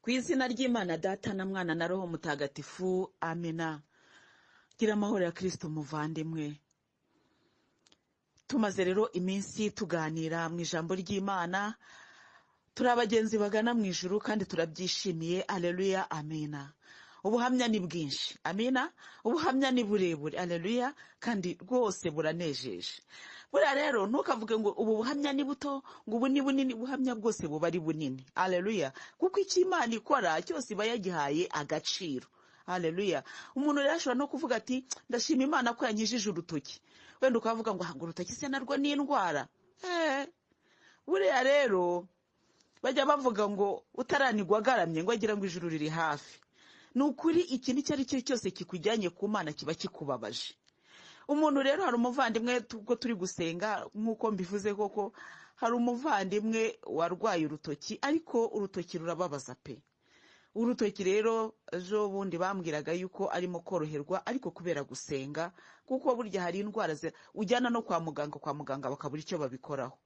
Ku izina ry'Imana Data na Mwana na Roho Mutagatifu, amena. Gira amahoro ya Kristo muvandimwe. Tumaze rero iminsi tuganira mu ijambo ry'Imana, turi abagenzi bagana mu ijuru kandi turabyishimiye. Aleluya, amena. Ubuhamya ni bwinshi, amina. Ubuhamya ni burebure, aleluya, kandi rwose buranejeje. Buriya rero ntukavuge ngo ubu buhamya ni buto, ngo ubu ni bunini. Ubuhamya bwose buba ari bunini, aleluya, kuko icyo Imana ikora cyose iba yagihaye agaciro, aleluya. Umuntu rero ashobora no kuvuga ati ndashima Imana ko yankijije urutoki, wenda ukavuga ngo ngo urutoki se narwo ni indwara. Buriya rero bajya bavuga ngo utaranigwa agaramye ngo agira ngo ijuru riri hafi. Ni ukuri ikintu icyo ari cyo cyose kikujyanye ku Mana kiba kikubabaje. Umuntu rero, hari umuvandimwe ubwo turi gusenga nk'uko mbivuze koko, hari umuvandimwe warwaye urutoki, ariko urutoki rurababaza pe. Urutoki rero ejo bundi bambwiraga yuko arimo koroherwa, ariko kubera gusenga, kuko burya hari indwara ujyana no kwa muganga, kwa muganga bakabura icyo babikoraho.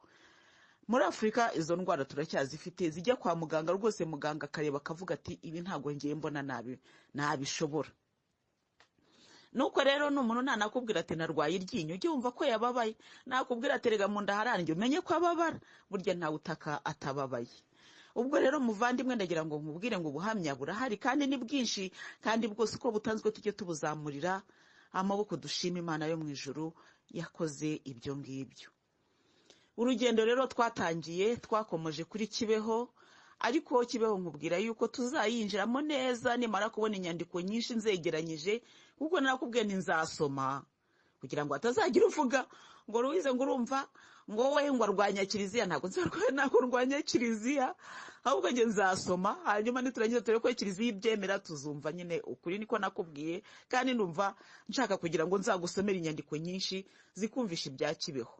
Muri Afurika izo ndwara turacyazifite, zijya kwa muganga rwose, muganga akareba akavuga ati ibi ntabwo ngiye mbona nabi nabishobora. Nuko rero n'umuntu nanakubwira ati narwaye iryinyo, ujye wumva ko yababaye. Nakubwira ati rega mu nda harandya, umenye ko ababara. Burya ntawe utaka atababaye. Ubwo rero muvandimwe, ndagira ngo nkubwire ngo ubuhamya burahari kandi ni bwinshi, kandi bwose uko butanzwe tujye tubuzamurira amaboko, dushima Imana yo mu ijuru yakoze ibyo ngibyo. Urugendo rero twatangiye twakomoje kuri Kibeho, ariko Kibeho nkubwira yuko tuzayinjiramo neza nimara kubona inyandiko nyinshi nzegeranyije, kuko narakubwiye nti nzasoma kugira ngo hatazagira uvuga ngo Louise ngo urumva ngo wowe ngo arwanya kiliziya. Ntabwo ntabwo ndwanya kiliziya, ahubwo njye nzasoma, hanyuma niturangiza turebe ko kiliziya ibyemera, tuzumva nyine ukuri. Niko nakubwiye, kandi numva nshaka kugira ngo nzagusomere inyandiko nyinshi zikumvisha ibya Kibeho.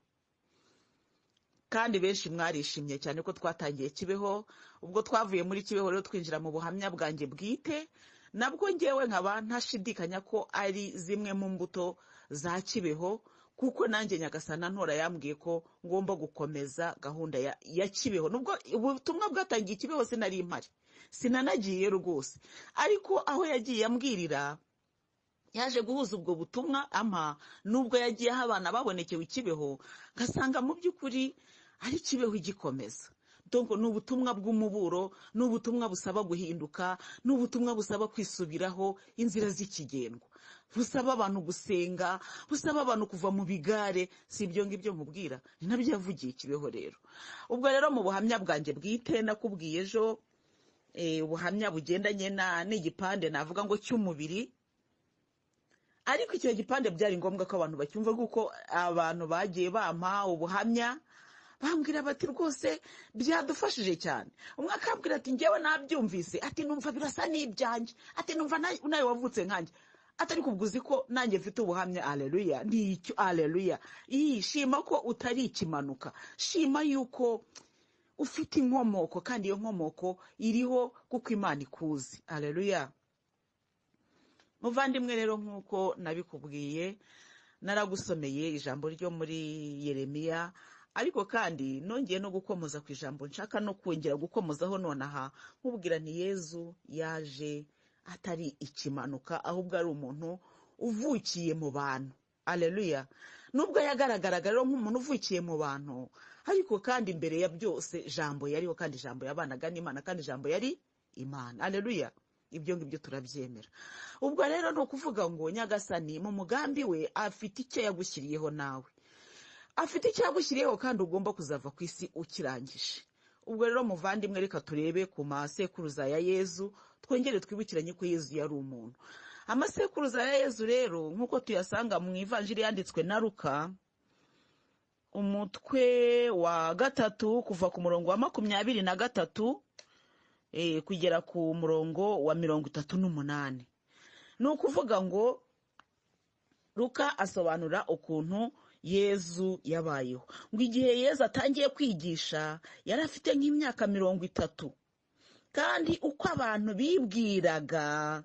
Kandi benshi mwarishimye cyane ko twatangiye Kibeho. Ubwo twavuye muri Kibeho rero twinjira mu buhamya bwanjye bwite, nabwo ngewe nkaba ntashidikanya ko ari zimwe mu mbuto za Kibeho, kuko nanjye Nyagasana ntora yambwiye ko ngomba gukomeza gahunda ya Kibeho. Nubwo ubutumwa bwatangiye Kibeho sinari mpari, sinanagiye rwose, ariko aho yagiye ambwirira yaje guhuza ubwo butumwa ampa, nubwo yagiye aho abana babonekewe Kibeho, ngasanga mu by'ukuri ari Kibeho igikomeza. Donc ni ubutumwa bw'umuburo, ni ubutumwa busaba guhinduka, ni ubutumwa busaba kwisubiraho inzira z'ikigendwa, busaba abantu gusenga, busaba abantu kuva mu bigare. Si ibyo ngibyo nkubwira, ni nabyo yavugiye Kibeho rero. Ubwo rero mu buhamya bwanjye bwite nakubwiye ejo, ubuhamya bugendanye n'igipande navuga ngo cy'umubiri, ariko icyo gipande byari ngombwa ko abantu bacyumva, kuko abantu bagiye bampa ubuhamya bambwira bati rwose byadufashije cyane. Umwe akambwira ati ngewe nabyumvise, ati numva birasa n'ibyanjye, ati numva nawe wavutse nkanjye, ati ariko ubwo uzi ko nanjye mfite ubuhamya. Aleluya, nicyo, aleluya. Iyi shima ko utari ikimanuka, shima yuko ufite inkomoko, kandi iyo nkomoko iriho kuko Imana ikuzi. Aleluya. Muvandimwe rero, nk'uko nabikubwiye, naragusomeye ijambo ryo muri Yeremiya, ariko kandi nongeye no gukomoza ku ijambo nshaka no kongera gukomozaho nonaha, nkubwira nti Yezu yaje atari ikimanuka, ahubwo ari umuntu uvukiye mu bantu. Aleluya. Nubwo yagaragaraga rero nk'umuntu uvukiye mu bantu, ariko kandi imbere ya byose Jambo yariho, kandi Jambo yabanaga n'Imana, kandi Jambo yari Imana. Aleluya. Ibyo ngibyo turabyemera. Ubwo rero ni ukuvuga ngo Nyagasani mu mugambi we afite icyo yagushyiriyeho, nawe afite icyo yagushyiriyeho, kandi ugomba kuzava ku isi ukirangije. Ubwo rero muvandimwe, reka turebe ku masekuruza ya Yezu, twongere twibukiranye ko Yezu yari umuntu. Amasekuruza ya Yezu rero nk'uko tuyasanga mu ivanjiri yanditswe na Luka, umutwe wa 3 kuva ku murongo wa 23 kugera ku murongo wa 38. Ni ukuvuga ngo Luka asobanura ukuntu Yezu yabayeho. Ngo igihe Yezu atangiye kwigisha yari afite nk'imyaka 30, kandi uko abantu bibwiraga,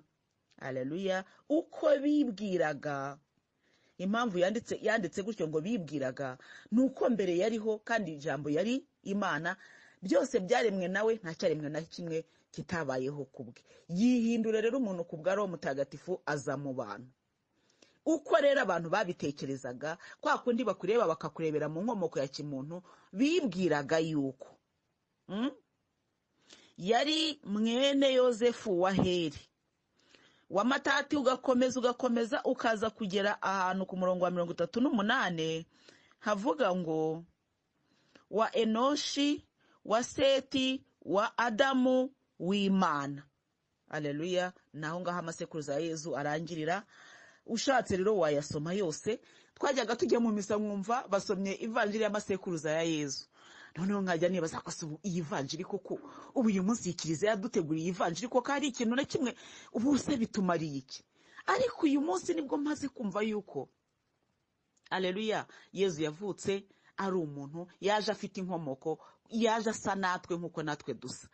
aleluya, uko bibwiraga, impamvu yanditse gutyo ngo bibwiraga, ni uko mbere yariho kandi Ijambo yari Imana, byose byaremwe nawe, nta cyaremwe na kimwe kitabayeho ku bwe. Yihindura rero umuntu ku bwa Roho Mutagatifu, aza mu bantu. Uko rero abantu babitekerezaga, kwa kundi bakureba bakakurebera mu nkomoko ya kimuntu, bibwiraga yuko yari mwene Yozefu wa Heri wa Matati. Ugakomeza ugakomeza ukaza kugera ahantu ku murongo wa 38, havuga ngo wa Enoshi wa Seti wa Adamu w'Imana. Aleluya! Naho ngaho amasekuruza ya Yezu arangirira. Ushatse rero wayasoma yose. Twajyaga tujya mu misa nkumva basomye ivanjiri y'amasekuruza ya Yezu, noneho nkajya nibaza ko se ubu iyi vanjiri koko, ubu uyu munsi iyi kiliziya yaduteguriye iyi vanjiri koko hari ikintu na kimwe, ubu se bitumariye iki? Ariko uyu munsi nibwo maze kumva yuko, aleluya, Yezu yavutse ari umuntu, yaje afite inkomoko, yaje asa natwe nk'uko natwe dusa.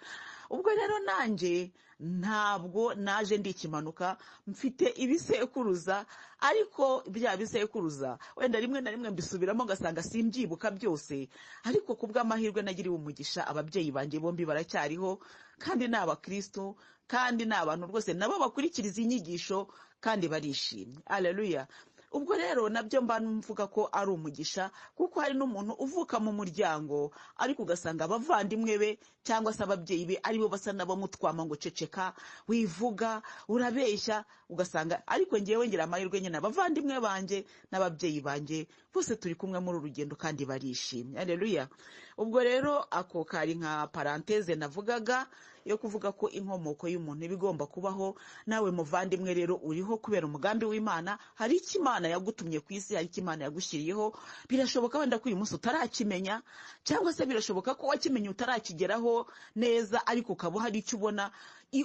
Ubwo rero nanjye ntabwo naje ndi ikimanuka, mfite ibisekuruza, ariko bya bisekuruza wenda rimwe na rimwe mbisubiramo ngasanga simbyibuka byose. Ariko ku bw'amahirwe nagiriwe umugisha, ababyeyi banjye bombi baracyariho, kandi ni abakristo, kandi ni abantu rwose nabo bakurikiriza inyigisho kandi barishimye. Aleluya! Ubwo rero nabyo mba mvuga ko ari umugisha, kuko hari n'umuntu uvuka mu muryango ariko ugasanga abavandimwe be cyangwa se ababyeyi be aribo basa n'abamutwama ngo ceceka, wivuga, urabeshya, ugasanga. Ariko ngewe ngira amahirwe nyine, abavandimwe banjye n'ababyeyi banjye bose turi kumwe muri uru rugendo kandi barishimye. Aleluya! Ubwo rero ako kari nka parenthèse navugaga yo kuvuga ko inkomoko y'umuntu iba igomba kubaho. Nawe muvandimwe rero uriho kubera umugambi w'Imana. Hari icyo Imana yagutumye ku isi, hari icyo Imana yagushyiriyeho. Birashoboka wenda ko uyu munsi utarakimenya, cyangwa se birashoboka ko wakimenye utarakigeraho neza, ariko ukaba hari icyo ubona.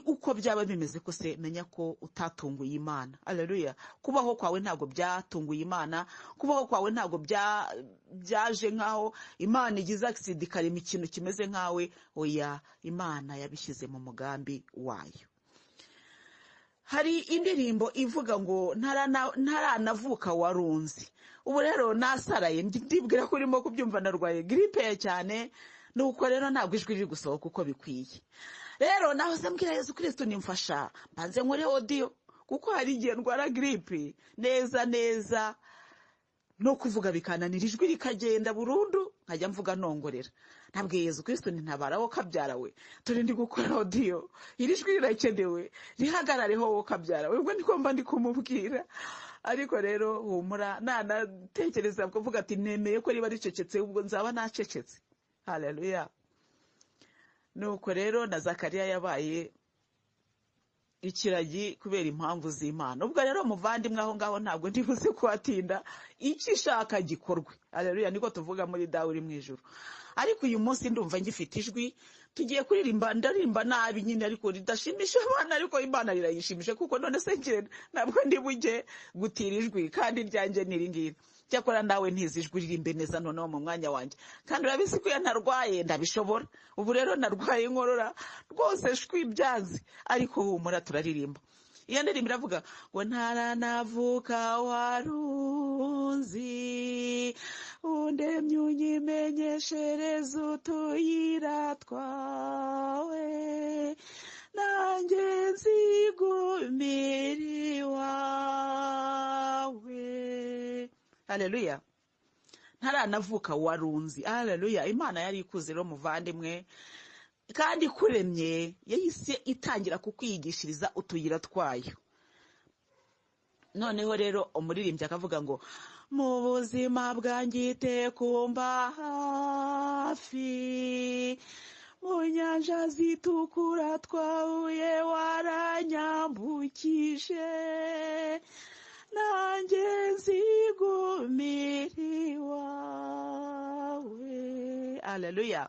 Uko byaba bimeze kose, menya ko utatunguye Imana. Aleluya! Kubaho kwawe ntabwo byatunguye Imana, kubaho kwawe ntabwo byaje nk'aho Imana igize accident ikarema ikintu kimeze nkawe. Oya, Imana yabishyize mu mugambi wayo. Hari indirimbo ivuga ngo ntaranavuka warunzi. Ubu rero nasaraye, ndibwira ko urimo kubyumva, narwaye grippe cyane, nuko rero ntabwo ijwi riri gusohoka uko bikwiye. Rero naho se mbwira Yezu Kristo nimfasha mbanze nkore audio, kuko hari igihe ndwara grippe neza neza no kuvuga bikananira, ijwi rikagenda burundu, nkajya mvuga nongorera. Nabwiye Yezu Kristo nti ntabara wowe kabyara we, turi ndi gukora audio, iri jwi rirakenewe, rihagarareho wowe kabyara we. Ubwo niko mba ndi kumubwira. Ariko rero humura, nanatekereza kuvuga ati nemeye ko riba ricecetse, ubwo nzaba nacecetse. Haleluya! Nuko rero na Zakariya yabaye ikiragi kubera impamvu z'Imana. Ubwo rero muvandimwe, aho ngaho ntabwo ndibuze kuhatinda, icyo ishaka gikorwe. Haleluya! Niko tuvuga muri Dawe uri mu ijuru. Ariko uyu munsi ndumva ngifite ijwi, tugiye kuririmba. Ndaririmba nabi nyine, ariko ridashimisha abana, ariko Imana rirayishimisha, kuko none se njye ntabwo ndi bujye gutira ijwi kandi iryanjye ni iri ngiri. Cyakora nawe ntizi ijwi, ririmbe neza noneho mu mwanya wanjye, kandi urabizi ko iyo ntarwaye ndabishobora. Ubu rero narwaye inkorora rwose, shwi byanze, ariko humura turaririmba. Iyo ndirimbo iravuga ngo ntaranavuka warunzi, undemye unyimenyeshereza utuyira twawe, nanjye nzigumira iwawe. Haleluya! Ntaranavuka warunzi. Haleluya! Imana yari ikuze rero muvandimwe, kandi ikuremye yahise itangira kukwigishiriza utuyira twayo. Noneho rero umuririmbyi akavuga ngo mu buzima bwanjye iteka umba hafi, mu nyanja zitukura twahuye waranyambukije, nanjye nzigumira iwawe. Haleluya!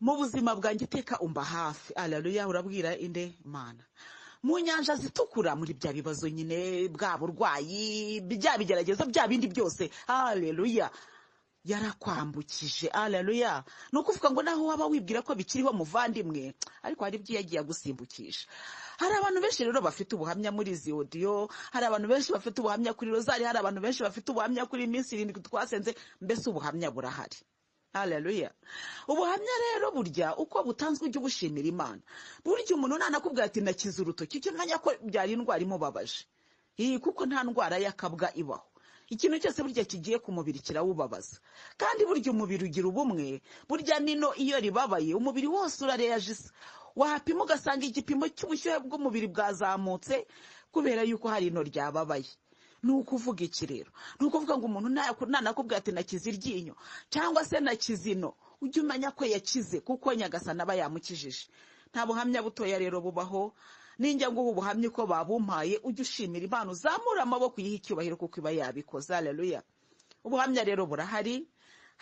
Mu buzima bwanjye iteka umba hafi. Haleluya! Urabwira inde? Imana. Mu nyanja zitukura, muri bya bibazo nyine, bwa burwayi, bya bigeragezo, bya bindi byose, haleluya, yarakwambukije. Haleluya! Ni ukuvuga ngo naho waba wibwira ko bikiriho muvandimwe, ariko hari ibyo yagiye agusimbukisha. Hari abantu benshi rero bafite ubuhamya muri izi audio, hari abantu benshi bafite ubuhamya kuri rozari, hari abantu benshi bafite ubuhamya kuri iminsi 7 twasenze, mbese ubuhamya burahari. Haleluya. Ubuhamya rero burya uko butanzwe ujye ubushimira Imana. Burya umuntu nanakubwira ati nakize urutoki, ujye umenya ko byari indwara imubabaje. Iyi kuko nta ndwara y'akabwa ibaho. Ikintu cyose burya kigiye ku mubiri kirawubabaza. Kandi burya umubiri ugira ubumwe, burya nino iyo ribabaye umubiri wose urareyajisa. Wapima ugasanga igipimo cy'ubushyuhe bw'umubiri bwazamutse kubera yuko hari ino ryababaye. Ni ukuvuga iki rero? Ni ukuvuga ngo umuntu nanakubwira ati nakize iryinyo cyangwa se nakize ino, ujye umenya ko yakize kuko Nyagasani aba yamukijije. Nta buhamya butoya rero bubaho. Ninjya nguha ubuhamya uko babumpaye, ujye ushimira Imana, uzamura amaboko uyihe icyubahiro kuko iba yabikoze. Haleluya. Ubuhamya rero burahari.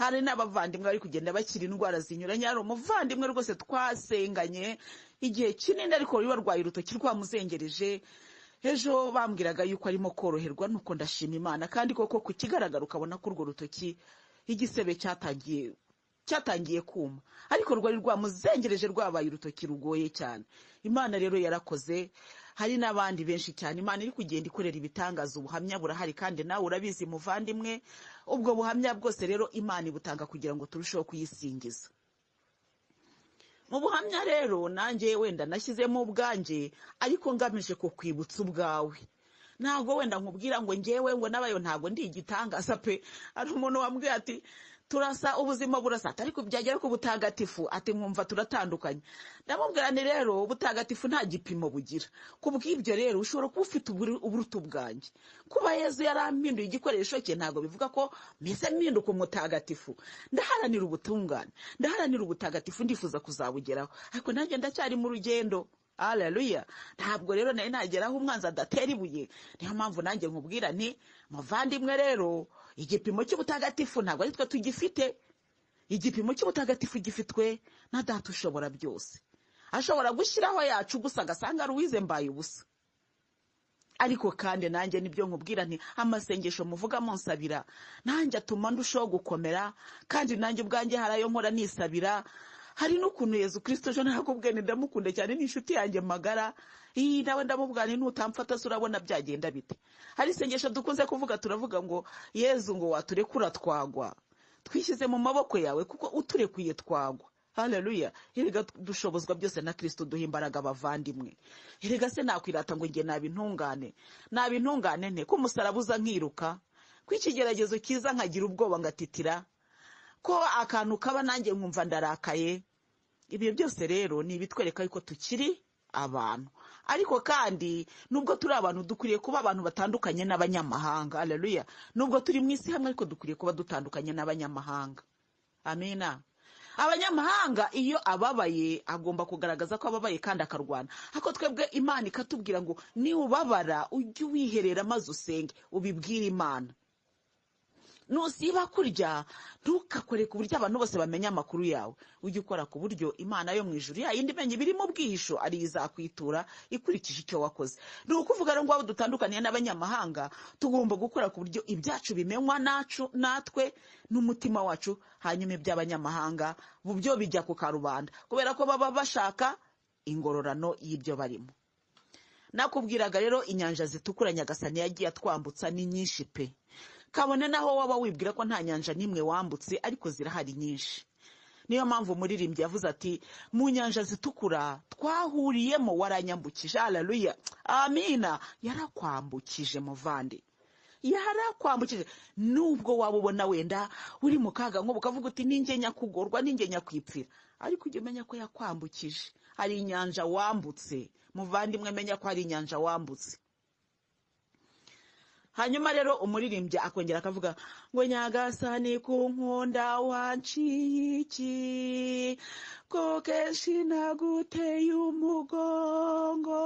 Hari n'abavandimwe bari kugenda bakira indwara zinyuranye. Hari umuvandimwe rwose twasenganye igihe kinini ariko wari warwaye urutoki rwamuzengereje. Ejo bambwiraga yuko arimo koroherwa, nuko ndashima Imana. Kandi koko ku kigaragara ukabona ko urwo rutoki igisebe cyatangiye kuma, ariko rwari rwamuzengereje, rwabaye urutoki rugoye cyane. Imana rero yarakoze. Hari n'abandi benshi cyane Imana iri kugenda ikorera ibitangaza. Ubuhamya burahari kandi nawe urabizi muvandimwe. Ubwo buhamya bwose rero Imana ibutanga kugira ngo turusheho kuyisingiza. Mu buhamya rero nanjye wenda nashyizemo ubwanjye, ariko ngamije kukwibutsa ubwawe. Ntabwo wenda nkubwira ngo ngewe ngo nabayo ntabwo ndi igitangaza pe. Hari umuntu wambwiye ati turasa ubuzima burasa, ariko byagera ku butagatifu ati nkumva turatandukanye. Ndamubwira nti rero ubutagatifu nta gipimo bugira. Kubw'ibyo rero ushobora kuba ufite uburutu bwanjye. Kuba Yezu yarampinduye igikoresho cye ntabwo bivuga ko mpise mpinduka umutagatifu. Ndaharanira ubutungane, ndaharanira ubutagatifu, ndifuza kuzabugeraho, ariko nanjye ndacyari mu rugendo. Haleluya. Ntabwo rero nari nageraho umwanzi adatera ibuye. Niyo mpamvu nanjye nkubwira nti muvandimwe rero igipimo cy'ubutagatifu ntabwo ari twe tugifite. Igipimo cy'ubutagatifu gifitwe na Data ushobora byose. Ashobora gushyiraho yacu gusa agasanga Louise mbaye ubusa. Ariko kandi nanjye nibyo nkubwira nti amasengesho muvuga munsabira nanjye atuma ndushaho gukomera, kandi nanjye ubwanjye hari ayo nkora nisabira. Hari n'ukuntu Yezu Kristo ejo narakubwiye nti ndamukunda cyane, ni inshuti yanjye magara. Iyi nawe ndamubwira nti nutamfata se urabona byagenda bite? Hari isengesho dukunze kuvuga, turavuga ngo Yezu ngo waturekura twagwa, twishyize mu maboko yawe kuko uturekuye twagwa. Haleluya. Erega dushobozwa byose na Kristo duha imbaraga abavandimwe. Erega se nakwirata ngo nge nabintungane, nabintungane nte ko umusaraba uza nkiruka, ko ikigeragezo kiza nkagira ubwoba ngatitira, ko akantu kaba nanjye nkumva ndarakaye. Ibyo byose rero ni ibitwereka yuko tukiri abantu. Ariko kandi nubwo turi abantu dukwiriye kuba abantu batandukanye n'abanyamahanga. Haleluya. Nubwo turi mu isi hamwe ariko dukwiriye kuba dutandukanye n'abanyamahanga. Amina. Abanyamahanga iyo ababaye agomba kugaragaza ko ababaye kandi akarwana. Ariko twebwe Imana ikatubwira ngo niubabara ujye wiherera maze usenge ubibwire Imana. Nusiba kurya ntukakore ku buryo abantu bose bamenya amakuru yawe, ujye ukora ku buryo Imana yo mu ijuru ya yindi imenya ibiri mu bwihisho ari izakwitura ikurikije icyo wakoze. Ni ukuvuga rero ngo abo dutandukaniye n'abanyamahanga tugomba gukora ku buryo ibyacu bimenywa nacu natwe n'umutima wacu, hanyuma iby'abanyamahanga byo bijya ku karubanda kubera ko baba bashaka ingororano y'ibyo barimo. Nakubwiraga rero inyanja zitukura Nyagasani yagiye atwambutsa ni nyinshi pe. Kabone naho waba wibwira ko nta nyanja n'imwe wambutse, ariko zirahari nyinshi. Niyo mpamvu umuririmbyi yavuze ati mu nyanja zitukura twahuriyemo waranyambukije. Haleluya. Amina. Yarakwambukije muvandi, yarakwambukije. Nubwo waba ubona wenda uri mu kaga nko ukavuga uti ninjye nyakugorwa, ninjye nyakwipfira, ariko ujye umenya ko yakwambukije. Hari inyanja wambutse muvandimwe, menya ko hari inyanja wambutse. Hanyuma rero umuririmbyi akongera akavuga ngo Nyagasani kunkunda wanciye iki, ko kenshi naguteye umugongo,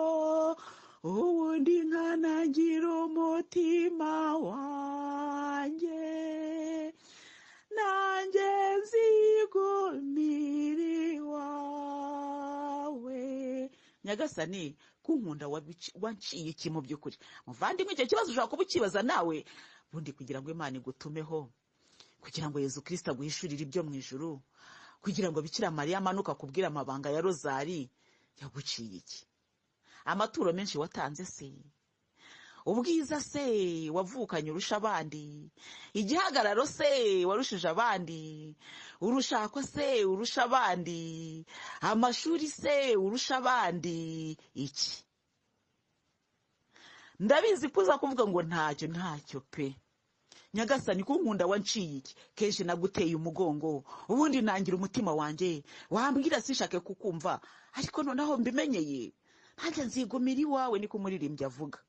ubundi nkanangira umutima wanjye, nanjye nzigumira iwawe. Nyagasani kunkunda wanciye iki mu by'ukuri? Muvandimwe, icyo kibazo ushobora kuba ukibaza nawe. Bundi kugira ngo Imana igutumeho, kugira ngo Yezu Kristo aguhishurire ibyo mu ijuru, kugira ngo Bikira Mariya amanuka akubwire amabanga ya rozari, yaguciye iki? Amaturo menshi watanze se? Ubwiza se wavukanye urusha abandi? Igihagararo se warushije abandi? Urushako se urusha abandi? Amashuri se urusha abandi? Iki ndabizi ko uza kuvuga ngo ntacyo, ntacyo pe. Nyagasani kunkunda wanciye iki? Kenshi naguteye umugongo, ubundi nangira umutima wanjye wambwira sishake kukumva, ariko noneho mbimenyeye ntajya nzigumira iwawe, niko umuririmbyi avuga.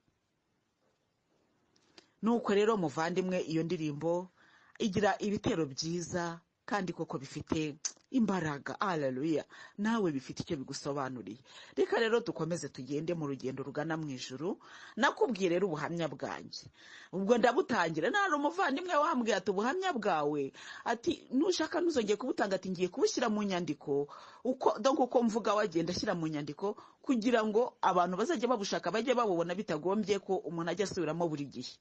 Nuko rero muvandimwe, iyo ndirimbo igira ibitero byiza kandi koko bifite imbaraga. Haleluya, nawe bifite icyo bigusobanuriye. Reka rero dukomeze tugende mu rugendo rugana mu ijuru. Nakubwiye rero ubuhamya bwanjye, ubwo ndabutangira. Nari umuvandimwe wambwiye ati ubuhamya bwawe, ati nushaka ntuzongeye kubutanga, ati ngiye kubushyira mu nyandiko, uko donc uko mvuga wagenda ashyira mu nyandiko kugira ngo abantu bazajya babushaka bajye babubona bitagombye ko umuntu ajya asubiramo buri gihe.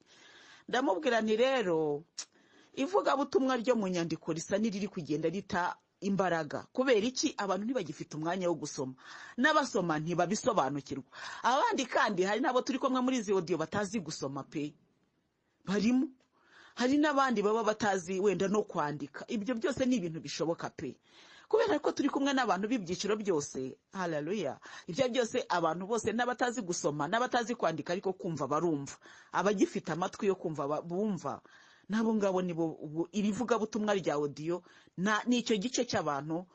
Ndamubwira nti rero ivugabutumwa ryo mu nyandiko risa n'iriri kugenda rita imbaraga. Kubera iki? Abantu ntibagifite umwanya wo gusoma, n'abasoma ntibabisobanukirwa. Abandi kandi hari n'abo turi kumwe muri izi audio batazi gusoma pe, barimo. Hari n'abandi baba batazi wenda no kwandika. Ibyo byose ni ibintu bishoboka pe, kubera ko turi kumwe n'abantu b'ibyiciro byose. Haleluya. Ibyo byose abantu bose, n'abatazi gusoma n'abatazi kwandika, ariko kumva barumva, abagifite amatwi yo kumva bumva, nabo ngabo nibo iri vugabutumwa rya audio n'icyo gice cy'abantu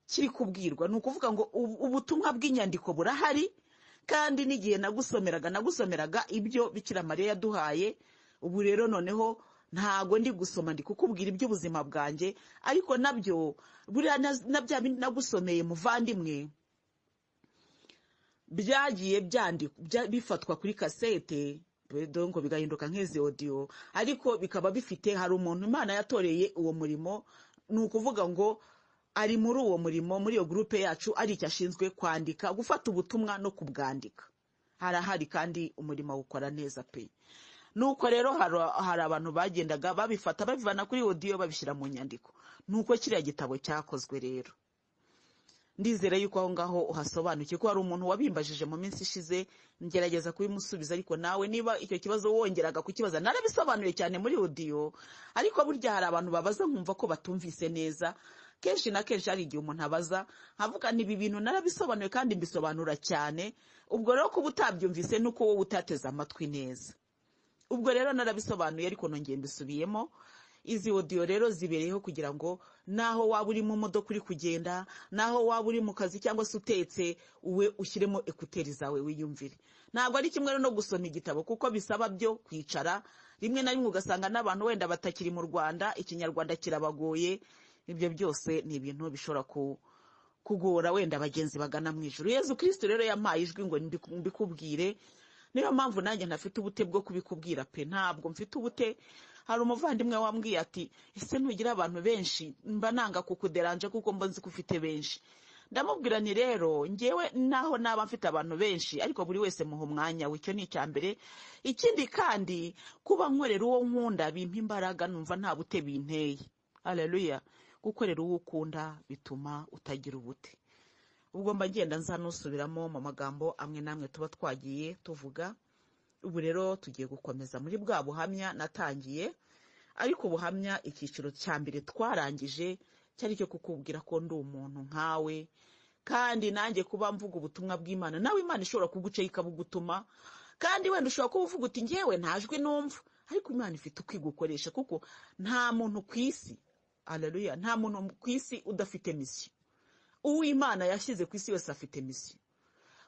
kiri kubwirwa. Ni ukuvuga ngo ubutumwa bw'inyandiko burahari, kandi n'igihe nagusomeraga ibyo Bikira Mariya yaduhaye. Ubu rero noneho ntago ndi gusoma, ndi kukubwira iby'ubuzima bwanjye, ariko nabyo buriya na bya bindi nagusomeye muvandimwe byagiye bifatwa kuri kasete, donc bigahinduka nk'izi audio, ariko bikaba bifite, hari umuntu Imana yatoreye uwo murimo. Ni ukuvuga ngo ari muri uwo murimo, muri iyo groupe yacu, ari icyo ashinzwe kwandika, gufata ubutumwa no kubwandika. Harahari kandi umurimo awukora neza pe. Nuko rero hari abantu bagendaga babifata babivana kuri audio babishyira mu nyandiko. Nuko kiriya gitabo cyakozwe. Rero ndizera yuko aho ngaho uhasobanukiwe, ko hari umuntu wabimbajije mu minsi ishize, ngerageza kubimusubiza, ariko nawe niba icyo kibazo wongeraga kukibaza, narabisobanuye cyane muri audio, ariko burya hari abantu babaza nkumva ko batumvise neza. Kenshi na kenshi hari igihe umuntu abaza nkavuga nti ibi bintu narabisobanuye kandi mbisobanura cyane, ubwo rero kuba utabyumvise nuko wowe utateze amatwi neza. Ubwo rero narabisobanuye, ariko nongeye mbisubiyemo. Izi audio rero zibereyeho kugira ngo naho waba uri mu modoka uri kugenda, naho waba uri mu kazi cyangwa se utetse, uwe ushyiremo ekuteri zawe wiyumvire. Ntabwo ari kimwe no gusoma igitabo, kuko bisaba byo kwicara, rimwe na rimwe ugasanga n'abantu wenda batakiri mu Rwanda, ikinyarwanda kirabagoye. Ibyo byose ni ibintu bishobora kugora wenda abagenzi bagana mu ijuru. Yezu Kristo rero yampaye ijwi ngo mbikubwire, niyo mpamvu nanjye ntafite ubute bwo kubikubwira pe, ntabwo mfite ubute. Hari umuvandimwe wambwiye ati ese ntugira abantu benshi, mba nanga kukuderanje kuko mba nzi ko ufite benshi. Ndamubwira nti rero ngewe naho naba mfite abantu benshi, ariko buri wese muha umwanya we, icyo ni icya mbere. Ikindi kandi kuba nkorera uwo nkunda bimpa imbaraga, numva nta bute binteye. Haleluya. Gukorera uwo ukunda bituma utagira ubute. Ubwo mba ngenda nza nusubiramo mu magambo amwe n'amwe tuba twagiye tuvuga. Ubu rero tugiye gukomeza muri bwa buhamya natangiye, ariko ubuhamya icyiciro cya mbere twarangije cyari cyo kukubwira ko ndi umuntu nkawe, kandi nanjye kuba mvuga ubutumwa bw'Imana, nawe Imana ishobora kugucaho ikabugutuma, kandi wenda ushobora kuba uvuga uti ngewe nta jwi numva, ariko Imana ifite uko igukoresha, kuko nta muntu ku isi, haleluya, nta muntu ku isi udafite misiyo. Uwo Imana yashyize ku isi wese afite misiyo.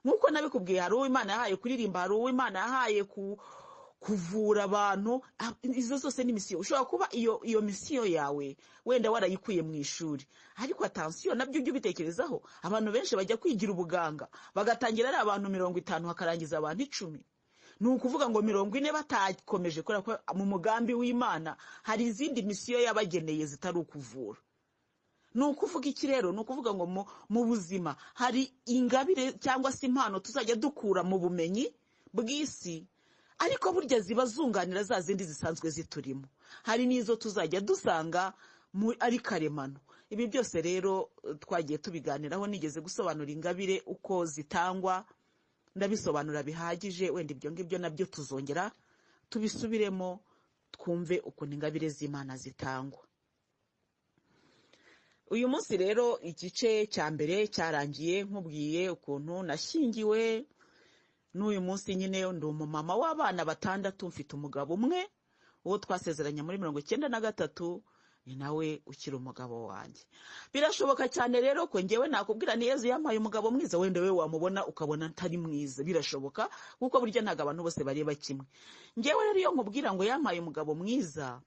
Nkuko nabikubwiye, hari uwo Imana yahaye kuririmba, hari uwo Imana yahaye kuvura abantu, izo zose ni misiyo. Ushobora kuba iyo misiyo yawe wenda warayikuye mu ishuri, ariko attention, nabyo ujye ubitekerezaho. Abantu benshi bajya kwigira ubuganga bagatangira ari abantu 50 hakarangiza abantu 10. Ni ukuvuga ngo 40 batakomeje, kubera ko mu mugambi w'Imana hari izindi misiyo yabageneye zitari ukuvura. Ni ukuvuga iki rero? Ni ukuvuga ngo mu buzima hari ingabire cyangwa se impano tuzajya dukura mu bumenyi bw'isi, ariko burya ziba zunganira za zindi zisanzwe ziturimo. Hari n'izo tuzajya dusanga ari karemano. Ibi byose rero twagiye tubiganiraho, nigeze gusobanura ingabire uko zitangwa, ndabisobanura bihagije, wenda ibyo ngibyo nabyo tuzongera Tubisubiremo twumve ukuntu ingabire z'Imana zitangwa. Uyu munsi rero igice cya mbere cyarangiye nkubwiye ukuntu nashyingiwe. N'uyu munsi nyine ndi umumama w'abana 6, mfite umugabo umwe, uwo twasezeranye muri 93, ni nawe ukiri umugabo wanjye. Birashoboka cyane rero ko ngewe nakubwira ni Yezu yampaye umugabo mwiza, wenda we wamubona ukabona atari mwiza. Birashoboka kuko burya ntabwo abantu bose bareba kimwe. Ngewe rero iyo nkubwira ngo yampaye umugabo mwiza,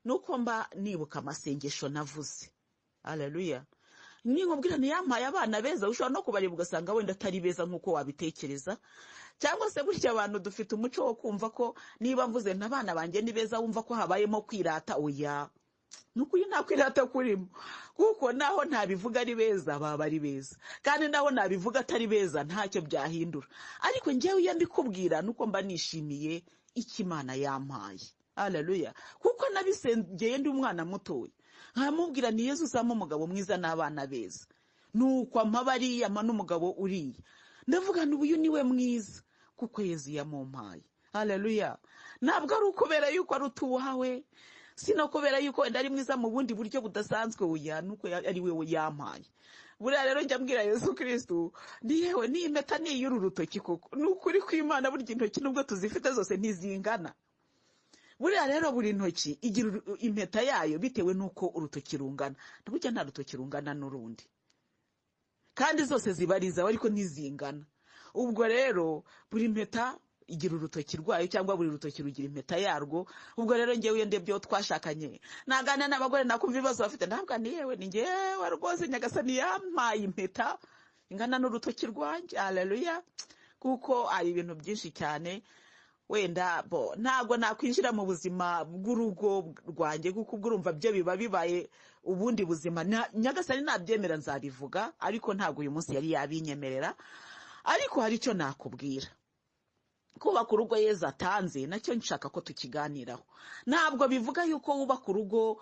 nuko mba nibuka amasengesho navuze. Haleluya. Ninkubwira ni yampaye abana beza, ushobora no kubareba ugasanga wenda atari beza nk'uko wabitekereza. Cyangwa se burya abantu dufite umuco wo kumva ko niba mvuze nta bana banjye ni beza, wumva ko habayemo kwirata. Oya, nukuri nta kwirata kurimo, kuko naho ntabivuga ari beza baba ari beza, kandi naho nabivuga atari beza ntacyo byahindura. Ariko ngewe iyo mbikubwira nuko mba nishimiye icyo Imana yampaye. Haleluya. Kuko nabisengeye ndi umwana mutoya, nkamubwira ni Yezu uzampa umugabo mwiza n'abana beza, nuko ampa bariya, ampa n'umugabo uriya. Ndavuga nti uyu niwe mwiza kuko Yezu yamumpaye. Haleluya. Ntabwo ari ukubera yuko ari utuwawe, si no kubera yuko wenda ari mwiza mu bundi buryo budasanzwe, oya, nuko ari we yampaye. Buriya rero njya mbwira Yezu Kristu ni yewe ni impeta ni iy'uru rutoki koko. Ni ukuri kw'Imana, burya intoki nubwo tuzifite zose ntizingana. Buriya rero buri ntoki igira impeta yayo bitewe n'uko urutoki rungana. Burya nta rutoki rungana n'urundi, kandi zose ziba ari izawe ariko ntizingana. Ubwo rero buri mpeta igira urutoki rwayo, cyangwa buri rutoki rugira impeta yarwo. Ubwo rero ngewe iyo ndebye uwo twashakanye, nagana n'abagore nakumva ibibazo bafite, ntabwo ni yewe, ni ngewe rwose Nyagasani yampaye impeta ingana n'urutoki rwanjye. Haleluya. Kuko hari ibintu byinshi cyane wenda bo ntabwo nakwinjira mu buzima bw'urugo rwanjye, kuko ubwo urumva byo biba bibaye ubundi buzima. Nyagasani nabyemera nzabivuga, ariko ntabwo uyu munsi yari yabinyemerera. Ariko hari icyo nakubwira. Kubaka urugo Yezu atanze nacyo nshaka ko tukiganiraho. Ntabwo bivuga yuko wubaka urugo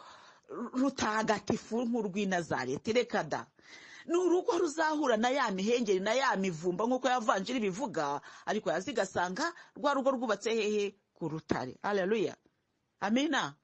rutagatifu nk'urw'i Nazareti, reka da. Ni urugo ruzahura na ya mihengeri na ya mivumba nk'uko yavanjiri bivuga, ariko yazigasanga rwa rugo rwubatse hehe? Ku rutare. Haleluya. Amina.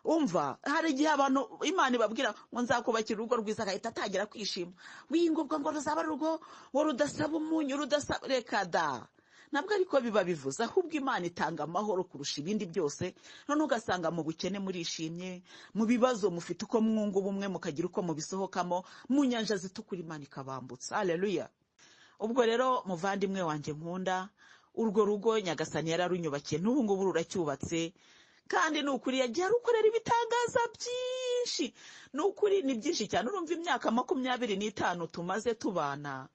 Umva, hari igihe abantu Imana ibabwira ngo nzakubakira urugo rwiza, agahita atangira kwishima, wingobwa ngo ruzaba urugo ngo rudasaba umunyu, rudasaba, reka da. Ntabwo ariko biba bivuze, ahubwo Imana itanga amahoro kurusha ibindi byose. None ugasanga mu bukene murishimye, mu bibazo mufite uko mwunga ubumwe mukagira uko mubisohokamo, mu nyanja zitukura Imana ikabambutsa. Haleluya. Ubwo rero muvandimwe wanjye nkunda, urwo rugo Nyagasani yararunyubakiye, n'ubu ngubu ruracyubatse, kandi ni ukuri yagiye arukorera ibitangaza byinshi. Ni ukuri ni byinshi cyane. Urumva imyaka 25 tumaze tubana,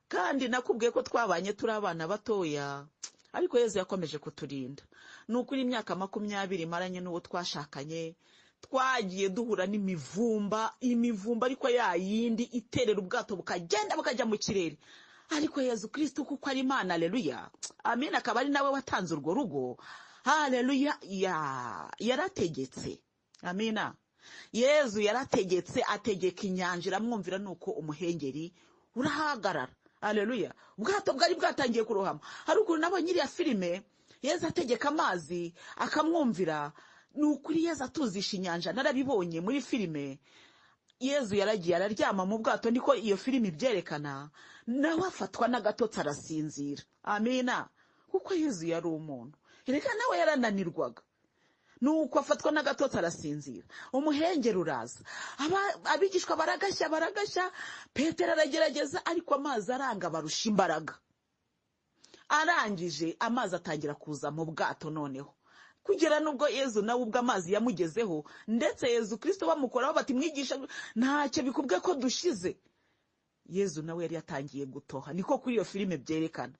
kandi nakubwiye ko twabanye turi abana batoya, ariko Yezu yakomeje kuturinda. Ni ukuri imyaka 20 maranye n'uwo twashakanye, twagiye duhura n'imivumba, imivumba ariko ya yindi iterera ubwato bukagenda bukajya mu kirere. Ariko Yezu Kristu kuko ari Imana, haleluya, amen, akaba ari nawe watanze urwo rugo, haleluya, yarategetse. Amina. Yezu yarategetse, ategeka inyanja iramwumvira, nuko umuhengeri urahagarara. Haleluya. Ubwato bwari bwatangiye kurohama. Hari ukuntu nabonye iriya filime, Yezu ategeka amazi akamwumvira. Ni ukuri Yezu atuzisha inyanja, narabibonye muri filime. Yezu yaragiye araryama mu bwato, niko iyo filime ibyerekana, nawe afatwa n'agatotsi arasinzira. Amina. Kuko Yezu yari umuntu, reka nawe yarananirwaga. Nuko afatwa n'agatotsi arasinzira, umuhengeri uraza, abigishwa baragashya baragashya, Petero aragerageza, ariko amazi aranga barusha imbaraga. Arangije amazi atangira kuza mu bwato noneho, kugera nubwo Yezu nawe ubwo amazi yamugezeho, ndetse Yezu Kristo bamukoraho bati mwigisha ntacyo bikubwe ko dushize. Yezu nawe yari yatangiye gutoha, niko kuri iyo filime byerekana.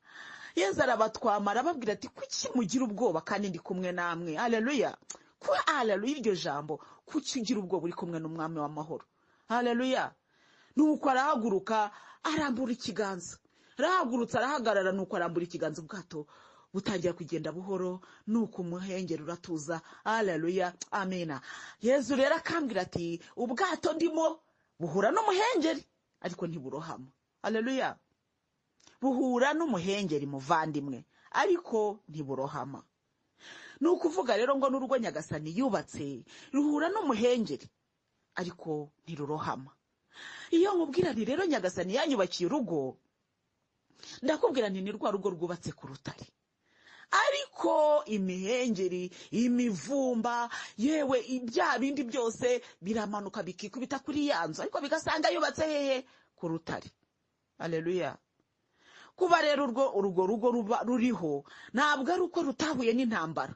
Yezu arabatwamara ababwira ati kuki mugira ubwoba kandi ndi kumwe namwe. Haleluya. Kuba haleluya iryo jambo, kuki ugira ubwoba uri kumwe n'umwami w'amahoro. Haleluya. Nuko arahaguruka arambura ikiganza, arahagurutse arahagarara, nuko arambura ikiganza, ubwato butangira kugenda buhoro, nuko umuhengeri uratuza. Haleluya, amina. Yezu rero akambwira ati ubwato ndimo buhura n'umuhengeri ariko ntiburohama. Haleluya. Buhura n'umuhengeri muvandimwe ariko ntiburohama. Ni ukuvuga rero ngo n'urugo Nyagasani yubatse ruhura n'umuhengeri ariko ntirurohama. Iyo nkubwira nti rero Nyagasani yanyubakiye urugo, ndakubwira nti ni rwa rugo rwubatse ku rutare, ariko imihengeri, imivumba, yewe bya bindi byose biramanuka bikikubita kuri ya nzu, ariko bigasanga yubatse hehe? Ku rutare. Aleluya. Kuba rero urwo rugo ruba ruriho ntabwo ari uko rutahuye n'intambara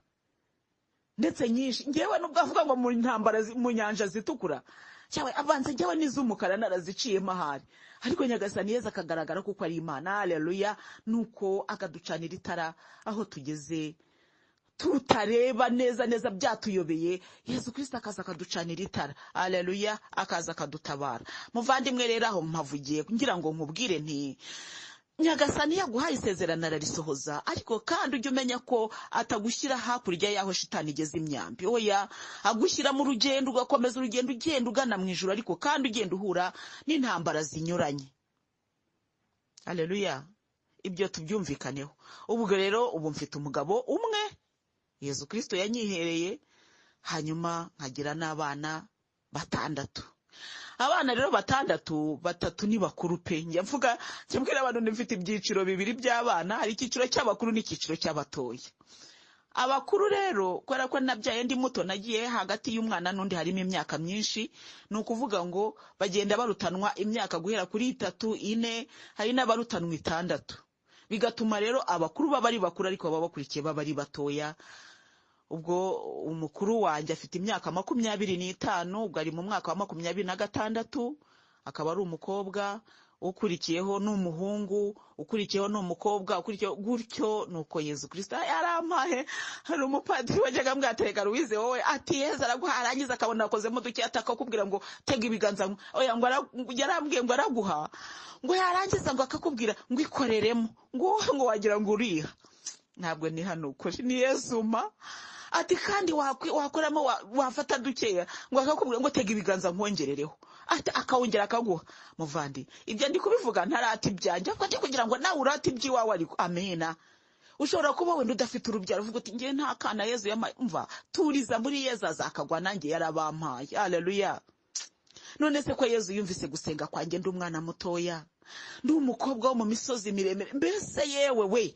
ndetse nyinshi. Ngewe nubwo avuga ngo mu ntambara mu nyanja zitukura cyawe abanza, ngewe n'iz'umukara naraziciyemo ahari, ariko Nyagasani Yezu akagaragara kuko ari Imana. Aleluya. Nuko akaducanira itara aho tugeze tutareba neza neza byatuyobeye, Yezu Kristo akaza akaducanira itara. Aleluya. Akaza akadutabara. Muvandimwe rero aho mpavugiye ngira ngo nkubwire nti Nyagasani yaguhaye isezerano ararisohoza, ariko kandi ujye umenya ko atagushyira hakurya y'aho shitani igeze imyambi. Oya, agushyira mu rugendo ugakomeza urugendo ugenda ugana mu ijuru, ariko kandi ugenda uhura n'intambara zinyuranye. Aleluya. Ibyo tubyumvikaneho. Ubwo rero ubu mfite umugabo umwe Yezu Kristo yanyihereye, hanyuma nkagira n'abana 6. Abana rero 6, 3 ni bakuru pe. Njya mvuga, njya mbwira abantu nti mfite ibyiciro bibiri by'abana, hari icyiciro cy'abakuru n'icyiciro cy'abatoya. Abakuru rero kubera ko nabyaye ndi muto, nagiye hagati y'umwana n'undi harimo imyaka myinshi, ni ukuvuga ngo bagenda barutanwa imyaka guhera kuri 3, 4, hari n'abarutanwa 6. Bigatuma rero abakuru baba ari bakuru ariko baba bakurikiye baba ari batoya. Ubwo umukuru wanjye afite imyaka 25, ubwo ari mu mwaka wa 26, akaba ari umukobwa. Ukurikiyeho ni umuhungu, ukurikiyeho ni umukobwa, ukurikiyeho gutyo. Nuko Yezu Kristo yarampaye. Hari umupadiri wajyaga ambwira ati reka Louise wowe, ati Yezu araguha, arangiza akabona akozemo duke, atakakubwira ngo tega ibiganza, oya, ngo yarambwiye ngo araguha, ngo yarangiza ngo akakubwira ngo ikoreremo, ngo wowe ngo wagira ngo uriha. Ntabwo ni hano ukuri, ni Yezu ma. Ati kandi wakoramo wafata dukeya, ngo akakubwira ngo tega ibiganza nkongerereho, ati akawongera akaguha. Muvandi, ibyo ndi kubivuga ntarata ibyanjye, ahubwo ndi kugira ngo nawe urate iby'iwawe. Ariko amena. Ushobora kuba wenda udafite urubyaro, uvuga uti ngewe nta kana Yezu yampaye. Umva, turiza muri Yezu azakagwa, nanjye yarabampaye. Haleluya. None se ko Yezu yumvise gusenga kwanjye ndi umwana mutoya, ndi umukobwa wo mu misozi miremire, mbese yewe we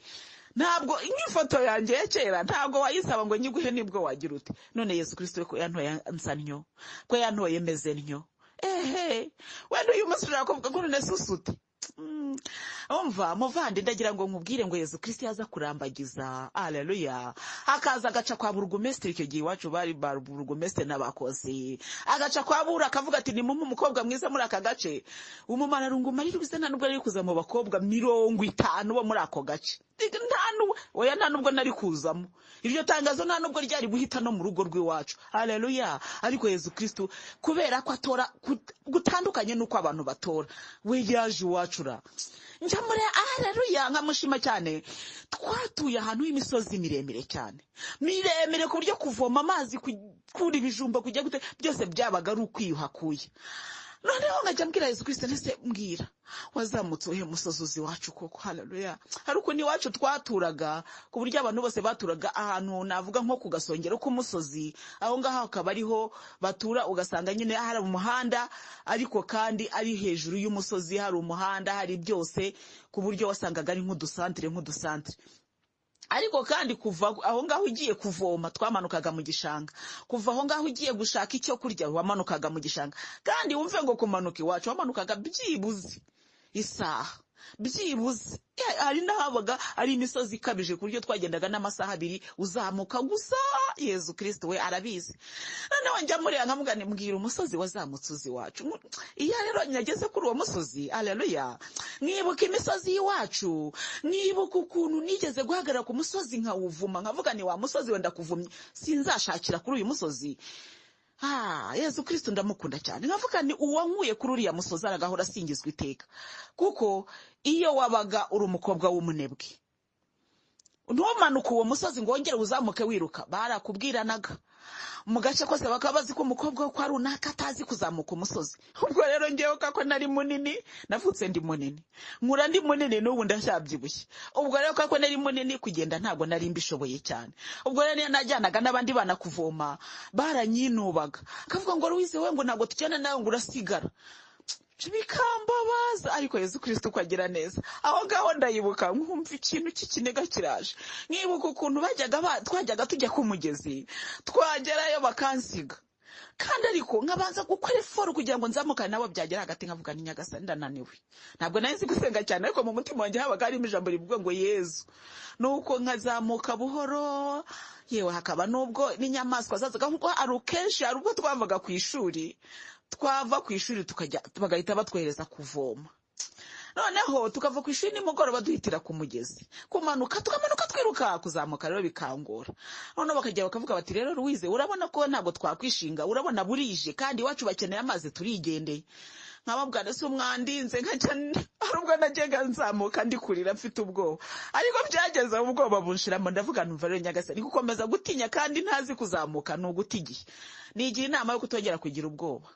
ntabwo nk'ifoto yanjye ya kera ntabwo wayisaba ngo nyiguhe, nibwo wagira ute. None Yezu Kristo ko yantoye nsa ntyo, ko yantoye meze ntyo, ehe wenda uyu munsi ushobora kuvuga ngo none susute. Umva muvandi, ndagira ngo nkubwire ngo Yezu Kristo yaza kurambagiza. Haleluya. Akaza agaca kwa burugumesitiri, icyo gihe iwacu bari ba burugumesitiri n'abakozi, agaca kwa bura akavuga ati nimumpe umukobwa mwiza muri aka gace. Umumararungu marira nta nubwo ari kuza mu bakobwa 50 bo muri ako gace, oya nta nubwo nari kuzamo, iryo tangazo nta nubwo ryari guhita no mu rugo rw'iwacu. Haleluya. Ariko Yezu Kristo kubera ko atora gutandukanye n'uko abantu batora, we yaje iwacu ra njya muri haleluya nkamushima cyane. Twatuye ahantu h'imisozi miremire cyane, miremire ku buryo kuvoma amazi, gukura ibijumba, kujya gute, byose byabaga ari ukwiyuhakuye. Noneho nkajya mbwira Yezu Kristo, ese mbwira wazamutse uhe musozi uzi iwacu koko? Haleluya. Hari ukuntu iwacu twaturaga ku buryo abantu bose baturaga ahantu navuga nko ku gasongero k'umusozi, aho ngaho hakaba ariho batura, ugasanga nyine hari umuhanda ariko kandi ari hejuru y'umusozi, hari umuhanda, hari byose, ku buryo wasangaga ari nk'udusantere nk'udusantere. Ariko kandi kuva aho ngaho ugiye kuvoma twamanukaga mu gishanga, kuva aho ngaho ugiye gushaka icyo kurya wamanukaga mu gishanga. Kandi wumve ngo kumanuka iwacu wamanukaga byibuze isaha, byibuze. Hari n'ahabaga ari imisozi ikabije ku buryo twagendaga n'amasaha 2 uzamuka gusa. Yezu Kristo we arabizi. Noneho njya mureba nkamuga nti mbwira umusozi wazamutse uzi iwacu. Iyo rero nyageze kuri uwo musozi, haleluya, nkibuka imisozi y'iwacu, nkibuka ukuntu nigeze guhagarara ku musozi nkawuvuma, nkavuga ni wa musozi wenda kuvumye, sinzashakira kuri uyu musozi. Yezu Kristo ndamukunda cyane. Nkavuga ni uwankuye kuri uriya musozi aragahora asingizwa iteka. Kuko iyo wabaga uri umukobwa w'umunebwe, ntumanuke uwo musozi ngo wongere uzamuke wiruka, barakubwiranaga. Mu gace kose bakaba bazi ko umukobwa we kwa runaka atazi kuzamuka umusozi. Ubwo rero ngewe kako nari munini, navutse ndi munini, nkura ndi munini, n'ubu ndacyabyibushye. Ubwo rero kako nari munini, kugenda ntabwo nari mbishoboye cyane. Ubwo rero niyo najyanaga n'abandi bana kuvoma, baranyinubaga, akavuga ngo: "Louise we," ngo, "ntabwo tujyana nawe," ngo, "urasigara." Bikambabaza, ariko Yezu Kristo uko agira neza, aho ngaho ndayibuka, nkumva ikintu cy'ikiniga kiraje, nkibuka ukuntu twajyaga tujya ku mugezi, twagerayo bakansiga, kandi ariko nkabanza gukora effort kugira ngo nzamukane nabo. Byagera hagati nkavuga ni: "Nyagasani, ndananiwe." Ntabwo nari nzi gusenga cyane, ariko mu mutima wanjye habaga harimo ijambo rivuga ngo: "Yezu." Nuko nkazamuka buhoro. Yewe, hakaba n'ubwo n'inyamaswa zazaga, kuko hari kenshi, hari ubwo twavaga ku ishuri, twava ku ishuri tukajya, bagahita batwohereza kuvoma. Noneho tukava ku ishuri nimugoroba, duhitira ku mugezi, kumanuka tukamanuka twiruka, kuzamuka rero bikangora. Noneho bakajya bakavuga bati: "Rero Louise, urabona ko ntabwo twakwishinga, urabona burije kandi iwacu bakeneye amazi, turigendeye." Nkababwira: "Si umwandinze?" Nkajya, hari ubwo najyaga nzamuka ndi kurira, mfite ubwoba, ariko byageze aho ubwoba bunshiramo. Ndavuga: "Numva rero Nyagasani, gukomeza gutinya kandi ntazi kuzamuka ni uguta igihe." Nigira inama yo kutongera kugira ubwoba,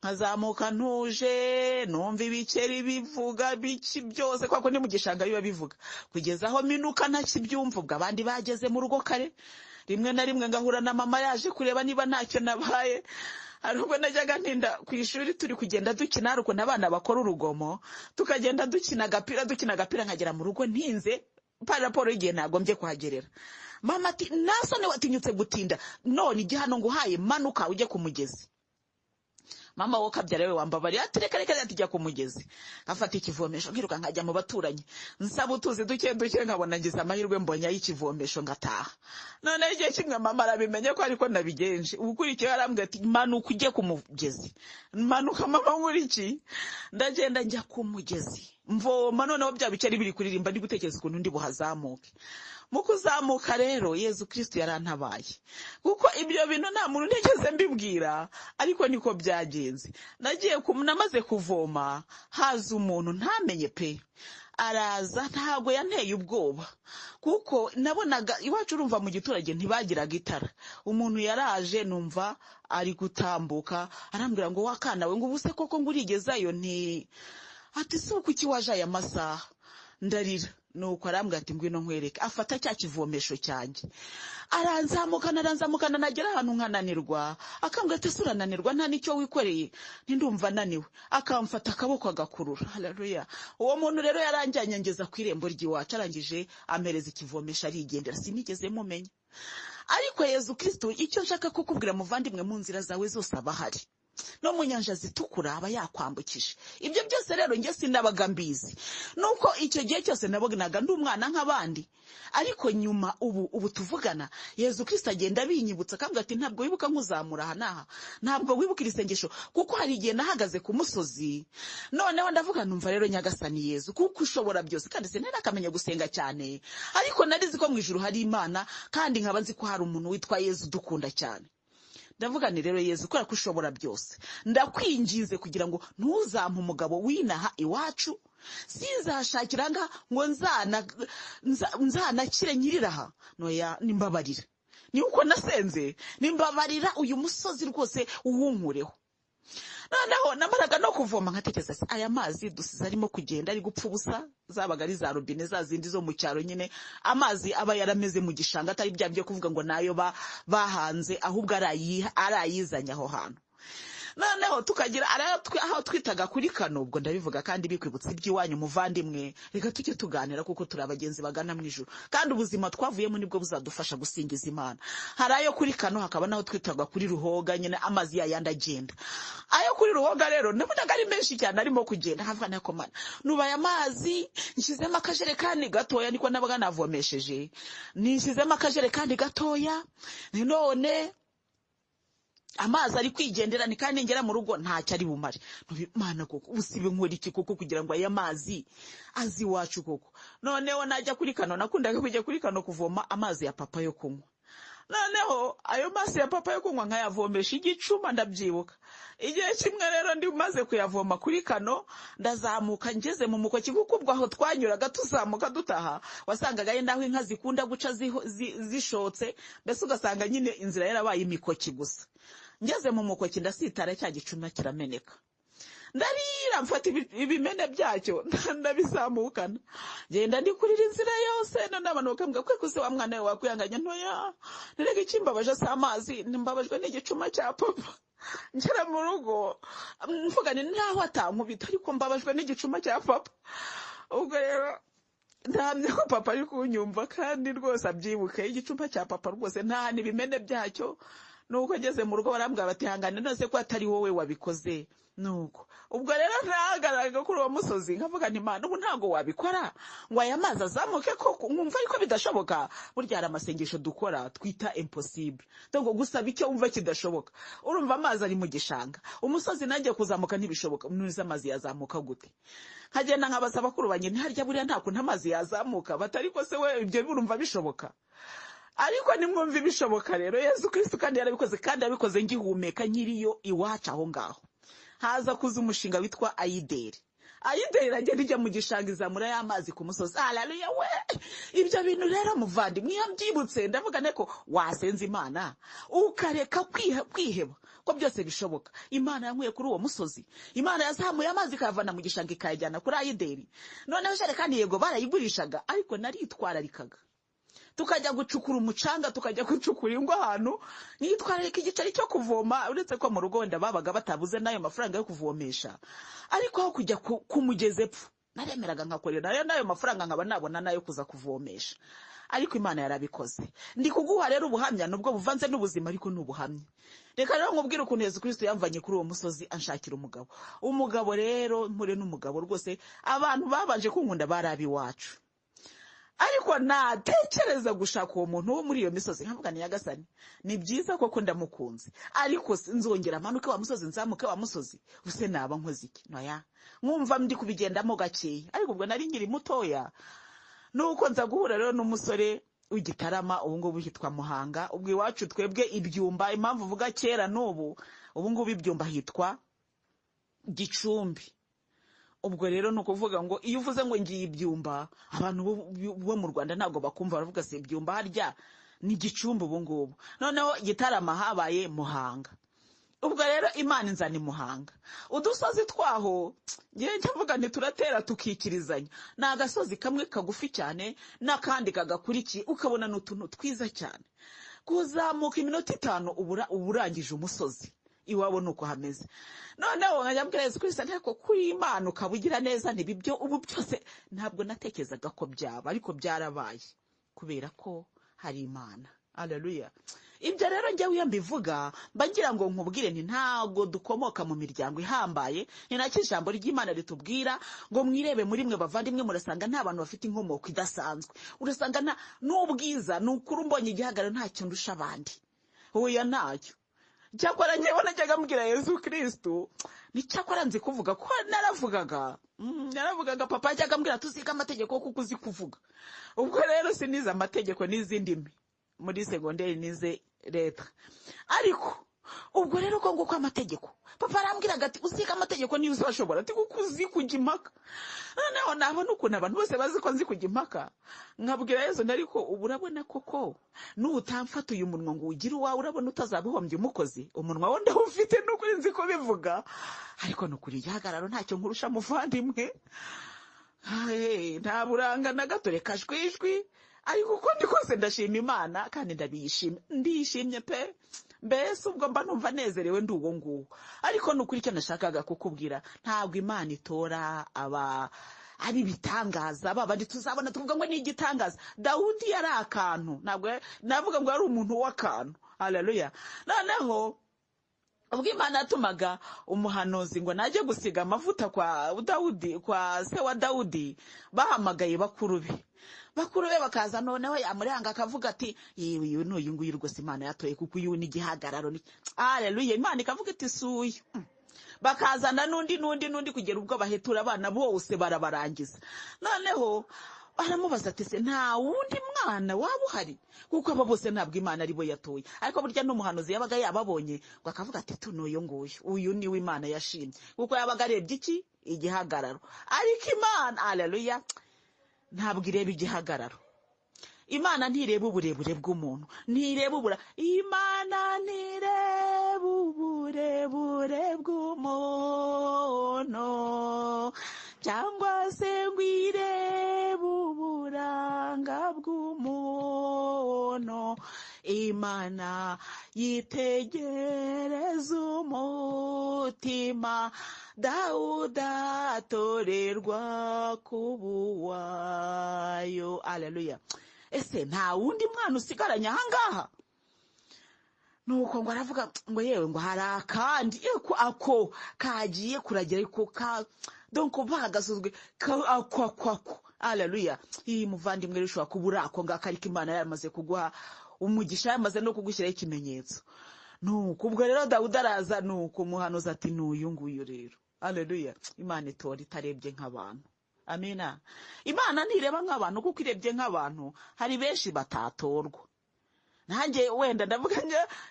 nkazamuka ntuje, numva ibikeri bivuga, biki byose, kubera ko ni mu gishanga biba bivuga, kugeza aho minuka ntakibyumva. Ubwo abandi bageze mu rugo kare, rimwe na rimwe ngahura na mama yaje kureba niba ntacyo nabaye. Hari ubwo najyaga ntinda ku ishuri, turi kugenda dukina, hari ukuntu abana bakora urugomo, tukagenda dukina agapira, dukina agapira, nkagera mu rugo ntinze par rapport y'igihe nagombye kuhagerera. Mama ati: "Nasone, watinyutse gutinda? None igihano nguhaye, manuka ujye ku mugezi." Mama wo kabyara we, wambabariye, ati: "Reka, reka." Tujya ku mugezi, nkafata ikivomesho, nkiruka nkajya mu baturanyi, nsaba utuzi duke duke, nkabona ngize amahirwe mbonye ay'ikivomesho, ngataha. Noneho igihe kimwe mama arabimenye ko ariko nabigenje. Ukurikiyeho arambwira ati: "Manuka ujye ku mugezi." Manuka mama, nkuri ndagenda njya ku mugezi, mvoma. Noneho bya bikeri biri kuririmba, ndi gutekereza ukuntu ndi buhazamuke. Mu kuzamuka rero, Yezu Kristo yarantabaye, kuko ibyo bintu nta muntu ntigeze mbibwira, ariko niko byagenze. Nagiye namaze kuvoma, haza umuntu ntamenye pe. Araza, ntabwo yanteye ubwoba, kuko nabonaga iwacu, urumva mu giturage ntibagiraga itara. Umuntu yaraje, numva ari gutambuka, arambwira ngo: "Wakana we," ngo, "ubu se koko ngo urigezayo?" Nti ati: "Si kuki waje aya masaha?" Ndarira. Nuko arambwira ati: "Ngwino nkwereke." Afata cya kivomesho cyanjye, aranzamukana, aranzamukana, nagera ahantu nkananirwa, akambwira ati: "Ese urananirwa nta n'icyo wikoreye?" Ntindumva naniwe. Akamfata akaboko, agakurura. Haleluya! Uwo muntu rero yaranjyanye ngeza ku irembo ry'iwacu, arangije ampereza ikivomesho, arigendera. Sinigeze mumenya. Ariko Yezu Kristo, icyo nshaka kukubwira muvandimwe, mu nzira zawe zose aba ahari, no mu nyanja zitukura aba yakwambukije. Ibyo byose rero njye sinabaga mbizi, nuko icyo gihe cyose nabonaga ndi umwana nk'abandi. Ariko nyuma, ubu tuvugana, Yezu Kristo agenda abinyibutsa, akambwira ati: "Ntabwo wibuka nkuzamura aha n'aha? Ntabwo wibuka iri sengesho?" Kuko hari igihe nahagaze ku musozi, noneho ndavuga: "Numva rero Nyagasani Yezu, kuko ushobora byose." Kandi sinari gusenga cyane, ariko nari nzi ko mu ijuru hari Imana, kandi nkaba nzi ko hari umuntu witwa Yezu dukunda cyane. Ndavuga ni: "Rero Yezu, kubera ko ushobora byose, ndakwinginze kugira ngo ntuzampe umugabo winaha iwacu, sinzashakira ngaha ngo nzanakire nyiriraha noya. Nimbabarira." Ni uko nasenze: "Nimbabarira, uyu musozi rwose uwunkureho." Noneho namaraga no kuvoma, nkatekereza: "Se aya mazi dusize arimo kugenda, ari gupfa ubusa?" Zabaga ari za robine za zindi zo mu cyaro nyine, amazi aba yarameze mu gishanga, atari bya byo kuvuga ngo nayo bahanze, ahubwo ari ayizanye aho hantu. Noneho tukagira aho twitaga kuri kano. Ubwo ndabivuga kandi bikwibutsa iby'iwanyu muvandimwe. Reka tujye tuganira, kuko turi abagenzi bagana mu ijuru, kandi ubuzima twavuyemo nibwo buzadufasha gusingiza Imana. Hari ayo kuri kano, hakaba n'aho twitaga kuri Ruhoga nyine, amazi yayandi agenda. Ayo kuri Ruhoga rero nabonaga ari menshi cyane arimo kugenda, nkavuga: "Nako Mana, nubaye amazi, nshyizemo akajerekani gatoya, niko nabaga navomesheje, nishyizemo akajerekani gatoya, none amazi ari kwigendera, ni kandi ngera mu rugo ntacyo ari bumare. Mana koko, usibe nkora iki koko kugira ngo aya mazi azi iwacu koko?" Noneho najya kuri kano, nakundaga kujya kuri kano kuvoma amazi ya papa yo kunywa. Noneho ayo mazi ya papa yo kunywa nkayavomesha igicuma, ndabyibuka. Igihe kimwe rero ndi maze kuyavoma kuri kano, ndazamuka ngeze mu mukoki, kuko ubwo aho twanyuraga tuzamuka dutaha wasangaga yenda aho inka zikunda guca zishotse, mbese ugasanga nyine inzira yarabaye imikoki gusa. Ngeze mu mukoki ndasitara, cya gicuma kirameneka, ndarira, mfata ibimene byacyo ndabizamukana, ngenda ndi kurira inzira yose. None abantu bakambwira ko kuze wa mwana we wakwihanganye ntoya, nirega ikimbabaje si amazi, mbabajwe n'igicuma cya papa. Ngera mu rugo mvuga ni ntaho atankubita, ariko mbabajwe n'igicuma cya papa. Ubwo rero ndahamya ko papa ari kunyumva kandi rwose abyibuke igicuma cya papa rwose, nta n'ibimene byacyo. Nuko ngeze mu rugo barambwira bati hangane nose ko atari wowe wabikoze. Nuko ubwo rero ntahagararaga kuri uwo musozi nkavuga nti Imana, ubu ntabwo wabikora ngo aya mazi azamuke koko, nkumva ariko bidashoboka. Burya hari amasengesho dukora twita impossible, donc gusaba icyo wumva kidashoboka. Urumva amazi ari mu gishanga, umusozi nanjye kuzamuka ntibishoboka, nuzi amazi yazamuka gute? Nkagenda nkabaza bakuru banjye, ntiharya buriya nta kuntu amazi yazamuka? Batari ko se we ibyo urumva bishoboka? Ariko nimwumva ibishoboka rero, Yesu Kristo kandi yarabikoze, kandi yabikoze ngihumeka nkiriyo iwacu aho ngaho. Haza kuza umushinga witwa Ayideri. Ayideri iragenda ijya mu gishanga izamura y'amazi ku musozi. Haleluya we! Ibyo bintu rero muvandimwe, iyo mbyibutse ndavuga ko wasenza Imana ukareka kwiheba ko byose bishoboka. Imana yankuye kuri uwo musozi, Imana yazamuye amazi ikayavana mu gishanga ikayajyana kuri Ayideri. Noneho jerekani yego barayigurishaga, ariko naritwararikaga, tukajya gucukura umucanga, tukajya gucukura ingo ahantu, nitwararika igiceri cyo kuvoma. Uretse ko mu rugo wenda babaga batabuze n'ayo mafaranga yo kuvomesha, ariko aho kujya ku mugezi epfo naremeraga nkakorera nayo n'ayo mafaranga nkaba nabona nayo kuza kuvomesha. Ariko Imana yarabikoze. Ndi kuguha rero ubuhamya nubwo buvanze n'ubuzima, ariko ni ubuhamya. Reka rero nkubwire ukuntu Yesu Kristo yamvanye kuri uwo musozi anshakira umugabo. Umugabo rero mpure n'umugabo rwose, abantu babanje kunkunda bari ab'iwacu, ariko natekereza gushaka uwo muntu wo muri iyo misozi nkavuga ni Nyagasani, ni byiza koko ndamukunze, ariko nzongera manuke wa musozi, nzamuke wa musozi, use naba nkoze iki? Noya, nkumva ndi kubigendamo gakeya, ariko ubwo nari nkiri mutoya. Nuko nza guhura rero n'umusore w'Igitarama, ubu ngubu hitwa Muhanga. Ubwo iwacu twebwe ibyumba, impamvu uvuga kera n'ubu, ubu ngubu ibyumba hitwa Gicumbi. Ubwo rero ni ukuvuga ngo iyo uvuze ngo ngiye ibyumba, abantu bo mu Rwanda ntabwo bakumva, baravuga se ibyumba harya ni Gicumbi ubu ngubu. Noneho Gitarama habaye Muhanga. Ubwo rero Imana inzana i Muhanga. Udusozi twaho ngewe ndavuga nti turatera tukikirizanya, ni agasozi kamwe kagufi cyane n'akandi kagakurikiye, ukabona ni utuntu twiza cyane. Kuzamuka iminota 5 ubura urangije umusozi. Iwabo nuko hameze. Noneho nkajya mbwira Yesu Kristo ariko kuri Imana ukaba ugira neza, ntibibyo ubu byose ntabwo natekerezaga ko byaba, ariko byarabaye kubera ko hari Imana. Haleluya. Ibyo rero njyewe iyo mbivuga mba ngira ngo nkubwire nti ntabwo dukomoka mu miryango ihambaye. Ni nacyo ijambo ry'Imana ritubwira ngo mwirebe muri mwe bavandimwe, murasanga nta bantu bafite inkomoko idasanzwe, urasanga nta n'ubwiza. Ni ukuri mbonye igihagararo ntacyo ndusha abandi, oya ntacyo. Cyakora njyewe najyaga mbwira Yesu Kristo ni cyakora nzi kuvuga, ko naravugaga, naravugaga. Papa yajyaga ambwira tuziga amategeko kuko uzi kuvuga. Ubwo rero sinize amategeko n'izindi ndimi, muri segonderi nize leta. Ariko ubwo rero ko nguko amategeko, papa arambwiraga ati uziga amategeko niyo uzashobora, ati kuko uzi kujya impaka. Noneho nabona ukuntu abantu bose bazi ko nzi kujya impaka, nkabwira Yesu ariko ubu urabona koko nutamfata uyu munwa ngo ugire uwawe, urabona utazaba uhombye umukozi. Umunwa wo ndawufite n'ukuri nzi kubivuga, ariko ni ukuri igihagararo ntacyo nkurusha muvandimwe, nta buranga na gato, reka jwijwi. Ariko uko ndi kose ndashima Imana kandi ndabiyishimye, ndishimye pe. Mbese ubwo mba numva nezerewe ndi uwo nguwo. Ariko ni ukuri icyo nashakaga kukubwira, ntabwo Imana itora aba ari ibitangaza babandi tuzabona tuvuga ngo ni igitangaza. Dawudi yari akantu, ntabwo navuga ngo yari umuntu w'akantu. Haleluya. Noneho ubwo Imana yatumaga umuhanuzi ngo najye gusiga amavuta kwa Dawudi, kwa se wa Dawudi, bahamagaye bakuru be, bakuru be bakaza. Noneho yamuranga akavuga ati yewe uyu ni uyu nguyu rwose Imana yatoye, kuko uyu ni igihagararo. Haleluya. Imana ikavuga iti suyu. Bakazana n'undi n'undi n'undi kugera ubwo bahetura abana bose barabarangiza. Noneho baramubaza ati se nta wundi mwana waba uhari, kuko aba bose ntabwo Imana ari bo yatoye. Ariko burya n'umuhanuzi yabaga yababonye ngo akavuga ati tuno uyu nguyu, uyu niwe Imana yashimye, kuko yabaga arebye iki? Igihagararo. Ariko Imana, aleluya, ntabwo ireba igihagararo. Imana ntireba uburebure bw'umuntu, ntireba ubura. Imana ntireba uburebure bw'umuntu, cyangwa se ngo irebe uburanga bw'umuntu. Imana yitegereza umutima, Dawuda atorerwa kuba uwayo. Aleluya. Ese nta wundi mwana usigaranye ahangaha? Nuko ngo aravuga ngo yewe, ngo hari akandi ako kagiye kuragira, ariko ka donc bagasuzwe ako ako ako. Aleluya. Iyi muvandimwe rero ushobora kuba uri ako ngako, ariko Imana yamaze kuguha umugisha, yamaze no kugushyiraho ikimenyetso. Nuko ubwo rero Dawudi araza, nuko umuhanuzi ati n'uyu nguyu rero. Aleluya. Imana itora itarebye nk'abantu. Amina. Imana ntireba nk'abantu, kuko irebye nk'abantu hari benshi batatorwa. Nanjye wenda ndavuga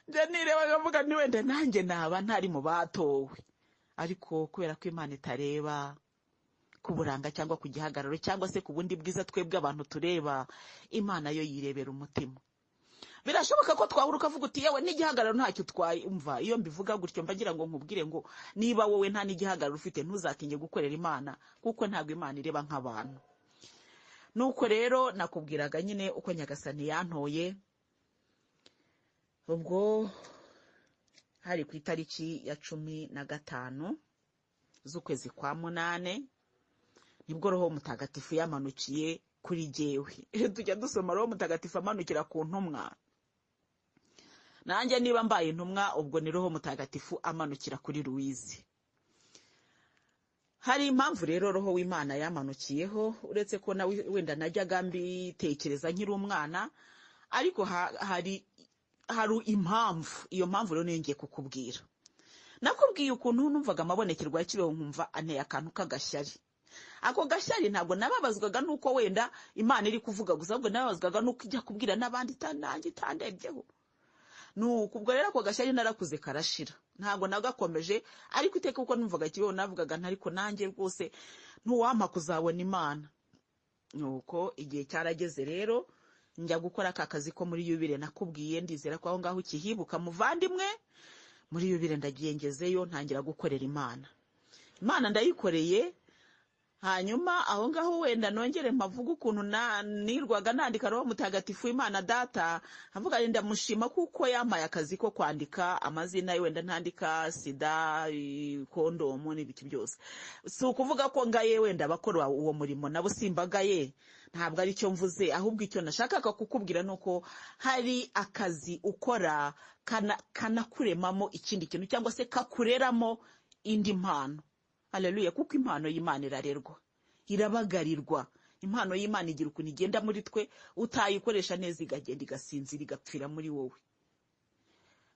njya nireba nkavuga nti wenda nanjye naba ntari mu batowe, ariko kubera ko Imana itareba ku buranga cyangwa ku gihagararo cyangwa se ku bundi bwiza twebwe abantu tureba, Imana yo yirebera umutima. Birashoboka ko twahura ukavuga uti yewe n'igihagararo ntacyo utwaye. Umva, iyo mbivuga gutyo mba ngira ngo nkubwire ngo niba wowe nta n'igihagararo ufite, ntuzatinye gukorera Imana, kuko ntabwo Imana ireba nk'abantu. Nuko rero nakubwiraga nyine uko Nyagasani yantoye. Ubwo hari ku itariki ya 15 z'ukwezi kwa 8, nibwo Roho Mutagatifu yamanukiye kuri jyewe. Tujya dusoma Roho Mutagatifu amanukira ku ntumwa. Nanjye niba mbaye intumwa, ubwo ni Roho Mutagatifu amanukira kuri Louise. Hari impamvu rero Roho w'Imana yamanukiyeho, uretse ko nawe wenda najyaga mbitekereza nkiri umwana, ariko hari impamvu. Iyo mpamvu rero niyo ngiye kukubwira. Nakubwiye ukuntu numvaga amabonekerwa ya Kibeho, nkumva anteye akantu k'agashyari. Ako gashyari ntabwo nababazwaga nuko wenda Imana iri kuvuga gusa, ahubwo nababazwaga nuko ijya kubwira n'abandi nanjye itandebyeho. Nuko ubwo rero ako gashyari narakuze karashira, ntabwo nagakomeje, ariko iteka uko numvaga Kibeho navugaga ntariko nanjye rwose ntuwampa kuzabona Imana. Nuko igihe cyarageze rero njya gukora aka kazi ko muri yubile nakubwiye, ndizera ko aho ngaho ukihibuka muvandimwe. Muri yubile ndagiye, ngezeyo ntangira gukorera Imana. Imana ndayikoreye. Hanyuma aho ngaho wenda nongere mpavuga ukuntu nirwaga nandika Roho Mutagatifu Imana Data, nkavuga nti ndamushima kuko yampaye akazi ko kwandika amazina ye, wenda ntandika sida, kondomu n'ibiki byose. Si ukuvuga ko ngaye wenda abakora uwo murimo nabo simbagaye, ntabwo ari cyo mvuze, ahubwo icyo nashakaga kukubwira ni uko hari akazi ukora kanakuremamo ikindi kintu, cyangwa se kakureramo indi mpano. Haleluya. Kuko impano y'Imana irarerwa, irabagarirwa. Impano y'Imana igira ukuntu igenda muri twe, utayikoresha neza igagenda igasinzira, igapfira muri wowe.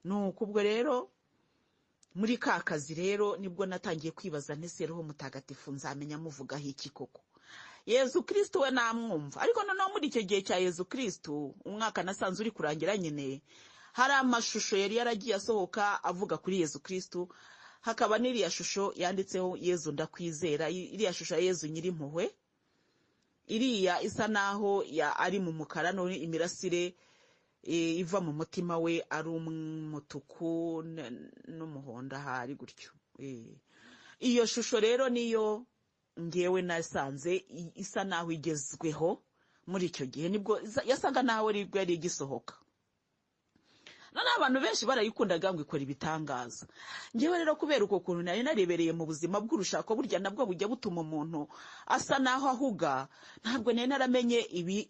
Nuko ubwo rero muri ka kazi rero nibwo natangiye kwibaza nti ese Roho Mutagatifu nzamenya muvugaho iki koko? Yezu Kristo we namwumva, ariko noneho muri icyo gihe cya Yezu Kristo, umwaka nasanze uri kurangira nyine, hari amashusho yari yaragiye asohoka avuga kuri Yezu Kristo, hakaba n'iriya shusho yanditseho Yezu ndakwizera, iriya shusho ya Yezu nyirimpuhwe, iriya isa naho ari mu mukara, none imirasire iva mu mutima we ari umutuku n'umuhondo ahari gutyo. Iyo shusho rero niyo ngewe nasanze isa naho igezweho muri icyo gihe, nibwo yasaga naho yari igisohoka. Noneho abantu benshi barayikundaga ngo ikora ibitangaza. Ngewe rero kubera uko kuntu nari narebereye mu buzima bw'urushako, burya nabwo bujya butuma umuntu asa naho ahuga, ntabwo nari naramenye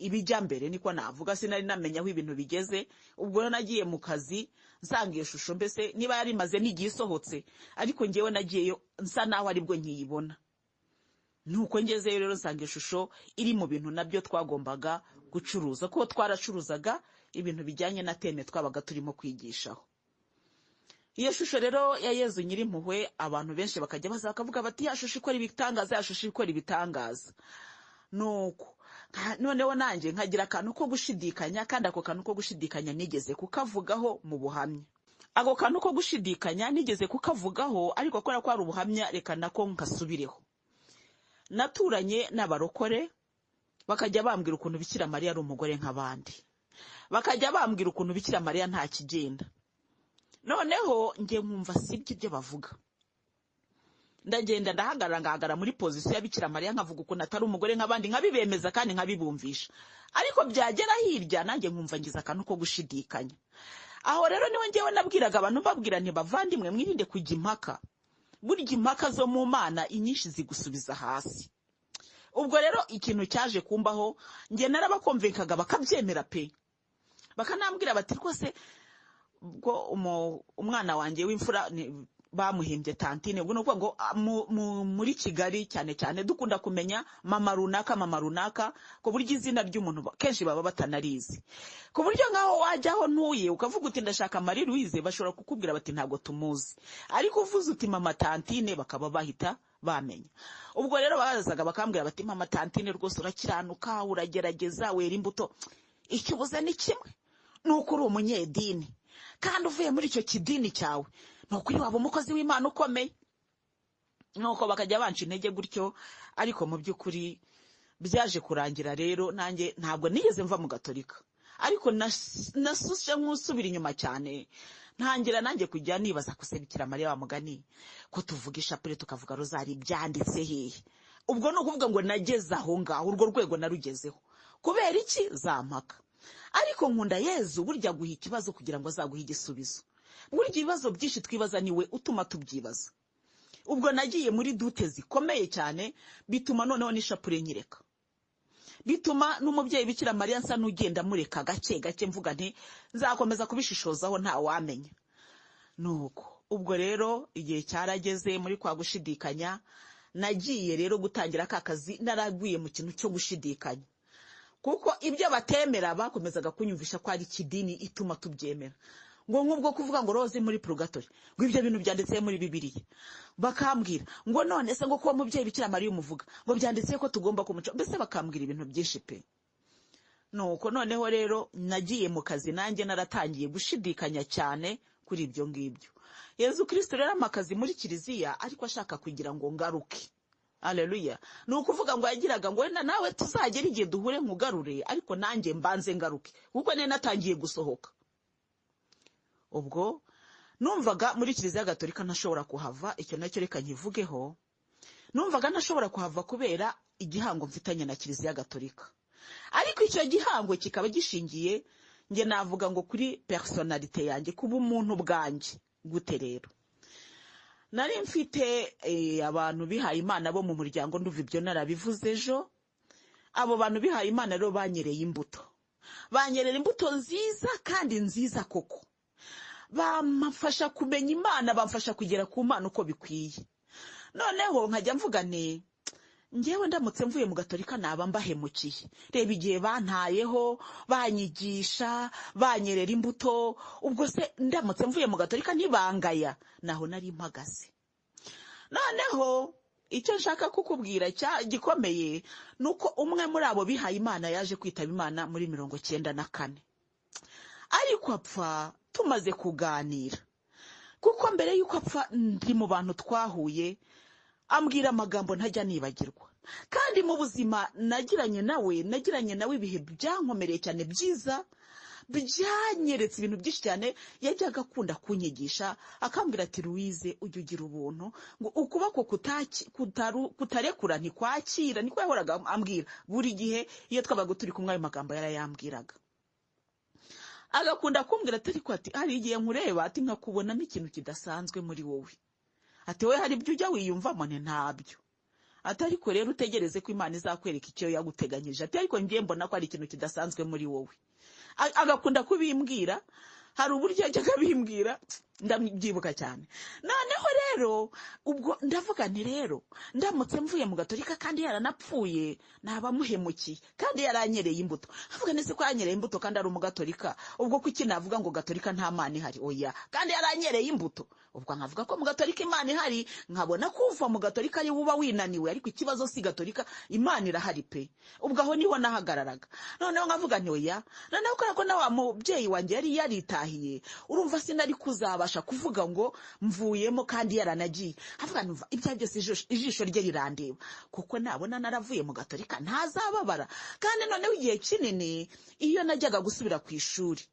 ibijya mbere, niko navuga, sinari namenya aho ibintu bigeze. Ubwo rero nagiye mu kazi nsanga iyo shusho, mbese niba yari imaze n'igihe isohotse, ariko ngewe nagiyeyo nsa naho aribwo nkiyibona. Nuko ngezeyo rero nsanga ishusho iri mu bintu nabyo twagombaga gucuruza, kuko twaracuruzaga ibintu bijyanye na teme twabaga turimo kwigishaho. Iyo shusho rero ya Yezu nyirimpuhwe, abantu benshi bakajya baza bakavuga bati ya shusho ikora ibitangaza, ya shusho ikora ibitangaza. Nuko Noneho nanjye nkagira akantu ko gushidikanya, kandi ako kantu ko gushidikanya nigeze kukavugaho mu buhamya. Ako kantu ko gushidikanya nigeze kukavugaho, ariko kubera ko ari ubuhamya reka nako nkasubireho. Naturanye n'abarokore, bakajya bambwira ukuntu Bikira Mariya ari umugore nk'abandi, bakajya bambwira ukuntu Bikira Mariya nta kigenda. Noneho njye nkumva sibyo ibyo bavuga. Ndagenda ndahagarara, ngahagarara muri pozisiyo ya Bikira Mariya, nkavuga ukuntu atari umugore nk'abandi, nkabibemeza kandi nkabibumvisha. Ariko byagera hirya nanjye nkumva ngize akantu ko gushidikanya. Aho rero niho ngewe nabwiraga abantu, mbabwira nti bavandimwe, mwirinde kujya impaka. Burya impaka zo mu Mana inyinshi zigusubiza hasi. Ubwo rero ikintu cyaje kumbaho, njye narabakomvekaga bakabyemera pe, bakanambwira bati rwose ubwo umwana wanjye w'imfura bamuhimbye Tantine. Ubwo ni ukuvuga ngo muri Kigali cyane cyane dukunda kumenya mama runaka, mama runaka, ku buryo izina ry'umuntu kenshi baba batanarizi, ku buryo nk'aho wajya aho ntuye ukavuga uti ndashaka Marie Louise, bashobora kukubwira bati ntabwo tumuzi, ariko uvuze uti mama Tantine bakaba bahita bamenya. Ubwo rero bazaga bakambwira bati mama Tantine rwose urakiranuka, uragerageza, wera imbuto, icyo ubuze ni kimwe, ni uko uri umunyedini, kandi uvuye muri icyo kidini cyawe ni ukuri waba umukozi w'Imana ukomeye. Nuko bakajya banca intege gutyo, ariko mu by'ukuri byaje kurangira rero nanjye ntabwo nigeze mva mu Gatolika, ariko nasushe nk'usubira inyuma cyane, ntangira nanjye kujya nibaza ko se Bikira Mariya wa mugani ko tuvuga ishapule tukavuga rozari byanditse hehe? Ubwo ni ukuvuga ngo nageze aho ngaho, urwo rwego narugezeho kubera iki? Za mpaka. Ariko nkunda Yezu, burya aguha ikibazo kugira ngo azaguhe igisubizo. Burya ibibazo byinshi twibaza niwe utuma tubyibaza. Ubwo nagiye muri dute zikomeye cyane, bituma noneho n'ishapule nyireka, bituma n'umubyeyi Bikira Mariya nsa n'ugenda mureka gake gake, mvuga nti nzakomeza kubishishozaho ntawamenya. Nuko ubwo rero igihe cyarageze muri kwa gushidikanya, nagiye rero gutangira ka kazi naraguye mu kintu cyo gushidikanya, kuko ibyo batemera bakomezaga kunyumvisha ko ari ikidini ituma tubyemera. Ngo nk'ubwo kuvuga ngo roze muri purgatori, ngo ibyo bintu byanditse muri Bibiliya, bakambwira ngo none se ngo kuba mubyeyi Bikira Mariya umuvuga ngo byanditse ko tugomba kumuca, mbese bakambwira ibintu byinshi pe. Nuko noneho rero nagiye mu kazi nanjye naratangiye gushidikanya cyane kuri ibyo ngibyo. Yezu Kristo rero amakazi muri kiliziya, ariko ashaka kugira ngo ngaruke. Haleluya. Ni ukuvuga ngo yagiraga ngo wenda nawe tuzagera igihe duhure nkugarure, ariko nanjye mbanze ngaruke, kuko nari natangiye gusohoka. Ubwo numvaga muri kiliziya Gatolika ntashobora kuhava, icyo nacyo reka nkivugeho. Numvaga ntashobora kuhava kubera igihango mfitanye na kiliziya Gatolika, ariko icyo gihango kikaba gishingiye, nge navuga ngo kuri personalite yanjye, kuba umuntu bwanjye. Gute rero? Nari mfite abantu bihaye Imana bo mu muryango, ndumva ibyo narabivuze ejo. Abo bantu bihaye Imana rero banyereye imbuto, banyerera imbuto nziza kandi nziza koko, bamfasha kumenya Imana, bamfasha kugera ku Mana uko bikwiye. Noneho nkajya mvuga nti ngewe ndamutse mvuye mu Gatolika naba mbahemukiye. Reba igihe bantayeho, banyigisha, banyerera imbuto, ubwo se ndamutse mvuye mu Gatolika ntibangaya, naho nari mpagaze. Noneho icyo nshaka kukubwira gikomeye ni uko umwe muri abo bihaye Imana yaje kwitaba Imana muri 94, ariko apfa tumaze kuganira, kuko mbere y'uko apfa ndi mu bantu twahuye, ambwira amagambo ntajya nibagirwa. Kandi mu buzima nagiranye nawe ibihe byankomereye cyane byiza, byanyeretse ibintu byinshi cyane. Yajyaga akunda kunyigisha akambwira ati Louise ujye ugira ubuntu, ngo ukuboko kutarekura ntikwakira. Niko yahoraga ambwira buri gihe iyo twabaga turi kumwe, ayo magambo yarayambwiraga. Agakunda kumbwira ati ariko ati hari igihe nkureba ati nkakubonamo ikintu kidasanzwe muri wowe, ati wowe hari ibyo ujya wiyumvamo? Ni ntabyo. Ati ariko rero utegereze ko Imana izakwereka icyo yaguteganyije, ati ariko ngiye mbona ko ari ikintu kidasanzwe muri wowe. Agakunda kubimbwira. Hari uburyo yajyaga bimbwira, ndabyibuka cyane. Noneho rero ubwo ndavuga nti rero ndamutse mvuye mu gatolika kandi yaranapfuye, naba muhemukiye, kandi yaranyereye imbuto. Avuga nese ko yanyereye imbuto kandi ari umugatolika, ubwo kuki navuga ngo gatolika nta mana ihari? Oya, kandi yaranyereye imbuto. Ubwo nkavuga ko mu gatolika Imana ihari, nkabona kuva mu gatolika ari uba winaniwe, ariko ikibazo si gatolika, Imana irahari pe. Ubwo aho niho nahagararaga. Noneho nkavuga nti oya. Noneho kubera ko na wa mubyeyi wanjye yari yaritahiye, urumva sinari kuzabasha kuvuga ngo mvuyemo kandi yaranagiye. Avuga numva ibya byose ijisho rye rirandeba, kuko nabona naravuye mu gatolika ntazababara. Kandi noneho igihe kinini iyo najyaga gusubira ku ishuri,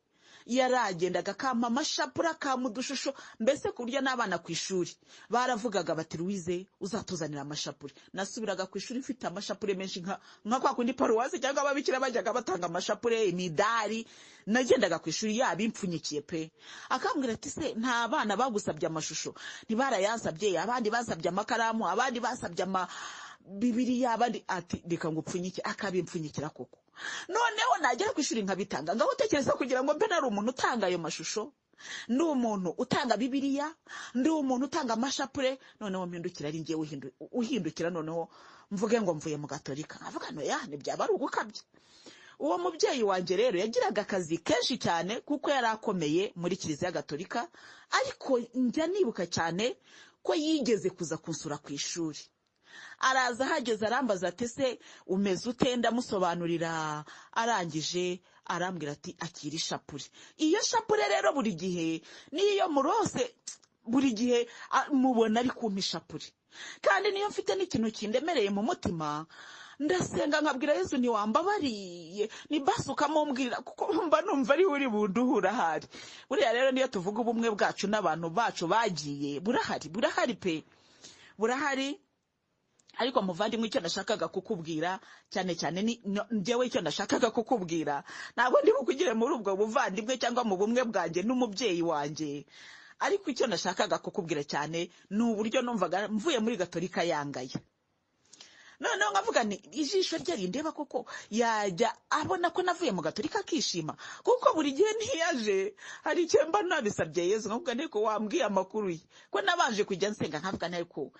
yaragendaga akampa amashapura, akampa udushusho, mbese ku buryo n'abana ku ishuri baravugaga bati Louise uzatuzanira amashapure. Nasubiraga ku ishuri mfite amashapure menshi, nka kwa kundi paruwasi cyangwa ababikira bajyaga batanga amashapure, imidari. Nagendaga ku ishuri yabimpfunyikiye pe. Akambwira ati se nta bana bagusabye amashusho? Ntibarayansabye, abandi basabye amakaramu, abandi basabye ama Bibiliya, abandi ati reka ngupfunyike, akabimpfunyikira koko. Noneho nagera ku ishuri nkabitanga. Ngaho utekereza kugira ngo mbe nari umuntu utanga ayo mashusho, ndi umuntu utanga Bibiliya, ndi umuntu utanga amashapure, noneho mpindukira ari njyewe uhindukira, noneho mvuge ngo mvuye mu gatolika. Nkavuga no ya ntibyaba ari ugukabya. Uwo mubyeyi wanjye rero yagiraga akazi kenshi cyane kuko yari akomeye muri Kiliziya Gatolika, ariko njya nibuka cyane ko yigeze kuza kunsura ku ishuri. Araza ahageze arambaza ati se umeze ute? Ndamusobanurira, arangije arambwira ati akira ishapure. Iyo shapure rero buri gihe niyo murose, buri gihe mubona ari kumpa ishapure. Kandi niyo mfite n'ikintu kindemereye mu mutima, ndasenga nkabwira Yesu ntiwambabariye, ni basi ukamumbwira, kuko mba numva ari uri bunduhura ahari. Buriya rero niyo tuvuga ubumwe bwacu n'abantu bacu bagiye, burahari, burahari pe, burahari. Ariko muvandimwe, icyo nashakaga kukubwira cyane cyane ni njyewe icyo nashakaga kukubwira, ntabwo ndi bukugire muri ubwo buvandimwe cyangwa mu bumwe bwanjye n'umubyeyi wanjye, ariko icyo nashakaga kukubwira cyane ni uburyo numvaga mvuye muri gatolika yangaye. Noneho nkavuga nti ijisho rye rindeba koko, yajya abona ko navuye mu gatolika akishima, kuko buri gihe ntiyaje hari icyo mba nabisabye Yezu, nkavuga nti ko wambwiye amakuru ye, ko nabanje kujya nsenga nkavuga nti ko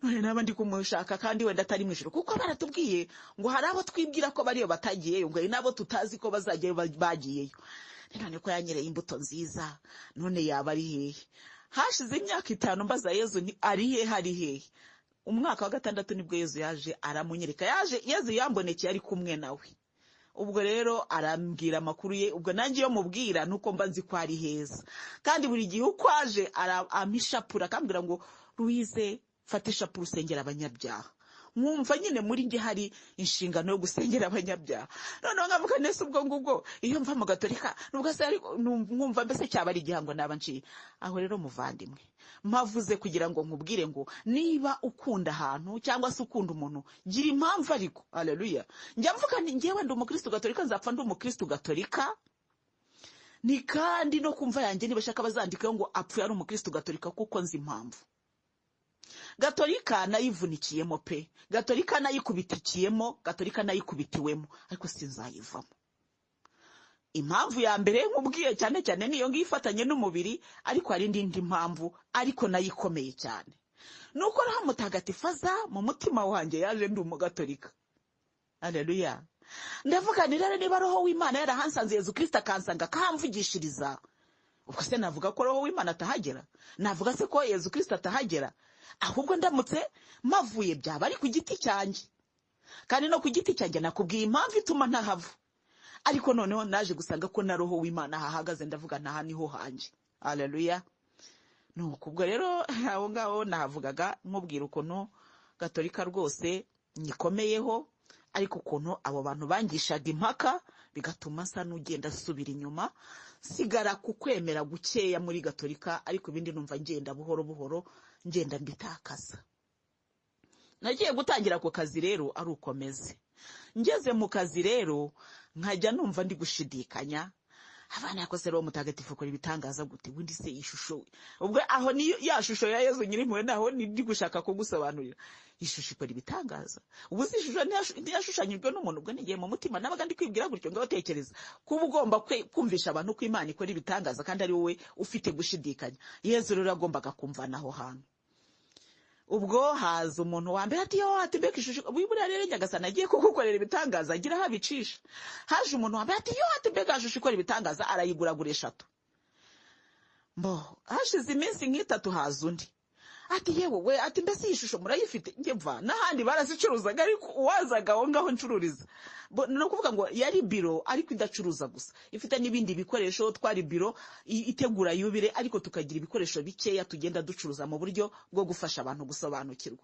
none naba ndi kumushaka kandi wenda atari mu ijuru, kuko baratubwiye ngo hari abo twibwira ko bariyo batagiyeyo, ngo hari n'abo tutazi ko bazajyayo bagiyeyo. None ko yanyereye imbuto nziza, none yaba ari hehe? Hashize imyaka 5 mbaza Yezu nti ari hehe, ari hehe? Umwaka wa 6 nibwo Yezu yaje aramunyereka. Yaje Yezu yambonekeye ari kumwe nawe. Ubwo rero arambwira amakuru ye, ubwo nanjye iyo mubwira nuko mba nzi ko ari heza. Kandi buri gihe uko aje amishapura akambwira ngo Louise fata ishapure usengera abanyabyaha. Nkumva nyine muri njye hari inshingano yo gusengera abanyabyaha. Noneho nkavuga nese ubwo ngubwo iyo mva mu gatolika nubwo se ariko nkumva mbese cyaba ari igihango naba nciye. Aho rero muvandimwe, mpavuze kugira ngo nkubwire ngo niba ukunda ahantu cyangwa se ukunda umuntu, gira impamvu ariko. Haleluya. Njya mvuga nti njyewe ndi umukristo gatolika, nzapfa ndi umukristo gatolika. Ni kandi no kumva yanjye niba shaka bazandikeho ngo apfuye ari umukristo gatolika, kuko nzi impamvu. Gatolika nayivunikiyemo pe, gatolika nayikubitikiyemo, gatolika nayikubitiwemo, ariko sinzayivamo. Impamvu ya mbere nkubwiye cyane cyane niyo ngiyo ifatanye n'umubiri, ariko hari n'indi mpamvu ariko nayikomeye cyane. Nuko Roho Mutagatifu aza mu mutima wanjye, yaje ndi umugatolika. Haleluya. Ndavuga nti rero niba Roho w'Imana yarahansanze, Yezu Kristo akansanga akamvugishiriza, ubwo se navuga ko Roho w'Imana atahagera? Navuga se ko Yezu Kristo atahagera? Ahubwo ndamutse mavuye byaba ari ku giti cyanjye. Kandi no ku giti cyanjye nakubwiye impamvu ituma ntahava. Ariko noneho naje gusanga ko na Roho w'Imana ahahagaze, ndavuga ntaha niho hanjye. Haleluya. Nuko ubwo rero aho ngaho nahavugaga nkubwira ukuntu gatolika rwose nyikomeyeho, ariko ukuntu abo bantu bangishaga impaka bigatuma nsa n'ugenda asubira inyuma, sigara ku kwemera gukeya muri gatolika, ariko ibindi numva ngenda buhoro buhoro ngenda mbitakaza. Nagiye gutangira ako kazi rero ari ukomeze. Ngeze mu kazi rero nkajya numva ndi gushidikanya, Abana yakoze Roho Mutagatifu akora ibitangaza gute? Ubundi se ishusho, ubwo aho niyo ya shusho ya Yezu Nyirimpuhwe, naho ndi gushaka kugusobanurira ishusho ikora ibitangaza. Ubu si ishusho ntiyashushanyijwe n'umuntu? Ubwo nigiye mu mutima nabaga ndi kwibwira gutyo, ngaho tekereza kuba ugomba kumvisha abantu ko Imana ikora ibitangaza kandi ari wowe ufite gushidikanya. Yezu rero yagombaga kumvana aho hantu. Ubwo haza umuntu wa mbere ati: "Yo," ati, "mbega ishusho!" Buriya rero Nyagasani agiye kugukorera ibitangaza agira aho abicisha. Haje umuntu wa mbere ati: "Yo," ati, "mbega ishusho ikora ibitangaza!" Arayiguragura 3. Mbo hashize iminsi nk'itatu haza undi ati: "Yewe we," ati, "mbese iyi shusho murayifite?" Njye mva n'ahandi barazicuruzaga, ariko uwazaga aho ngaho ncururiza, ni ukuvuga ngo yari biro ariko idacuruza gusa, ifite n'ibindi bikoresho. Twari biro itegura yubile, ariko tukagira ibikoresho bikeya tugenda ducuruza mu buryo bwo gufasha abantu gusobanukirwa.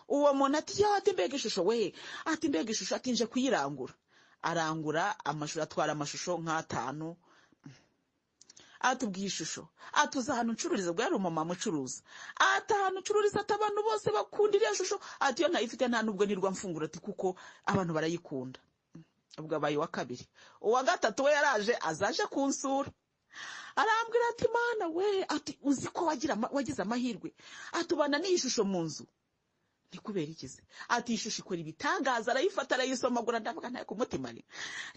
Uwo muntu ati: "Yo," ati, "mbega ishusho we," ati, "mbega ishusho," ati, "nje kuyirangura." Arangura amashusho, atwara amashusho nk'atanu. Atubwiye ishusho, atuza ahantu ncururiza. Ubwo yari umumama ucuruza. Ati: "Ahantu ncururiza," ati, "abantu bose bakunda iriya shusho," ati, "iyo ntayifite nta nubwo nirwa mfungura," ati, "kuko abantu barayikunda." Ubwo abaye uwa kabiri. Uwa gatatu we yaraje, azaje kunsura, arambwira ati: "Mana we," ati, "uzi ko wagize amahirwe," ati, "ubana n'iyi shusho mu nzu." Ni kubera iki se? Ati: "Iyi shusho ikora ibitangaza." Arayifata, arayisomagura. Ndavuga ntayo ku mutima, ni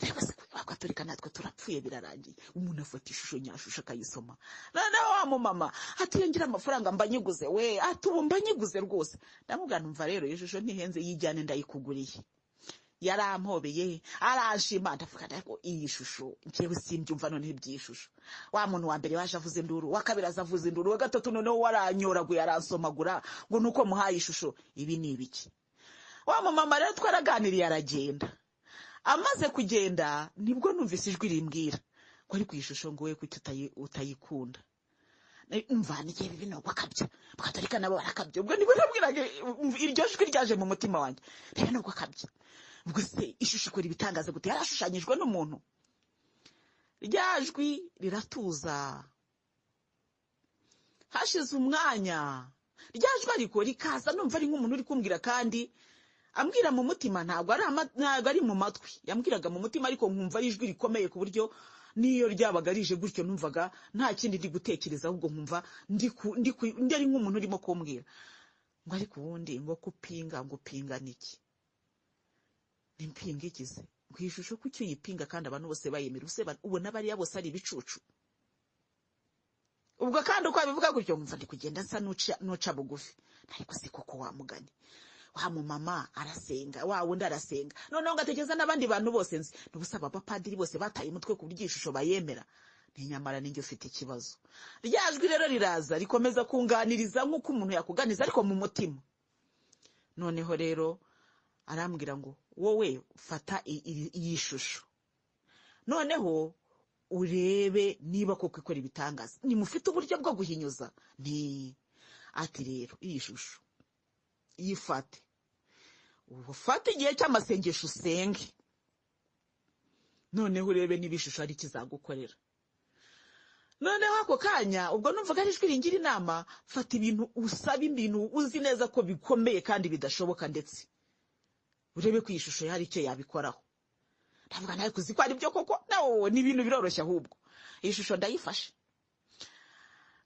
reba se, Abagatolika natwe turapfuye, birarangiye. Umuntu afata ishusho nyashusho akayisoma. Noneho wa mumama ati: "Iyo ngira amafaranga mba nyiguze we," ati, "ubu mba nyiguze rwose." Ndamubwira: "Numva rero iyi shusho ntihenze, yijyane, ndayikuguriye." Yarampobeye, aranshima. Ndavuga ariko iyi shusho njyewe simbyumva. Noneho iby'iyi shusho, wa muntu wa mbere waje avuza induru, uwa kabiri aza avuza induru, uwa gatatu noneho waranyoraguye, aransomagura ngo nuko muhaye ishusho. Ibi ni ibiki? Wa mumama rero twaraganiriye, aragenda. Amaze kugenda nibwo numvise ijwi rimbwira ngo: "Ariko iyi shusho ngo we kuki utayikunda?" Umva, n'igihe bibi nubwo akabya, Abagatolika nabo barakabya. Ubwo nibwo nabwiraga iryo jwi ryaje mu mutima wanjye: "Reba nubwo akabya, ubwo se ishusho ikora ibitangaza gute? Yarashushanyijwe n'umuntu." Rya jwi riratuza. Hashize umwanya rya jwi ariko rikaza, numva ari nk'umuntu uri kumbwira, kandi ambwira mu mutima, ntabwo ari mu matwi, yambwiraga mu mutima, ariko nkumva ari ijwi rikomeye, ku buryo n'iyo ryabaga rije gutyo numvaga nta kindi ndi gutekereza, ahubwo nkumva ndi ari nk'umuntu urimo kumbwira ngo: "Ariko ubundi ngo kupinga, ngo upinga niki? Nimpinga ikize?" Ngo: "Iyi shusho kuki uyipinga kandi abantu bose bayemera? Ubuse ubona bariya bose ari ibicucu?" Ubwo kandi uko abivuga gutyo nkumva ndi kugenda nsa n'uca bugufi. Ariko si koko, wa mugani wa mumama arasenga, wa wundi arasenga, noneho ngatekereza n'abandi bantu bose nzi, n'ubusaba abapadiri bose bataye umutwe ku buryo iyi shusho bayemera, ni nyamara ninjye ufite ikibazo. Rya jwi rero riraza, rikomeza kunganiriza nk'uko umuntu yakuganiza, ariko mu mutima. Noneho rero arambwira ngo: "Wowe fata iyi shusho, noneho urebe niba koko ikora ibitangaza. Nimufite uburyo bwo guhinyuza." Nti ati: "Rero iyi shusho yifate, ufate igihe cy'amasengesho usenge, noneho urebe niba ishusho ari ikizagukorera." Noneho ako kanya ubwo numvaga ari ijwi ringira inama: fata ibintu usaba, ibintu uzi neza ko bikomeye kandi bidashoboka, ndetse urebe ko iyi shusho hari icyo yabikoraho. Ndavuga nawe kuzi ko ari byo koko, nawe ni ibintu biroroshye, ahubwo iyi shusho ndayifashe.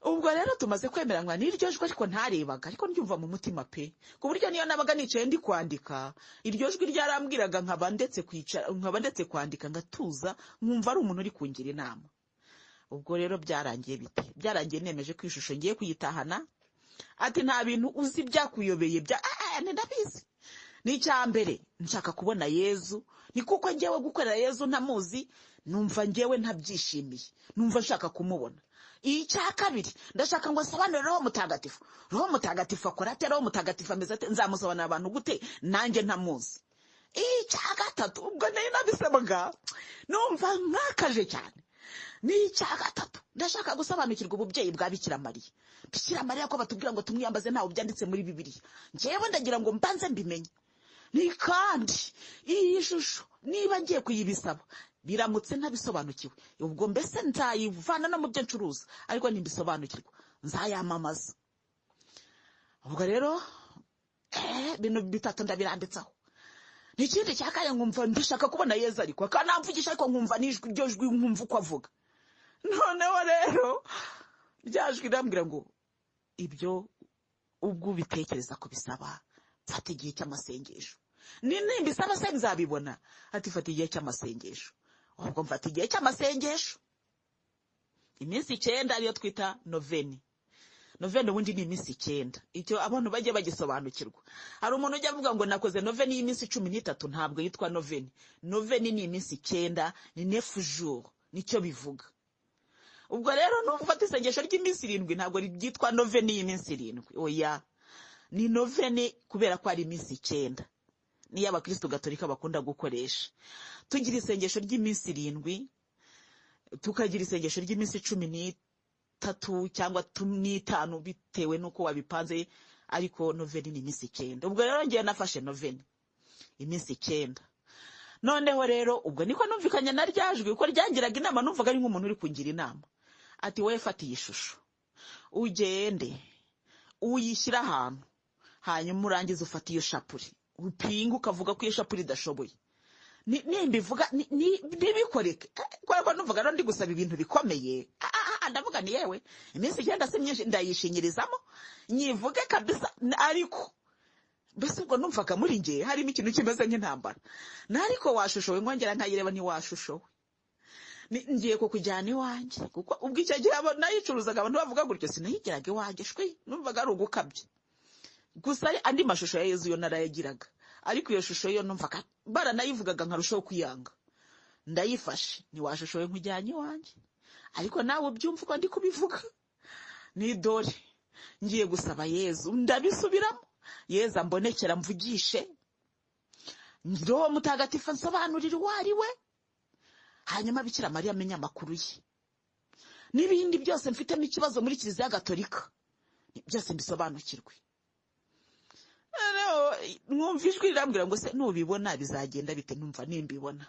Ubwo rero tumaze kwemeranywa n'iryo jwi, ariko ntarebaga, ariko ndyumva mu mutima pe, ku buryo niyo nabaga nicaye ndi kwandika, iryo jwi ryarambwiraga, nkaba ndetse kwicara, nkaba ndetse kwandika, ngatuza, nkumva ari umuntu uri kungira inama. Ubwo rero byarangiye bite? Byarangiye nemeje ko ishusho ngiye kuyitahana. Ati: "Nta bintu uzi byakuyobeye bya?" Ndabizi. Ni icya mbere nshaka kubona Yezu, ni kuko ngewe gukorera Yezu ntamuzi numva ngewe ntabyishimiye, numva nshaka kumubona. Icya kabiri, ndashaka ngo nsobanure Roho Mutagatifu. Roho Mutagatifu akora ate? Roho Mutagatifu ameze ate? Nzamusobanurira abantu gute nanjye ntamuzi? Icya gatatu, ubwo nari nabisabwaga numva nkakaje cyane, ni icya gatatu, ndashaka gusobanukirwa ububyeyi bwa Bikira Mariya. Bikira Mariya ko batubwira ngo tumwiyambaze, ntawe byanditse muri Bibiliya, ngewe ndagira ngo mbanze mbimenye. Ni kandi iyi shusho niba ngiye kuyibisaba, biramutse ntabisobanukiwe, ubwo mbese nzayivana no mu byo ncuruza, ariko nimbisobanukirwa nzayamamaza. Ubwo rero ibintu bitatu ndabirambitsaho. N'ikindi cya kane, nkumva ndashaka kubona Yezu, ariko akanamvugisha, ariko nkumva n'ijwi, iryo jwi nkumva uko avuga. Noneho rero ryajwi rirambwira ngo ibyo ubwo ubitekereza kubisaba, fata igihe cy'amasengesho. Nimbisaba se nzabibona? Ati fata igihe cy'amasengesho. Ubwo mfata igihe cy'amasengesho iminsi 9, ariyo twita noveni. Noveni ubundi ni iminsi 9, icyo abantu bajye bagisobanukirwa. Hari umuntu ujya avuga ngo nakoze noveni y'iminsi 13, ntabwo yitwa noveni. Noveni ni iminsi 9, ni neuf jours, nicyo bivuga. Ubwo rero nufata isengesho ry'iminsi 7 ntabwo ryitwa noveni y'iminsi 7, oya, ni noveni kubera ko ari iminsi 9, niyo abakristo gatolika bakunda gukoresha. Tugira isengesho ry'iminsi 7, tukagira isengesho ry'iminsi 13 cyangwa 15 bitewe n'uko wabipanze, ariko noveni ni iminsi 9. Ubwo rero ngiye nafashe noveni iminsi 9. Noneho rero ubwo niko numvikanye na ryajwi, uko ryangiraga inama numvaga ari nk'umuntu uri kungira inama. Ati wowe fata iyi shusho ugende uyishyire ahantu, hanyuma urangize ufate iyo shapuri upinga ukavuga ko iyo shapuri idashoboye. Nimbivuga ntibikoreke, kubera ko numvaga rero ndi gusaba ibintu bikomeye. Ndavuga ni yewe iminsi 9 si myinshi, ndayishinyirizamo nyivuge kabisa. Ariko mbese ubwo numvaga muri nge harimo ikintu kimeze nk'intambara. Ariko washushowe, nkongera nkayireba ntiwashushowe, ngiye kukujyana iwanjye. Kuko ubwo icyo gihe nayicuruzaga abantu bavuga gutyo, sinayigiraga iwanjye shwi, numvaga ari ugukabya gusa. Andi mashusho ya Yezu yo narayagiraga, ariko iyo shusho yo numvaga baranayivugaga nkarushaho kuyanga. Ndayifashe, ntiwashushowe, nkujyanye iwanjye, ariko nawe ubyumva uko ndi kubivuga. Ni dore ngiye gusaba Yezu, ndabisubiramo, Yezu ambonekera mvugishe, Roho Mutagatifu ansobanurira uwo ari we, hanyuma Bikira Mariya amenye amakuru ye, n'ibindi byose mfitemo ikibazo muri Kiliziya Gatolika byose mbisobanukirwe. Mwumva ijwi rirambwira ngo se nubibona bizagenda bite? Numva nimbibona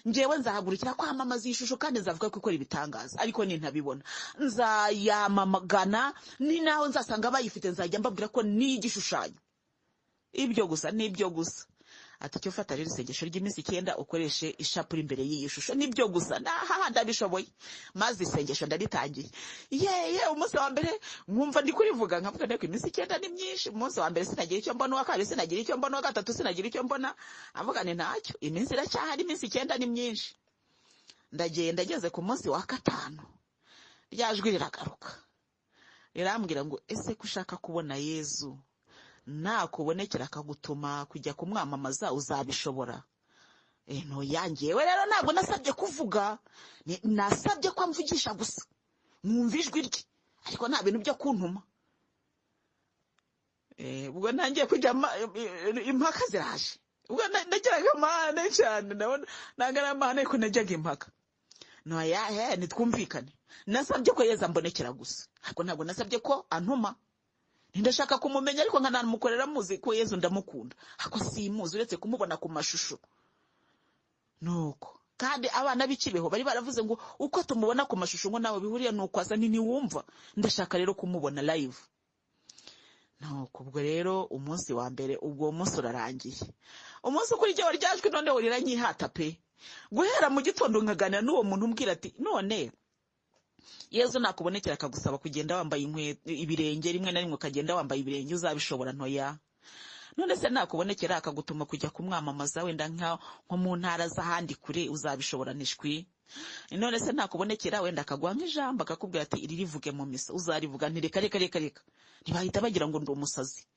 ngewe nzahagurukira kwamamaza iyi shusho kandi nzavuga ko ikora ibitangaza, ariko nintabibona nzayamamagana, ni naho nzasanga bayifite nzajya mbabwira ko ni igishushanyo. Ibyo gusa nibyo gusa. Ati cyo fata rero isengesho ry'iminsi 9 ukoreshe ishapure imbere y'iyi shusho, nibyo gusa, nahaha ndabishoboye. Maze isengesho ndaritangiye, yeye umunsi wa mbere nkumva ndi kurivuga nkavuga nteko iminsi 9 ni myinshi. Umunsi wa mbere sinagira icyo mbona, uwa kabiri sinagira icyo mbona, uwa gatatu sinagira icyo mbona, avuga ni ntacyo, iminsi iracyahari, iminsi 9 ni myinshi. Ndagenda ngeze ku munsi wa 5 rya jwi riragaruka rirambwira ngo ese ko ushaka kubona Yezu nakubonekera akagutuma kujya kumwamamaza uzabishobora? Ntoyangewe rero ntabwo nasabye kuvuga, nasabye ko amvugisha gusa nkumva ijwi rye, ariko nta bintu byo kuntuma. Ubwo ntangiye kujya impaka ziraje. Ubwo nagiraga amahane cyane, ntabwo ari amahane ariko najyaga impaka. Ntoya nitwumvikane, nasabye ko Yezu ambonekera gusa, ariko ntabwo nasabye ko antuma. Ndashaka kumumenya ariko nkanamukorera muzi ko Yezu ndamukunda, ariko simuzi uretse kumubona ku mashusho. Nuko kandi abana b'ikibeho bari baravuze ngo uko tumubona ku mashusho ngo nawe bihuriye nuko asa, ntiwumva. Ndashaka rero kumubona live. Nuko ubwo rero umunsi wa mbere ubwo munsi urarangiye, umunsi ukurikiyeho ryajwi noneho riranyihata pe. Guhera mu gitondo nkaganira n'uwo muntu umbwira ati none Yezu nakubonekera akagusaba kugenda wambaye inkweto ibirenge, rimwe na rimwe ukagenda wambaye ibirenge, uzabishobora? Ntoya. None se nakubonekera akagutuma kujya kumwamamaza wenda nko mu ntara z'ahandi kure, uzabishobora? Nishwi. None se nakubonekera wenda akaguha nk'ijambo akakubwira ati iri rivuge mu misa, uzarivuga? Ntireka reka reka reka, ntibahita bagira ngo ndi umusazi.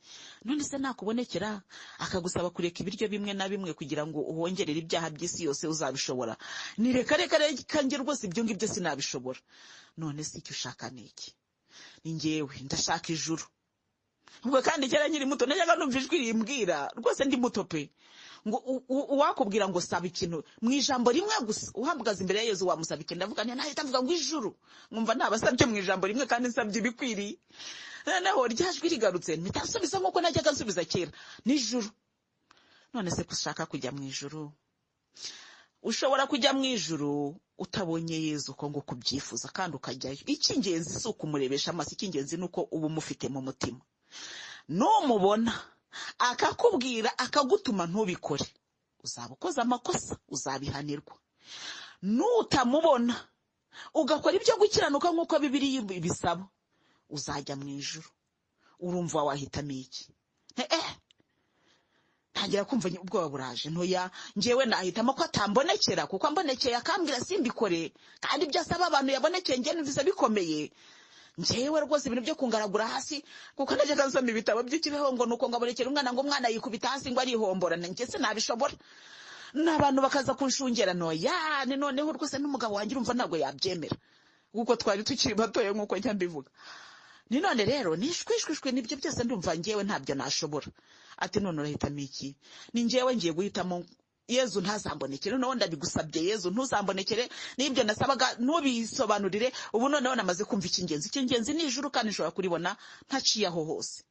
None se nakubonekera akagusaba kureka ibiryo bimwe na bimwe kugira ngo uhongerere ibyaha by'isi yose, uzabishobora? Ni reka reka reka, njye rwose ibyo ngibyo sinabishobora. None se icyo ushaka ni iki? Ni njyewe ndashaka ijuru. Ubwo kandi kera nkiri muto najyaga numva ijwi rimbwira rwose ndi muto pe, ngo uwakubwira ngo saba ikintu mu ijambo rimwe gusa, uhamagaza imbere ya Yezu wamusaba ikintu, ndavuga nti nahita mvuga ngo ijuru, nkumva ntabasabye mu ijambo rimwe kandi nsabye ibikwiriye. Noneho rya jwi rigarutse mpita nsubiza nk'uko najyaga nsubiza kera, nijuru. None se ko ushaka kujya mu ijuru, ushobora kujya mu ijuru utabonye Yezu uko ngo kubyifuza kandi ukajyayo. Icy'ingenzi si ukumurebesha amaso, icy'ingenzi ni uko uba umufite mu mutima. Numubona akakubwira akagutuma ntubikore, uzaba ukoze amakosa, uzabihanirwa. Nutamubona ugakora ibyo gukiranuka nk'uko Bibiliya ibisaba, uzajya mu ijuru. Urumva wahitamo iki? Ntangira kumva ubwoba buraje. Ntoya, njyewe nahitamo ko atambonekera, kuko ambonekeye akambwira simbikore, kandi ibyo asaba abantu yabonekeye njye numvise bikomeye. Njyewe rwose ibintu byo kungaragura hasi, kuko najyaga nsoma ibitabo by'ikibeho ngo nuko ngabonekera umwana ngo umwana yikubita hasi ngo arihombora, njye sinabishobora, n'abantu bakaza kunshungera. Ntoya, ni noneho rwose n'umugabo wanjye urumva ntabwo yabyemera, kuko twari tukiri batoya nk'uko njya mbivuga. Ni none rero nishwishwishwe nibyo byose, ndumva njyewe ntabyo nashobora. Ati none urahitamo iki? Ni njyewe ngiye guhitamo Yezu ntazambonekere. Noneho ndabigusabye Yezu, ntuzambonekere, n'ibyo nasabaga ntubisobanurire. Ubu noneho namaze kumva icy'ingenzi. Icy'ingenzi ni ijuru, kandi nshobora kuribona ntaciye aho hose.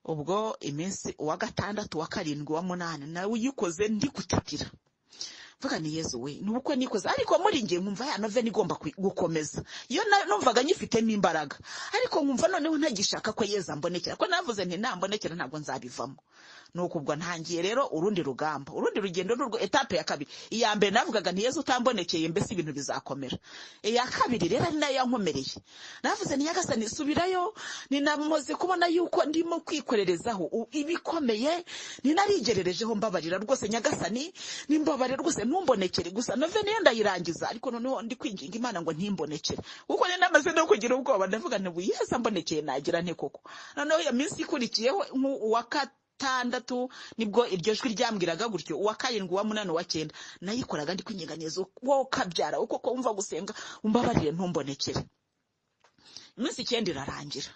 Ubwo iminsi uwa gatandatu, uwa karindwi, uwa munani, nawe uyikoze ndi gutitira, mvuga ni Yezu we, ni ubukwe nikoze, ariko muri njye nkumva ya novena igomba gukomeza. Iyo numvaga nyifitemo imbaraga, ariko nkumva noneho ntagishaka ko Yezu ambonekera, ko navuze nti nambonekera ntabwo nzabivamo. Nuko ubwo ntangiye rero urundi rugamba, urundi rugendo, n'urwo etape ya kabiri. Iya mbere navugaga nti Yezu utambonekeye mbese ibintu bizakomera. Iya kabiri rero ari nayo yankomereye, navuze nti Nyagasani subirayo, ninamaze kubona yuko ndimo kwikorerezaho ibikomeye, ninarigererejeho, mbabarira rwose Nyagasani, nimbabarira rwose ntumbonekere. Gusa novena iyo ndayirangiza, ariko noneho ndi kwinginga Imana ngo ntimbonekere, kuko nari namaze no kugira ubwoba. Ndavuga nti Yezu ambonekeye nagira nte koko? Noneho iyo minsi ikurikiyeho, uwa gatandatu nibwo iryo jwi ryambwiraga gutyo, uwa karindwi, uwa munani, uwa cyenda, nayikoraga ndi kwinginga wowe ukabyara uko ko wumva gusenga, umbabarire ntumbonekere. Iminsi 9 irarangira.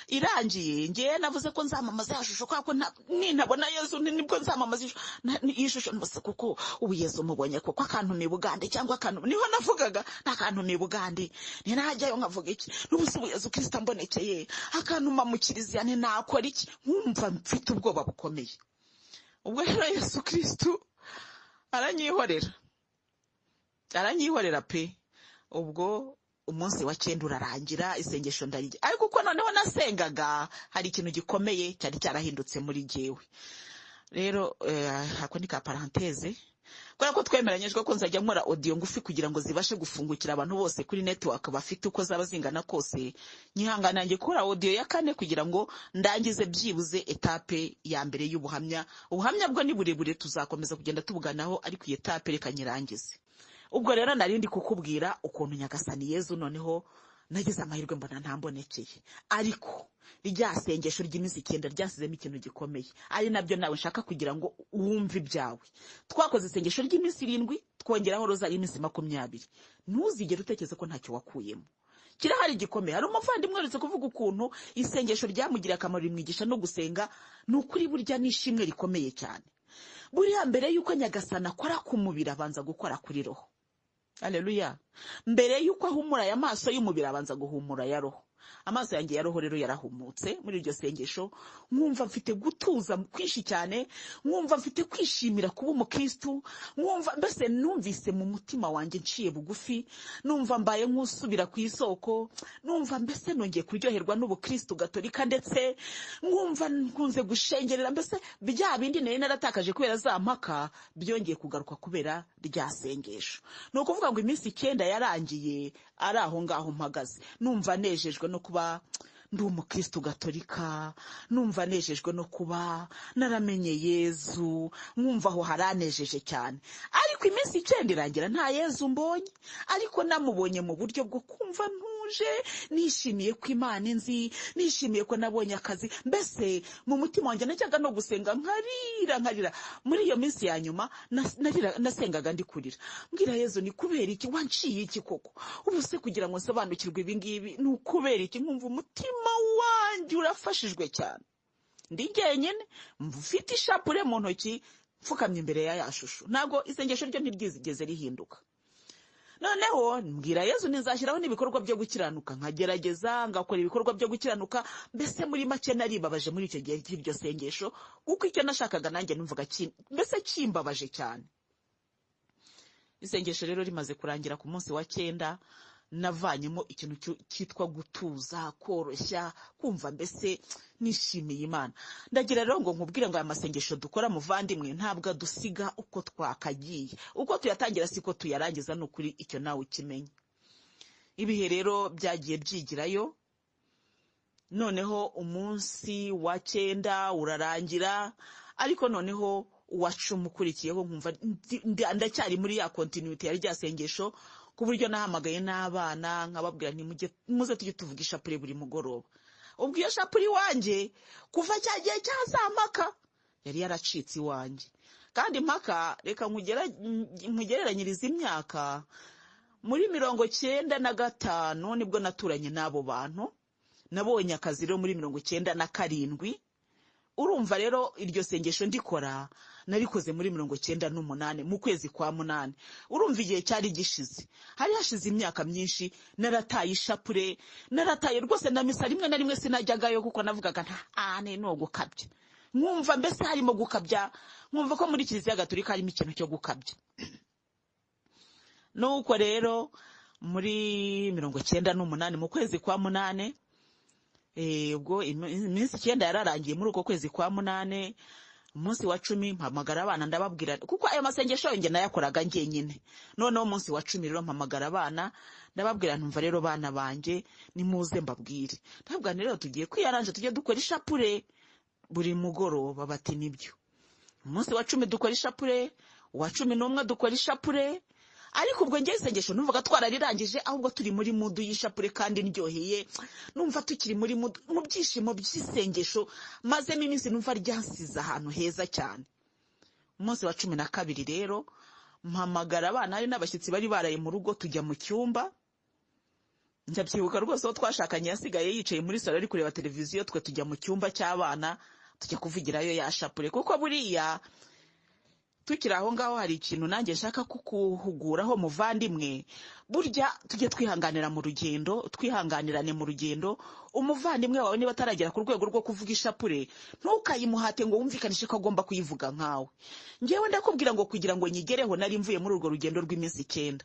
Irangiye ngewe navuze ko nzamamaza ya shusho, kubera ko nintabona Yezu nibwo nzamamaza iyi shusho mbese, kuko ubu Yezu mubonye koko akantu ni Bugande, cyangwa akantu niho navugaga nta kantu ni Bugande, ntinajyayo nkavuga iki? N'ubu se ubu Yezu Kirisita ambonekeye akantuma mu kiliziya ntinakora iki? Nkumva mfite ubwoba bukomeye. Ubwo rero Yesu Kirisitu aranyihorera, aranyihorera pe. Ubwo umunsi wa cyenda urarangira, isengesho ndarijya, ariko uko noneho nasengaga hari ikintu gikomeye cyari cyarahindutse muri jyewe. Rero ako ni ka parenthèse, kubera ko twemeranyijwe ko nzajya nkora audio ngufi kugira ngo zibashe gufungukira abantu bose kuri network bafite uko zaba zingana kose. Nyihangana nanjye gukora audio ya kane kugira ngo ndangize byibuze etape ya mbere y'ubuhamya. Ubuhamya bwo ni burebure, tuzakomeza kugenda tubuganaho, ariko iyi etape reka nyirangize. Ubwo rero nari ndi kukubwira ukuntu Nyagasani Yezu noneho nagize amahirwe mbona ntambonekeye, ariko rya sengesho ry'iminsi 9 ryasizemo ikintu gikomeye, ari nabyo nawe nshaka kugira ngo wumve ibyawe. Twakoze isengesho ry'iminsi 7, twongeraho rozari y'iminsi 20. Ntuzigere utekereza ko ntacyo wakuyemo, kirahari gikomeye. Hari umuvandimwe uherutse kuvuga ukuntu isengesho ryamugiriye akamaro, rimwigisha no gusenga. Ni ukuri burya ni ishimwe rikomeye cyane. Buriya mbere y'uko Nyagasani akora ku mubiri, abanza gukora kuri roho. Aleluya! Mbere y'uko ahumura aya maso y'umubiri, abanza guhumura aya roho. Amaso yanjye ya roho rero yarahumutse muri iryo sengesho, nkumva mfite gutuza kwinshi cyane, nkumva mfite kwishimira kuba umukristu, nkumva mbese numvise mu mutima wanjye nciye bugufi, numva mbaye nk'usubira ku isoko, numva mbese nongeye kuryoherwa n'ubukristu gatolika, ndetse nkumva nkunze gushengerera. Mbese bya bindi nari naratakaje kubera za mpaka byongeye kugaruka kubera rya sengesho. Ni ukuvuga ngo iminsi 9 yarangiye ari aho ngaho mpagaze, numva nejejwe no kuba ndi umukristu gatolika, numva nejejwe no kuba naramenye Yezu, nkumva aho haranejeje cyane. Ariko iminsi 9 irangira nta Yezu mbonye, ariko namubonye mu buryo bwo kumva ntuje, nishimiye ko Imana inzi, nishimiye ko nabonye akazi. Mbese mu mutima wanjye najyaga no gusenga nkarira, nkarira. Muri iyo minsi ya nyuma nasengaga ndi kurira, mbwira Yezu ni kubera iki wanciye iki koko? Ubu se kugira ngo nsobanukirwe ibi ngibi ni ukubera iki? Nkumva umutima wanjye urafashijwe cyane. Ndi jyenyine, mfite ishapure mu ntoki, mfukamye imbere ya ya shusho. Ntabwo isengesho ryo ntiryigeze rihinduka. Noneho mbwira Yezu ntizashyiraho n'ibikorwa byo gukiranuka, nkagerageza ngakora ibikorwa byo gukiranuka. Mbese muri make naribabaje muri icyo gihe cy'iryo sengesho, kuko icyo nashakaga nanjye numvaga mbese kimbabaje cyane. Isengesho rero rimaze kurangira ku munsi wa cyenda, Navanyemo ikintu cyitwa gutuza, koroshya, kumva mbese nishimiye Imana. Ndagira rero ngo nkubwire ngo aya masengesho dukora, muvandimwe, ntabwo adusiga uko twakagiye. Uko tuyatangira siko tuyarangiza, ni ukuri, icyo nawe ukimenye. Ibihe rero byagiye byigirayo, noneho umunsi wa 9 urarangira, ariko noneho uwa 10 ukurikiyeho nkumva ndacyari muri ya continuité ya rya sengesho, ku buryo nahamagaye n'abana nkababwira nti muze tujye tuvuga ishapure buri mugoroba. Ubwo iyo shapure iwanjye kuva cya gihe cyazampaka yari yaracitse iwanjye. Kandi impaka, reka nkugereranyirize imyaka, muri 95 nibwo naturanye n'abo bantu. Nabonye akazi rero muri 97. Urumva rero iryo sengesho ndikora narikoze muri 98 mu kwezi kwa 8. Urumva igihe cyari gishize, hari hashize imyaka myinshi narataye ishapure, narataye rwose na misa rimwe na rimwe sinajyagayo, kuko navugaga nta ane no gukabya, nkumva mbese harimo gukabya, nkumva ko muri Kiliziya Gatolika harimo ikintu cyo gukabya. Nuko rero muri 98 mu kwezi kwa 8, ubwo iminsi 9 yararangiye muri uko kwezi kwa 8, umunsi wa 10 mpamagara abana ndababwira, kuko ayo masengesho yonge nayakoraga njyenyine. Noneho umunsi wa 10 rero mpamagara abana ndababwira, ntumva rero bana banjye nimuze mbabwire, ndababwira rero tugiye kwiyaranje tujye dukora ishapure buri mugoroba. Bati nibyo. Umunsi wa 10 dukora ishapure, uwa 11 dukora ishapure. Ariko ubwo ngiye isengesho numvaga twararirangije, ahubwo turi muri mudu y'ishapure kandi ndyoheye, numva tukiri muri mudu mu byishimo by'isengesho, mazemo iminsi numva ryansize ahantu heza cyane. Umunsi wa 12 rero mpamagara abana, hari n'abashyitsi bari baraye mu rugo, tujya mu cyumba. Ndabyibuka rwose uwo twashakanye yasigaye yicaye muri salo ari kureba televiziyo, twe tujya mu cyumba cy'abana tujya kuvugirayo ya shapure. Kuko buriya tukiri aho ngaho hari ikintu nanjye nshaka kukuhuguraho muvandimwe. Burya tujye twihanganira mu rugendo, twihanganirane mu rugendo. Umuvandimwe wawe niba ataragera ku rwego rwo kuvuga ishapure, ntukayimuhate ngo wumvikanishe ko agomba kuyivuga nkawe. Ngewe ndakubwira ngo kugira ngo nyigereho nari mvuye muri urwo rugendo rw'iminsi 9,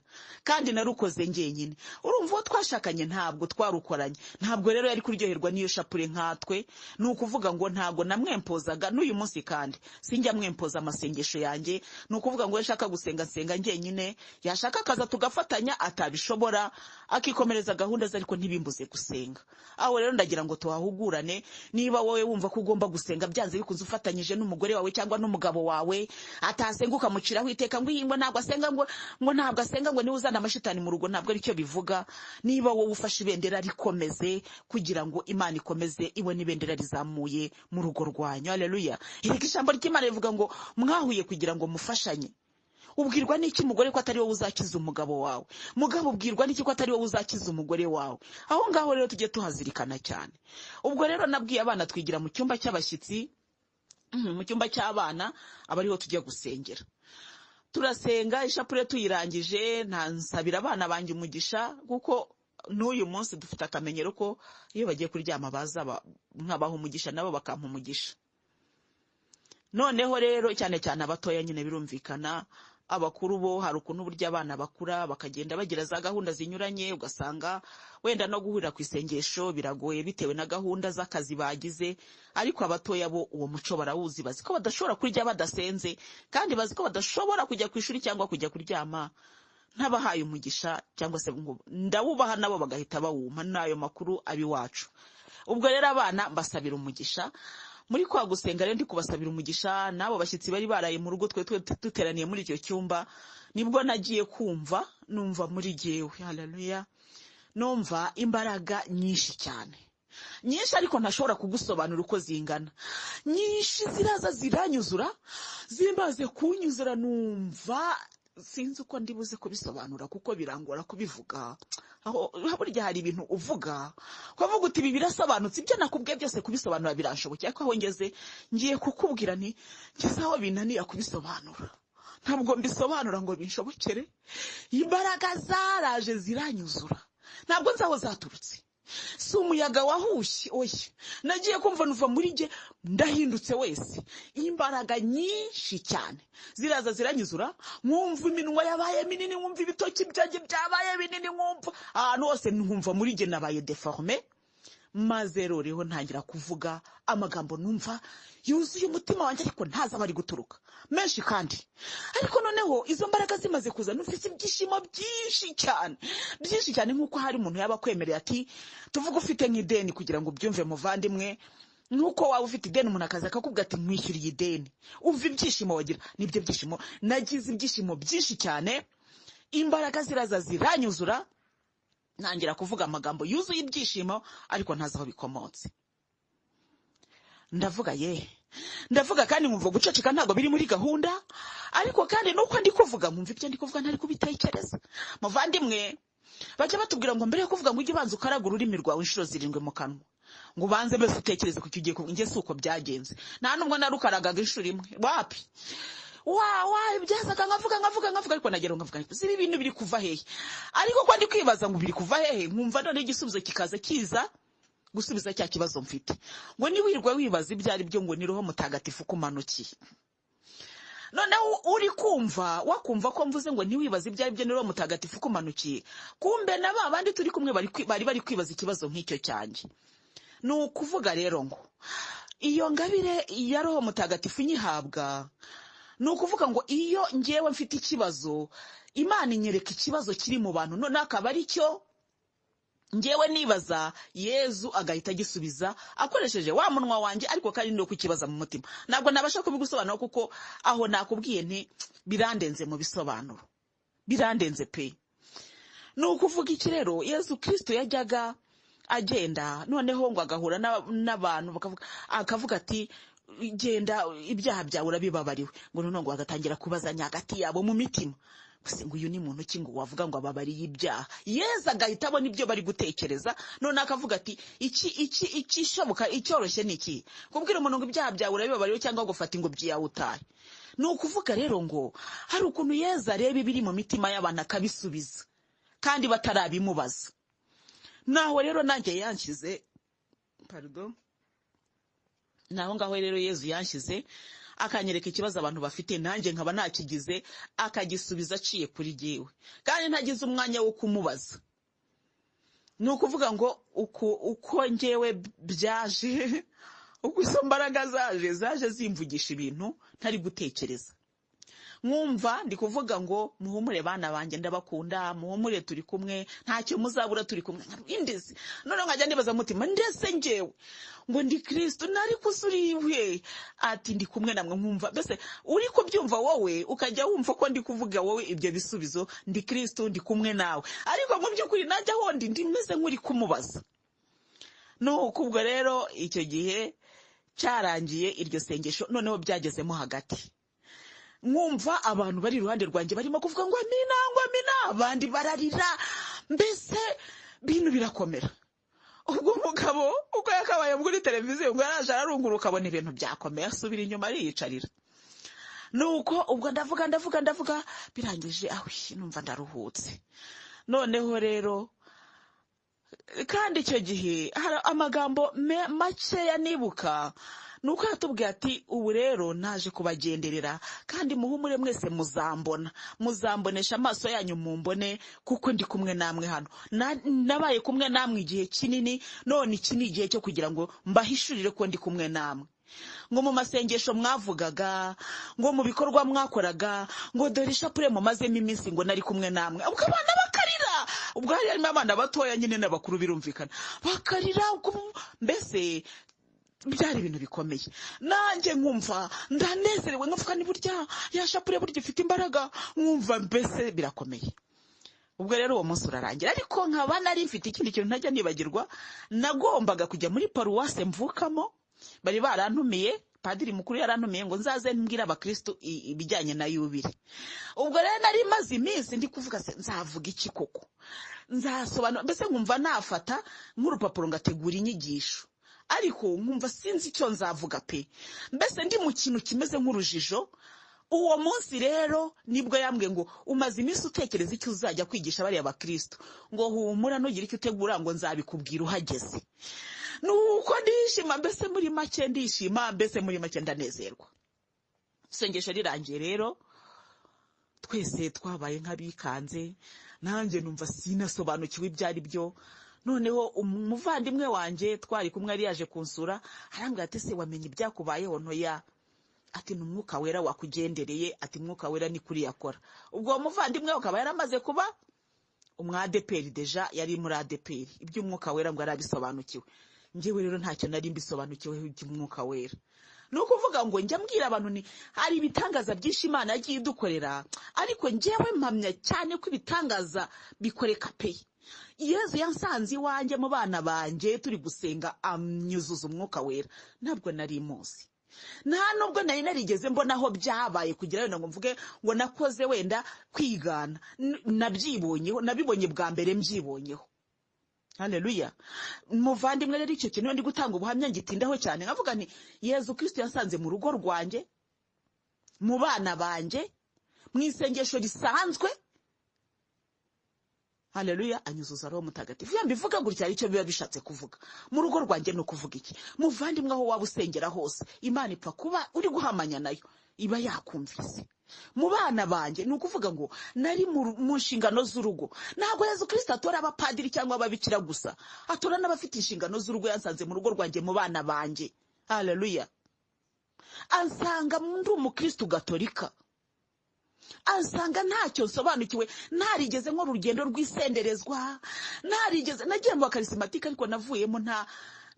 kandi narukoze njyenyine. Urumva uwo twashakanye ntabwo twarukoranye, ntabwo rero yari kuryoherwa n'iyo shapure nkatwe. Ni ukuvuga ngo ntabwo namwempozaga n'uyu munsi, kandi sinjya mwempoza amasengesho yanjye. Ni ukuvuga ngo yashaka gusenga nsenga njyenyine, yashaka akaza tugafatanya, atabishobora akikomereza gahunda ze, ariko ntibimbuze gusenga. Aho rero ndagira ngo tuhahugurane. Niba wowe wumva ko ugomba gusenga byanze bikunze ufatanyije n'umugore wawe cyangwa n'umugabo wawe, atasenga ukamuciraho iteka ngo iyi ngo ntabwo asenga, ngo ntabwo asenga, ngo niwe uzana amashitani mu rugo, ntabwo aricyo bivuga. Niba wowe ufashe ibendera rikomeze kugira ngo Imana ikomeze ibone ibendera rizamuye mu rugo rwanyu. Haleluya. Erega ijambo ry'Imana rivuga ngo mwahuye kugira ngo mufashanye. Ubwirwa n'iki mugore ko atari wowe uzakiza umugabo wawe? Mugabo ubwirwa n'iki ko atari wowe uzakiza umugore wawe? Aho ngaho rero tujye tuhazirikana cyane. Ubwo rero nabwiye abana twigira mu cyumba cy'abashyitsi, mu cyumba cy'abana, abariho tujya gusengera. Turasenga ishapure tuyirangije, ntansabira abana banjye umugisha, kuko n'uyu munsi dufite akamenyero ko iyo bagiye kuryama baza nkabaha umugisha nabo bakampa umugisha. Noneho rero cyane cyane abatoya nyine birumvikana, abakuru bo hari ukuntu burya abana bakura bakagenda bagira za gahunda zinyuranye, ugasanga wenda no guhurira ku isengesho biragoye bitewe na gahunda z'akazi bagize. Ariko abatoya bo uwo muco barawuzi, bazi ko badashobora kurya badasenze, kandi bazi ko badashobora kujya ku ishuri cyangwa kujya kuryama ntabahaye umugisha, cyangwa se ngo ndawubaha nabo bagahita bawumpa. N'ayo makuru abiwacu. Ubwo rero abana mbasabira umugisha muri kwa gusenga. Rero ndi kubasabira umugisha n'abo bashyitsi bari baraye mu rugo, twe duteraniye muri icyo cyumba, nibwo nagiye kumva numva muri jyewe, haleluya, numva imbaraga nyinshi cyane, nyinshi ariko ntashobora kugusobanura uko zingana, nyinshi ziraza ziranyuzura, zimbaze kunyuzura, numva sinzi uko ndibuze kubisobanura kuko birangora kubivuga. Aho burya hari ibintu uvuga ukavuga uti ibi birasobanutse, ibyo nakubwiye byose kubisobanura biranshobokeye, ariko aho ngeze ngiye kukubwira nti ngeze aho binaniye kubisobanura, ntabwo mbisobanura ngo binshobokere. Imbaraga zaraje ziranyuzura, ntabwo nzi aho zaturutse, Si umuyaga wahushye, oya, nagiye kumva nuva muri jye ndahindutse wese. Imbaraga nyinshi cyane ziraza ziranyuzura, nkumva iminwa yabaye minini, nkumva ibitoki byanjye byabaye binini, nkumva ahantu hose, nkumva muri jye nabaye déformé. Maze rero ntangira kuvuga amagambo numva yuzuye umutima wanjye, ariko ntazi aho ari guturuka, menshi kandi. Ariko noneho izo mbaraga zimaze kuza, numvise ibyishimo byinshi cyane, byinshi cyane, nk'uko hari umuntu yaba akwemereye ati, tuvuge ufite nk'ideni, kugira ngo ubyumve muvandimwe, nk'uko waba ufite ideni, umuntu akaza akakubwira ati: "Nkwishyuriye ideni," umva ibyishimo wagira. Nibyo byishimo nagize, ibyishimo byinshi cyane. Imbaraga ziraza ziranyuzura, ntangira kuvuga amagambo yuzuye ibyishimo, ariko ntazi aho bikomotse. Ndavuga ye, ndavuga kandi nkumva guceceka ntabwo biri muri gahunda, ariko kandi nuko ndi kuvuga nkumva ibyo ndi kuvuga ntari kubitekereza. Muvandimwe, bajya batubwira ngo mbere yo kuvuga ngo ujye ubanza ukaraga ururimi rwawe inshuro 7 mu kanwa, ngo ubanze mbese utekereze ku cyo ugiye kuvuga. Njye si uko byagenze, nta nubwo narukaragaga inshuro imwe, wapi wa wa. Byazaga nkavuga, nkavuga, nkavuga, ariko nagera nkavuga si ibi bintu biri kuva hehe? Ariko ko ndi kwibaza ngo biri kuva hehe, nkumva noneho igisubizo kikaza kiza gusubiza cya kibazo mfite, ngo niwirwe wibaza ibyo ari byo, ngo ni Roho Mutagatifu ukumanukiye. Noneho uri kumva wakumva ko mvuze ngo ntiwibaze ibyo ari byo, ni Roho Mutagatifu ukumanukiye, kumbe na ba bandi turi kumwe bari kwibaza ikibazo nk'icyo cyanjye. Ni ukuvuga rero ngo iyo ngabire ya Roho Mutagatifu nyihabwa, ni ukuvuga ngo iyo ngewe mfite ikibazo, Imana inyereka ikibazo kiri mu bantu, noneho akaba ari cyo ngewe nibaza, Yezu agahita agisubiza akoresheje wa munwa wanjye, ariko kandi no kukibaza mu mutima. Ntabwo nabasha kubigusobanura, kuko aho nakubwiye nti birandenze mu bisobanuro, birandenze pe. Ni ukuvuga iki rero? Yezu Kirisito yajyaga agenda, noneho ngo agahura n'abantu, akavuga ati: "Genda, ibyaha byawe urabibabariwe." Ngo noneho ngo bagatangira kubazanya hagati yabo mu mitima gusa ngo: "Uyu ni muntu ki ngo wavuga ngo ababariye ibyaha?" Yezu agahita abona ibyo bari gutekereza, noneho akavuga ati: "Iki iki ikishoboka, icyoroshye ni iki? Kubwira umuntu ngo ibyaha byawe urabibabariwe, cyangwa gufata ingobyi yawe utahe?" Ni ukuvuga rero ngo hari ukuntu Yezu areba ibiri mu mitima y'abantu akabisubiza kandi batarabimubaza. Naho rero nanjye yanshyize, pardon, naho ngaho rero Yezu yanshyize, akanyereka ikibazo abantu bafite, nanjye nkaba nakigize, akagisubiza aciye kuri jyewe kandi ntagize umwanya wo kumubaza. Ni ukuvuga ngo uko ngewe byaje, uko izo mbaraga zaje zimvugisha ibintu ntari gutekereza, nkumva ndi kuvuga ngo: "Muhumure bana banjye, ndabakunda, muhumure, turi kumwe, ntacyo muzabura, turi kumwe." Indezi noneho nkajya nibaza mutima, ndetse ngewe ngo ndi Kirisitu nari kusuriwe, ati: "Ndi kumwe namwe." Nkumva mbese uri kubyumva wowe, ukajya wumva ko ndi kuvuga wowe ibyo bisubizo: "Ndi Kirisitu, ndi kumwe nawe," ariko mu by'ukuri najya ahondi ndi meze nk'uri kumubaza. Nuko ubwo rero icyo gihe cyarangiye iryo sengesho, noneho byagezemo hagati, nkumva abantu bari iruhande rwanjye barimo kuvuga ngo amina, ngo amina, abandi bararira, mbese bintu birakomera. Ubwo umugabo uko yakabaye muri televiziyo ngo yaraje ararunguruka, abona ibintu byakomeye, asubira inyuma ariyicarira. Nuko ubwo ndavuga, ndavuga, ndavuga, birangije, awi, numva ndaruhutse. Noneho rero kandi icyo gihe hari amagambo makeya nibuka, ni uko yatubwiye ati: "Ubu rero naje kubagenderera, kandi muhumure mwese, muzambona, muzambonesha amaso yanyu mumbone, kuko ndi kumwe namwe hano. Nabaye kumwe namwe igihe kinini, none iki ni igihe cyo kugira ngo mbahishurire ko ndi kumwe namwe, ngo mu masengesho mwavugaga, ngo mu bikorwa mwakoraga, ngo dore ishapure mumazemo iminsi, ngo nari kumwe namwe." Ubwo abana bakarira, ubwo hari harimo abana batoya nyine n'abakuru birumvikana, bakarira, mbese byari ibintu bikomeye. Nanjye nkumva ndanezerewe, nkavuga ni burya ya shapure burya ifite imbaraga, nkumva mbese birakomeye. Ubwo rero uwo munsi urarangira, ariko nkaba nari mfite ikindi kintu ntajya nibagirwa. Nagombaga kujya muri paruwase mvukamo, bari barantumiye, padiri mukuru yarantumiye ngo nzaze mbwire abakristu ibijyanye na yubile. Ubwo rero nari maze iminsi ndi kuvuga: "Se nzavuga iki koko? Nzasobanura?" Mbese nkumva nafata nk'urupapuro ngategura inyigisho, ariko nkumva sinzi icyo nzavuga pe, mbese ndi mu kintu kimeze nk'urujijo. Uwo munsi rero nibwo yambwiye ngo umaze iminsi utekereza icyo uzajya kwigisha bariya bakristo, ngo humura ntugire icyo utegura, ngo nzabikubwira uhageze. Nuko ndishima, mbese muri make ndishima, mbese muri make ndanezerwa. Isengesho rirangiye rero twese twabaye nk'abikanze, nanjye numva sinasobanukiwe ibyo ari byo. Noneho umuvandimwe wanjye twari kumwe yari yaje kunsura, arambwira ati ese wamenye ibyakubayeho? Ntoya. Ati ni umwuka wera wakugendereye, ati umwuka wera ni kuri yakora. Ubwo uwo muvandimwe akaba yaramaze kuba umwadeperi déjà, yari muri ADEPR, iby'umwuka wera ngo yarabisobanukiwe. Njyewe rero ntacyo nari mbisobanukiweho iby'umwuka wera. Ni ukuvuga ngo njya mbwira abantu ni hari ibitangaza byinshi Imana yagiye idukorera, ariko njyewe mpamya cyane ko ibitangaza bikoreka pe. Yezu yansanze iwanjye mu bana banjye turi gusenga, amyuzuza umwuka wera. Ntabwo nari muzi, nta nubwo nari narigeze mbona aho byabaye kugira wenda ngo mvuge ngo nakoze wenda kwigana. Nabyibonyeho, nabibonye bwa mbere mbyibonyeho. Haleluya. Muvandimwe rero, icyo kintu ndi gutanga ubuhamya ngitindaho cyane, nkavuga nti Yezu Kristo yasanze mu rugo rwanjye, mu bana banjye, mu isengesho risanzwe. Haleluya, anyuzuza Roho Mutagatifu. Iyo mbivuga gutya hari icyo biba bishatse kuvuga. Mu rugo rwanjye ni ukuvuga iki? Muvandimwe, aho waba usengera hose, Imana ipfa kuba uri guhamanya nayo iba yakumvise. Mu bana banjye ni ukuvuga ngo nari mu nshingano z'urugo. Ntabwo Yezu Kristo atora abapadiri cyangwa ababikira gusa, atora n'abafite inshingano z'urugo. Yansanze mu rugo rwanjye, mu bana banjye. Haleluya. Ansanga ndi umukristo gatolika, ansanga ntacyo nsobanukiwe, ntarigeze nkora urugendo rw'isenderezwa, ntarigeze nagiye mu bakarisimatike, ariko navuyemo nta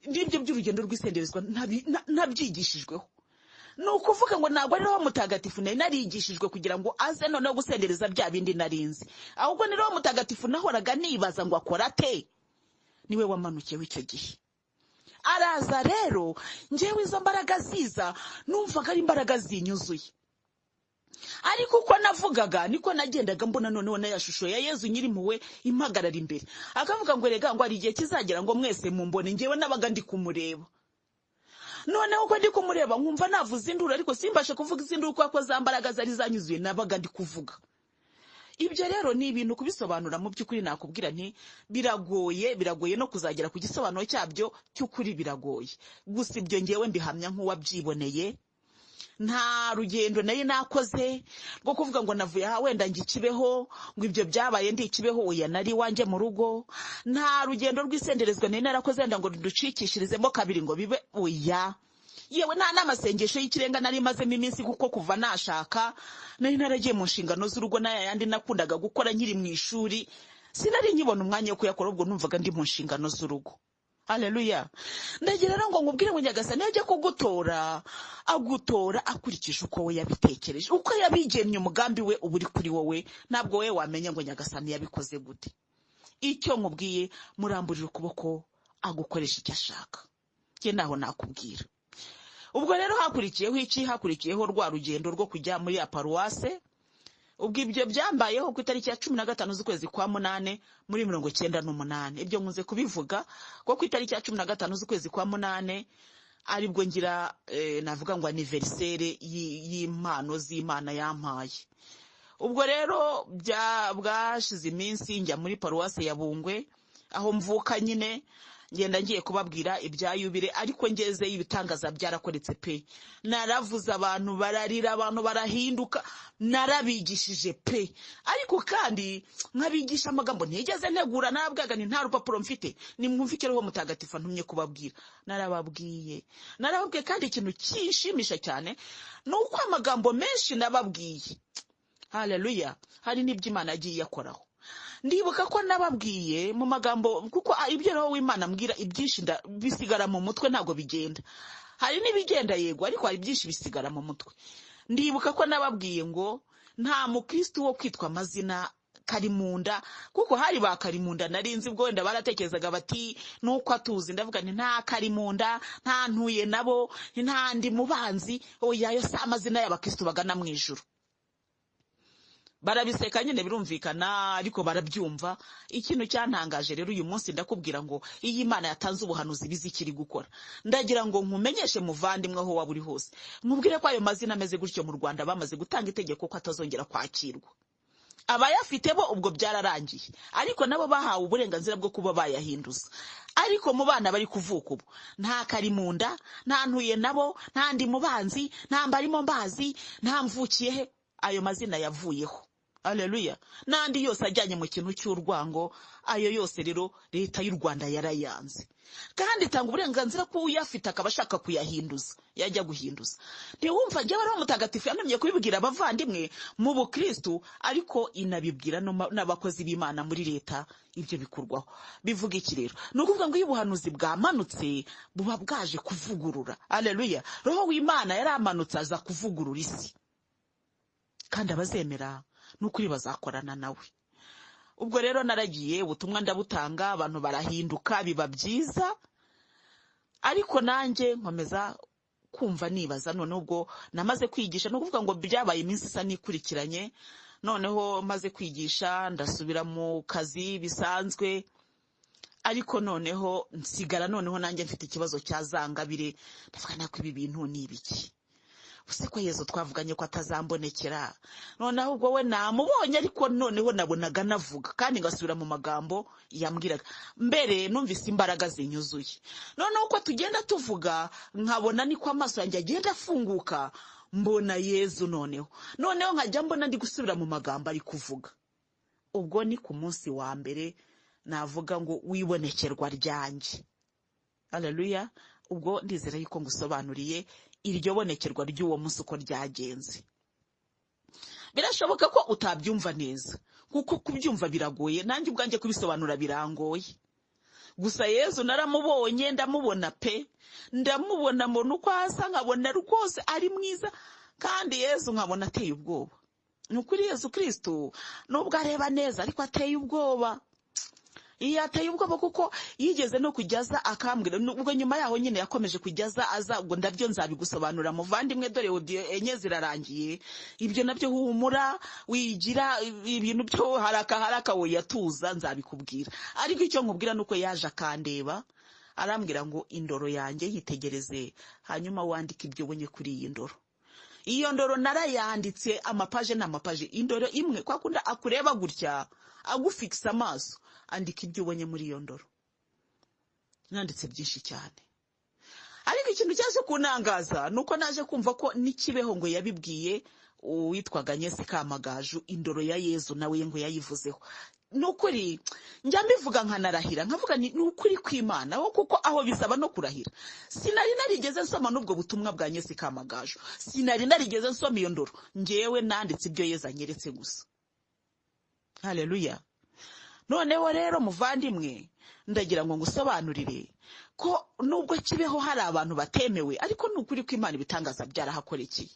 n'ibyo by'urugendo rw'isenderezwa ntabyigishijweho. Ni ukuvuga ngo ntabwo ari Roho Mutagatifu nari narigishijwe kugira ngo aze noneho gusendereza bya bindi narinzi, ahubwo ni Roho Mutagatifu nahoraga nibaza ngo akora ate. Niwe wamanukiyeho icyo gihe araza. Rero njyewe izo mbaraga ziza numvaga ari imbaraga zinyuzuye, ariko uko navugaga niko nagendaga mbona noneho na ya shusho ya Yezu nyirimpuhwe impagarara imbere, akavuga ngo rega ngo hari igihe kizagera ngo mwese mumbone. Njyewe nabaga ndi kumureba, noneho uko ndi kumureba nkumva navuze induru, ariko simbashe kuvuga izinduru kubera ko za mbaraga zari zanyuzuye nabaga ndi kuvuga. Ibyo rero ni ibintu kubisobanura mu by'ukuri nakubwira nti biragoye, biragoye no kuzagera ku gisobanuro cyabyo cy'ukuri, biragoye. Gusa ibyo ngewe mbihamya nk'uwabyiboneye. Nta rugendo nari nakoze rwo kuvuga ngo navuye aha wenda njya ikibeho, ngo ibyo byabaye ndi ikibeho. Oya, nari iwanjye mu rugo. Nta rugendo rw'isenderezwa nari narakoze wenda ngo nducikishirizemo kabiri ngo bibe. Oya, yewe nta n'amasengesho y'ikirenga nari mazemo iminsi, kuko kuva nashaka nari naragiye mu nshingano z'urugo, n'aya yandi nakundaga gukora nkiri mu ishuri sinari nkibona umwanya wo kuyakora, ubwo numvaga ndi mu nshingano z'urugo. Haleluya. Ndagira rero ngo nkubwire ngo Nyagasani iyo ajya kugutora, agutora akurikije uko we yabitekereje, uko yabigennye. Umugambi we uba uri kuri wowe, ntabwo wowe wamenya ngo Nyagasani yabikoze gute. Icyo nkubwiye, muramburira ukuboko agukoresha icyo ashaka. Njye naho nakubwira. Ubwo rero hakurikiyeho iki? Hakurikiyeho rwa rugendo rwo kujya muri ya paruwase. Ubwo ibyo byambayeho ku itariki ya 15 z'ukwezi kwa munane muri 98. Ibyo nkunze kubivuga ko ku itariki ya 15 z'ukwezi kwa munane aribwo ngira navuga ngo anniversaire y'impano z'Imana yampaye. Ubwo rero bwashize iminsi njya muri paruwase ya Bungwe aho mvuka nyine, ngenda ngiye kubabwira ibya yubile, ariko ngezeyo ibitangaza byarakoretse pe. Naravuze, abantu bararira, abantu barahinduka. Narabigishije pe, ariko kandi nkabigisha amagambo ntigeze ntegura. Narabwaga nti nta rupapuro mfite, nimwumve icyo Roho Mutagatifu antumye kubabwira. Narababwiye, narababwiye, kandi ikintu kinshimisha cyane ni uko amagambo menshi nababwiye, haleluya, hari n'ibyo Imana yagiye iyakoraho. Ndibuka ko nababwiye mu magambo, kuko ibyo Roho w'Imana ambwira ibyinshi bisigara mu mutwe, ntabwo bigenda. Hari n'ibigenda yego, ariko hari byinshi bisigara mu mutwe. Ndibuka ko nababwiye ngo nta mukristo wo kwitwa amazina Karimunda, kuko hari ba Karimunda narinzi, ubwo wenda baratekerezaga bati nuko atuzi. Ndavuga nti nta Karimunda, nta ntuye nabo, nta ndi mubanzi. Oya, ayo si amazina y'abakristo bagana mu ijuru. Barabiseka nyine, birumvikana, ariko barabyumva. Ikintu cyantangaje rero uyu munsi, ndakubwira ngo iyo Imana yatanze ubuhanuzi bizi ikiri gukora. Ndagira ngo nkumenyeshe muvandimwe, aho waba uri hose, nkubwire ko ayo mazina ameze gutyo mu Rwanda bamaze gutanga itegeko ko atazongera kwakirwa. Abayafite bo ubwo byararangiye, ariko nabo bahawe uburenganzira bwo kuba bayahinduza. Ariko mu bana bari kuvuka ubu, nta kari mu nda, nta ntuye nabo, nta ndi mubanzi, nta mbarimo mbazi, nta mvukiye he, ayo mazina yavuyeho. Aleluya! N'andi yose ajyanye mu kintu cy'urwango, ayo yose rero Leta y'u Rwanda yarayanze, kandi itanga uburenganzira ko uyafite akaba ashaka kuyahinduza yajya guhinduza. Ntiwumva, njyewe Roho Mutagatifu yantumye kubibwira abavandimwe mu bukristu, ariko inabibwira n'abakozi b'Imana muri leta, ibyo bikurwaho. Bivuga iki rero? Ni ukuvuga ngo iyo ubuhanuzi bwamanutse, buba bwaje kuvugurura. Aleluya! Roho w'Imana yaramanutse aza kuvugurura isi, kandi abazemera n'ukuri bazakorana nawe. Ubwo rero naragiye, ubutumwa ndabutanga, abantu barahinduka, biba byiza. Ariko nanjye nkomeza kumva nibaza. Noneho ubwo namaze kwigisha, ni ukuvuga ngo byabaye iminsi isa n'ikurikiranye. Noneho maze kwigisha ndasubira mu kazi bisanzwe, ariko noneho nsigara noneho nanjye mfite ikibazo cya zangabire. Ndavuga nako ibi bintu ni ibiki? Use ko Yezu twavuganye ko atazambonekera, noneho ubwo we namubonye, ariko noneho nabonaga navuga kandi ngasubira mu magambo yambwiraga mbere. Numvise imbaraga zinyuzuye. Noneho uko tugenda tuvuga, nkabona niko amaso yanjye agenda afunguka, mbona Yezu. Noneho nkajya mbona ndi gusubira mu magambo ari kuvuga. Ubwo ni ku munsi wa mbere navuga ngo wibonekerwa ryanjye. Haleluya! Ubwo ndizera yuko ngusobanuriye iryo bonekerwa ry'uwo munsi uko ryagenze. Birashoboka ko utabyumva neza, kuko kubyumva biragoye, nanjye ubwanjye kubisobanura birangoye. Gusa Yezu naramubonye, ndamubona pe, ndamubona, mbona uko asa, nkabona rwose ari mwiza, kandi Yezu nkabona ateye ubwoba. Ni ukuri Yezu Kristu nubwo areba neza, ariko ateye ubwoba. Iyo ateye ubwoba, kuko yigeze no kujya aza akambwira. Ubwo nyuma yaho nyine yakomeje kujya aza aza. Ubwo ndabyo nzabigusobanurira muvandimwe, dore audio enye zirarangiye. Ibyo nabyo humura, wigira ibintu byo haraka haraka, woyatuza, nzabikubwira. Ariko icyo nkubwira ni uko yaje akandeba, arambwira ngo indoro yanjye yitegereze, hanyuma wandike ibyo ubonye kuri iyi ndoro. Iyo ndoro narayanditse, amapaje n'amapaje, indoro imwe. Kwa kundi akureba gutya, agufikisa amaso, andika ibyo ubonye muri iyo ndoro. Nanditse byinshi cyane, ariko ikintu cyaje kunangaza ni uko naje kumva ko n'ikibeho ngo yabibwiye uwitwaga Nyesi Kamagaju, indoro ya Yezu nawe ngo yayivuzeho. Ni ukuri njya mbivuga nkanarahira, nkavuga ni ukuri kw'Imana aho, kuko aho bisaba no kurahira. Sinari narigeze nsoma n'ubwo butumwa bwa Nyesi Kamagaju, sinari narigeze nsoma iyo ndoro. Ngewe nanditse ibyo Yezu anyeretse gusa. Haleluya! Noneho rero muvandimwe, ndagira ngo ngusobanurire ko nubwo Kibeho hari abantu batemewe, ariko ni ukuri ko Imana ibitangaza byarahakorekeye.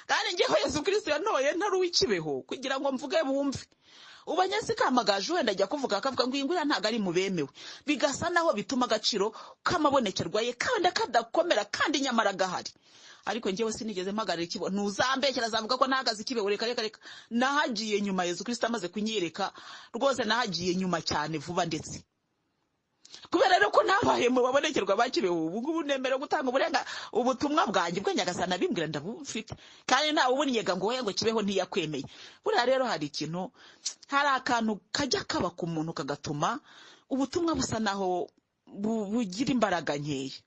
Kandi ngewe Yezu Kristo yantoye ntari uw'ikibeho kugira ngo mvuge bumve. Ubu Nyesi Kamagaju wenda ajya kuvuga akavuga ngo iyi nguriya ntabwo ari mu bemewe, bigasa naho bituma agaciro k'amabonekerwa ye kandi kadakomera, kandi nyamara gahari. Ariko ngewe sinigeze mpagarara ikibeho. Ntuzambekera, azavuga ko ntahagaze ikibeho. Reka reka reka, nahagiye nyuma Yezu Kristo amaze kunyereka rwose, nahagiye nyuma cyane vuba ndetse. Kubera rero ko ntabaye mu babonekerwa ba Kibeho, ubu ngubu nemerewe gutanga ubutumwa bwanjye bwo Nyagasani abimbwira, ndabufite, kandi ntawe ubunnyega ngo we ngo Kibeho ntiyakwemeye. Buriya rero hari ikintu, hari akantu kajya kaba ku muntu kagatuma ubutumwa busa naho bugira imbaraga nkeya.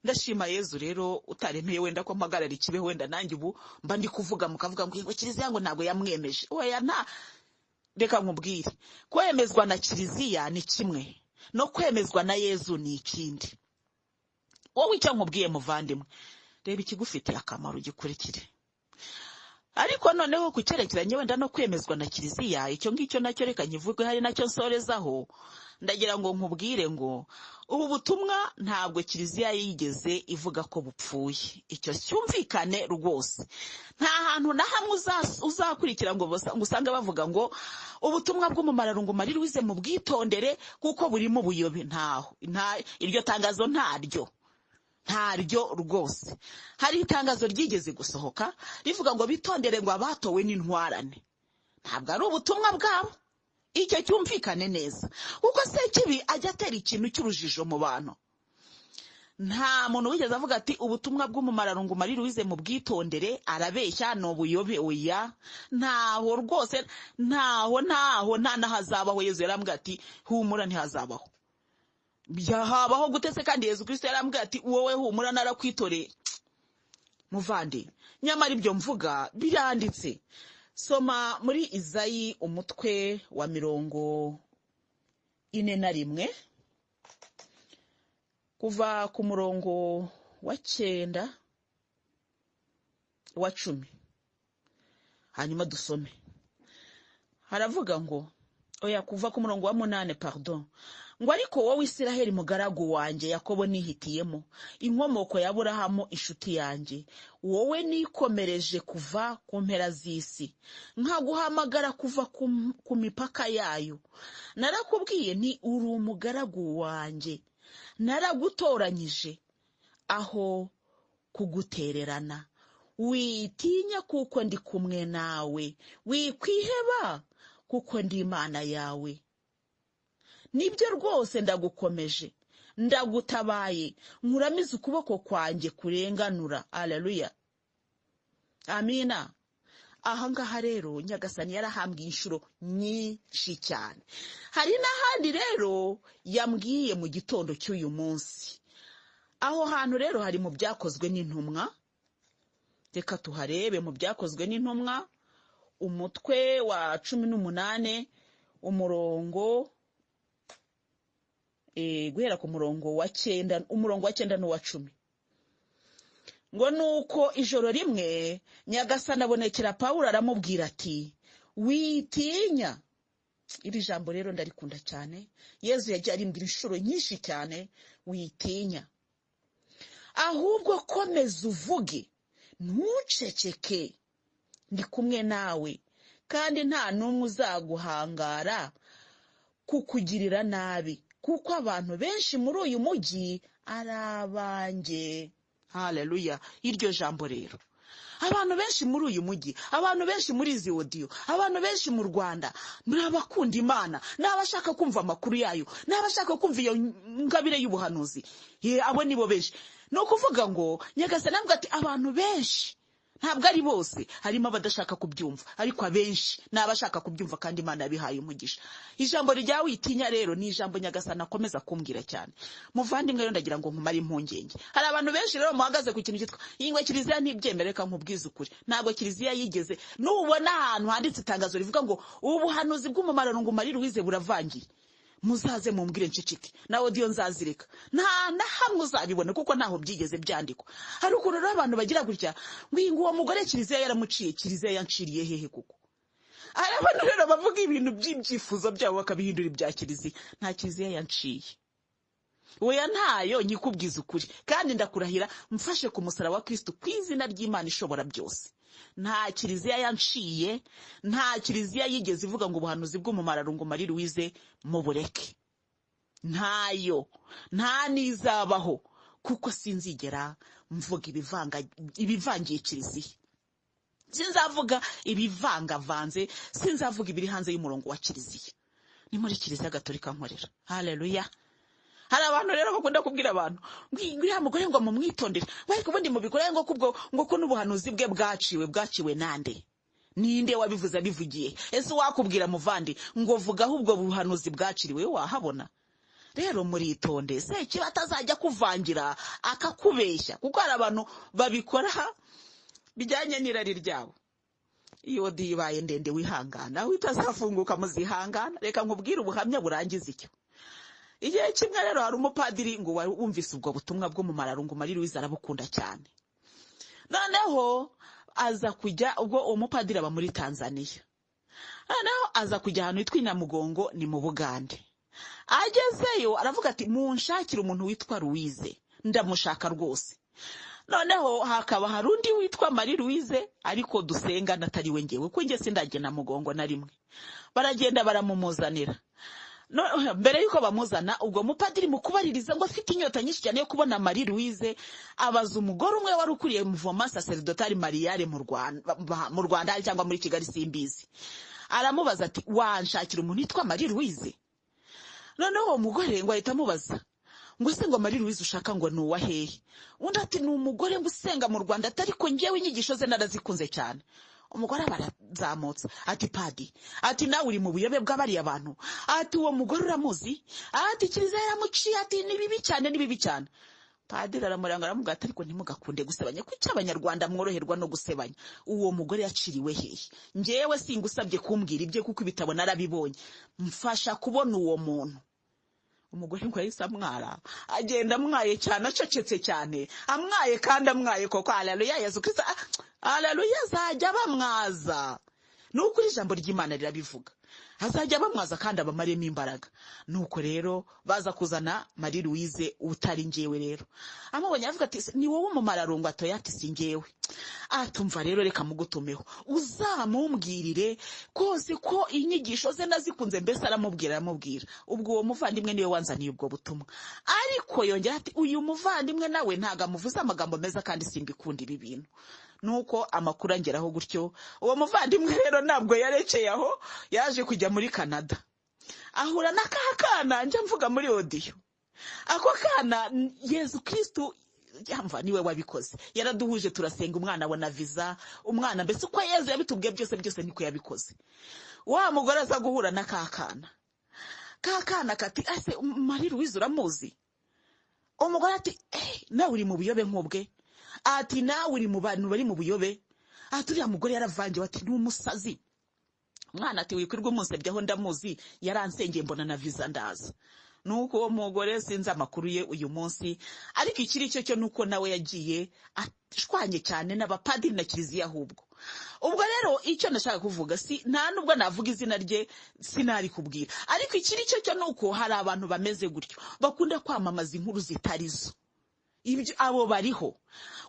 Ndashima Yezu rero utaremeye wenda ko mpagarara ikibeho, wenda nanjye ubu mba ndi kuvuga mukavuga ngo ngo kiliziya ngo ntabwo yamwemeje. Oya, nta, reka nkubwire, kwemezwa na kiliziya ni kimwe no kwemezwa na Yezu ni ikindi. Wowe icyo nkubwiye muvandimwe, reba ikigufitiye akamaro gikurikire. Ariko noneho ku cyerekeranye wenda no kwemezwa na kiliziya, icyo ngicyo nacyo reka nkivuge, hari nacyo nsorezaho. Ndagira ngo nkubwire ngo ubu butumwa ntabwo kiliziya yigeze ivuga ko bupfuye, icyo cyumvikane rwose. Nta hantu na hamwe uzakurikira ngo usange bavuga ngo ubutumwa bw'umumararungu Marie Louise mu bwitondere kuko burimo ubuyobe. Ntaho, nta, iryo tangazo ntaryo, ntaryo rwose. Hari itangazo ryigeze gusohoka rivuga ngo bitondere ngo abatowe n'intwarane. Ntabwo ari ubutumwa bwabo, icyo cyumvikane neza, kuko Sekibi ajya atera ikintu cy'urujijo mu bantu. Nta muntu wigeze avuga ati ubutumwa bw'umumararungu Marie Louise mu bwitondere, arabeshya, ni ubuyobe. Oya, ntaho rwose, ntaho, ntaho, nta n'ahazabaho. Yezu yarambwiye ati humura, ntihazabaho. Byahabaho gute se kandi Yezu Kristo yarambwiye ati wowe humura, narakwitoreye? Muvandi, nyamara ibyo mvuga biranditse. Soma muri Izayi umutwe wa 41, kuva ku murongo wa 9, wa 10, hanyuma dusome. Haravuga ngo, oya, kuva ku murongo wa 8, pardon, ngo ariko wowe Isiraheli mugaragu wanjye, Yakobo nihitiyemo, inkomoko ya Aburahamu inshuti yanjye, wowe nikomereje kuva ku mpera z'isi, nkaguhamagara kuva ku mipaka yayo, narakubwiye nti uri umugaragu wanjye, naragutoranyije aho kugutererana, witinya kuko ndi kumwe nawe, wikwiheba kuko ndi Imana yawe. Nibyo rwose, ndagukomeje, ndagutabaye, nkuramize ukuboko kwanjye kurenganura. Aleluya, amina. Ahangaha rero Nyagasani yarahambwiye inshuro nyinshi cyane. Hari n'ahandi rero yambwiye mu gitondo cy'uyu munsi. Aho hantu rero hari mu Byakozwe n'Intumwa. Reka tuharebe mu Byakozwe n'Intumwa, umutwe wa 18, umurongo guhera ku murongo wa 9, umurongo wa 9 n'uwa 10. Ngo nuko ijoro rimwe Nyagasani abonekera Pawulo, aramubwira ati witinya. Iri jambo rero ndarikunda cyane. Yezu yagiye arimbwira inshuro nyinshi cyane, witinya, ahubwo komeza uvuge, ntuceceke, ndi kumwe nawe, kandi nta n'umwe uzaguhangara kukugirira nabi, kuko abantu benshi muri uyu mujyi ari abanjye. Haleluya. Iryo jambo rero, abantu benshi muri uyu mujyi, abantu benshi muri izi audio, abantu benshi mu Rwanda ni abakunda Imana, ni abashaka kumva amakuru yayo, ni abashaka kumva iyo ngabire y'ubuhanuzi. Abo nibo benshi. Ni ukuvuga ngo Nyagasani avuga ati abantu benshi, ntabwo ari bose, harimo abadashaka kubyumva, ariko abenshi ni abashaka kubyumva, kandi Imana yabihaye umugisha. Ijambo rya witinya rero ni ijambo Nyagasani akomeza kumbwira cyane. Muvandimwe rero, ndagira ngo nkumare impungenge. Hari abantu benshi rero muhagaze ku kintu cyitwa ingwe kiliziya ntibyemere. Reka nkubwize ukuri, ntabwo kiliziya yigeze. Nubona ahantu handitse itangazo rivuga ngo ubuhanuzi bw'umumararungu Marie Louise buravangiye, muzaze mumbwire nceceke, na audio nzazireka. Nta na hamwe uzabibona, kuko ntaho byigeze byandikwa. Hari ukuntu rero abantu bagira gutya ngo uwo mugore kiliziya yaramuciye. Kiliziya yanciriye hehe? Kuko hari abantu rero bavuga ibintu by'ibyifuzo byabo bakabihindura ibya kiliziya. Nta kiliziya yanciye, oya, ntayo, nyikubwiza ukuri, kandi ndakurahira mfashe ku musaraba wa Kristo, ku izina ry'Imana ishobora byose, nta kiliziya yanciye. Nta kiliziya yigeze ivuga ngo ubuhanuzi bw'umumararungu Marie Louise mubureke. Ntayo, nta n'izabaho, kuko sinzigera mvuga ibivangiye kiliziya, sinzavuga ibivangavanze, sinzavuga ibiri hanze y'umurongo wa kiliziya. Ni muri Kiliziya Gatolika nkorera. Haleluya. Hari abantu rero bakunda kubwira abantu ngo uriya mugore ngo mumwitondere, ariko ubundi mubikora ngo kubwo ngo ko n'ubuhanuzi bwe bwaciwe. Bwaciwe nande? Ninde wabivuze? Abivugiye? Ese wakubwira muvandi ngo vuga aho ubwo buhanuzi bwaciriwe, wahabona? Rero muritonde, Sekibi atazajya kuvangira akakubeshya, kuko hari abantu babikora bijyanye n'irari ryabo. Iyo dibaye ndende wihangana, aho itazafunguka muzihangana. Reka nkubwire ubuhamya burangiza icyo. Igihe kimwe rero hari umupadiri ngo wumvise ubwo butumwa bwo mu mararungu Marie Louise, arabukunda cyane. Noneho aza kujya, ubwo uwo mupadiri aba muri Tanzania, noneho aza kujya ahantu hitwa Inamugongo, ni mu Bugande. Agezeyo aravuga ati munshakire umuntu witwa Louise, ndamushaka rwose. Noneho hakaba hari undi witwa Marie Louise, ariko dusengana atari we ngewe, kuko njye sindagenda Mugongo na rimwe. Baragenda baramumuzanira. Mbere yuko bamuzana, ubwo mupadiri mu kubaririza, ngo afite inyota nyinshi cyane yo kubona Marie Louise, abaza umugore umwe wari ukuriye Mouvement Sacerdotal Mariale mu Rwanda, mu Rwanda cyangwa muri Kigali simbizi. Aramubaza ati wanshakira umuntu witwa Marie Louise? Noneho uwo mugore ngo ahita amubaza ngo ese ngo Marie Louise ushaka ngo ni uwa hehe? Undi ati ni umugore ngo usenga mu Rwanda, atari ko ngewe inyigisho ze narazikunze cyane. Umugore aba arazamutse ati padi, ati nawe uri mu buyobe bw'abariya bantu, ati uwo mugore uramuzi, ati kiliziya yaramuciye, ati ni bibi cyane, ni bibi cyane. Padiri aramuranga aramubwira ati ariko ntimugakunde gusebanya, kuki abanyarwanda mworoherwa no gusebanya? Uwo mugore yaciriwe hehe? Ngewe singusabye kumbwira ibye kuko ibitabo narabibonye, mfasha kubona uwo muntu. Umugore ngo yahise amwara, agenda amwaye cyane, acecetse cyane, amwaye kandi amwaye koko. Haleluya, Yesu Kristo, haleluya, azajya bamwaza. Ni ukuri ijambo ry'Imana rirabivuga, azajya bamwaza kandi abamaremo imbaraga. Nuko rero baza kuzana Marie Louise utari ngewe. Rero amubonye aravuga ati ni wowe umumararungu? Atoya, ati si ngewe. Atumva rero reka mugutumeho uzamumbwirire kose ko inyigisho ze nazikunze. Mbese aramubwira aramubwira. Ubwo uwo muvandimwe niwe wanzaniye ubwo butumwa, ariko yongera ati uyu muvandimwe nawe ntago amuvuze amagambo meza kandi simbikunda ibi bintu. Nuko amakuru angeraho gutyo. Uwo muvandimwe rero ntabwo yarekeye aho, yaje kujya muri Canada ahura na ka kana njya mvuga muri audio. Ako kana Yesu Kristo yamva niwe wabikoze, yaraduhuje turasenga, umwana abona visa, umwana mbese uko Yesu yabitubwiye byose byose niko yabikoze. Wa mugore aza guhura na ka kana, ka kana kati ase Marie Louise uramuzi? Umugore ati nawe uri mu buyobe nk'ubwe, ati nawe uri mu bantu bari mu buyobe, ati uriya mugore yaravangiwe, ati ni umusazi. Umwana ati wikwirwa umunsebyaho ndamuzi, yaransengeye mbona na visa ndaza. Nuko uwo mugore sinzi amakuru ye uyu munsi, ariko ikiri cyo cyo nuko nawe yagiye ashwanye cyane n'abapadiri na kiliziya ahubwo. Ubwo rero icyo nashaka kuvuga si nta nubwo navuga izina rye sinari kubwira, ariko ikiri cyo cyo nuko hari abantu bameze gutyo bakunda kwamamaza inkuru zitari zo. Ibyo abo bariho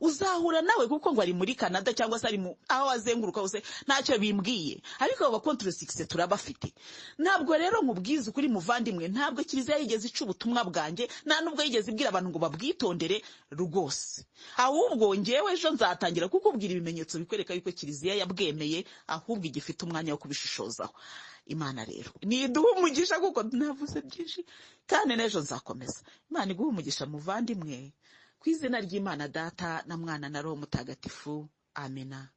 uzahura nawe kuko ngo ari muri Canada cyangwa se ari mu aho azenguruka hose ntacyo bimbwiye, ariko abo bakontre succès turabafite. Ntabwo rero nkubwiza ukuri muvandimwe, ntabwo kiliziya yigeze ica ubutumwa bwanjye, nta nubwo yigeze ibwira abantu ngo babwitondere rwose. Ahubwo ngewe ejo nzatangira kukubwira ibimenyetso bikwereka yuko kiliziya yabwemeye, ahubwo igifite umwanya wo kubishishozaho. Imana rero niduha umugisha kuko navuze byinshi kandi n'ejo nzakomeza. Imana iguhe umugisha muvandimwe, ku izina ry'Imana Data na Mwana na Roho Mutagatifu. Amina.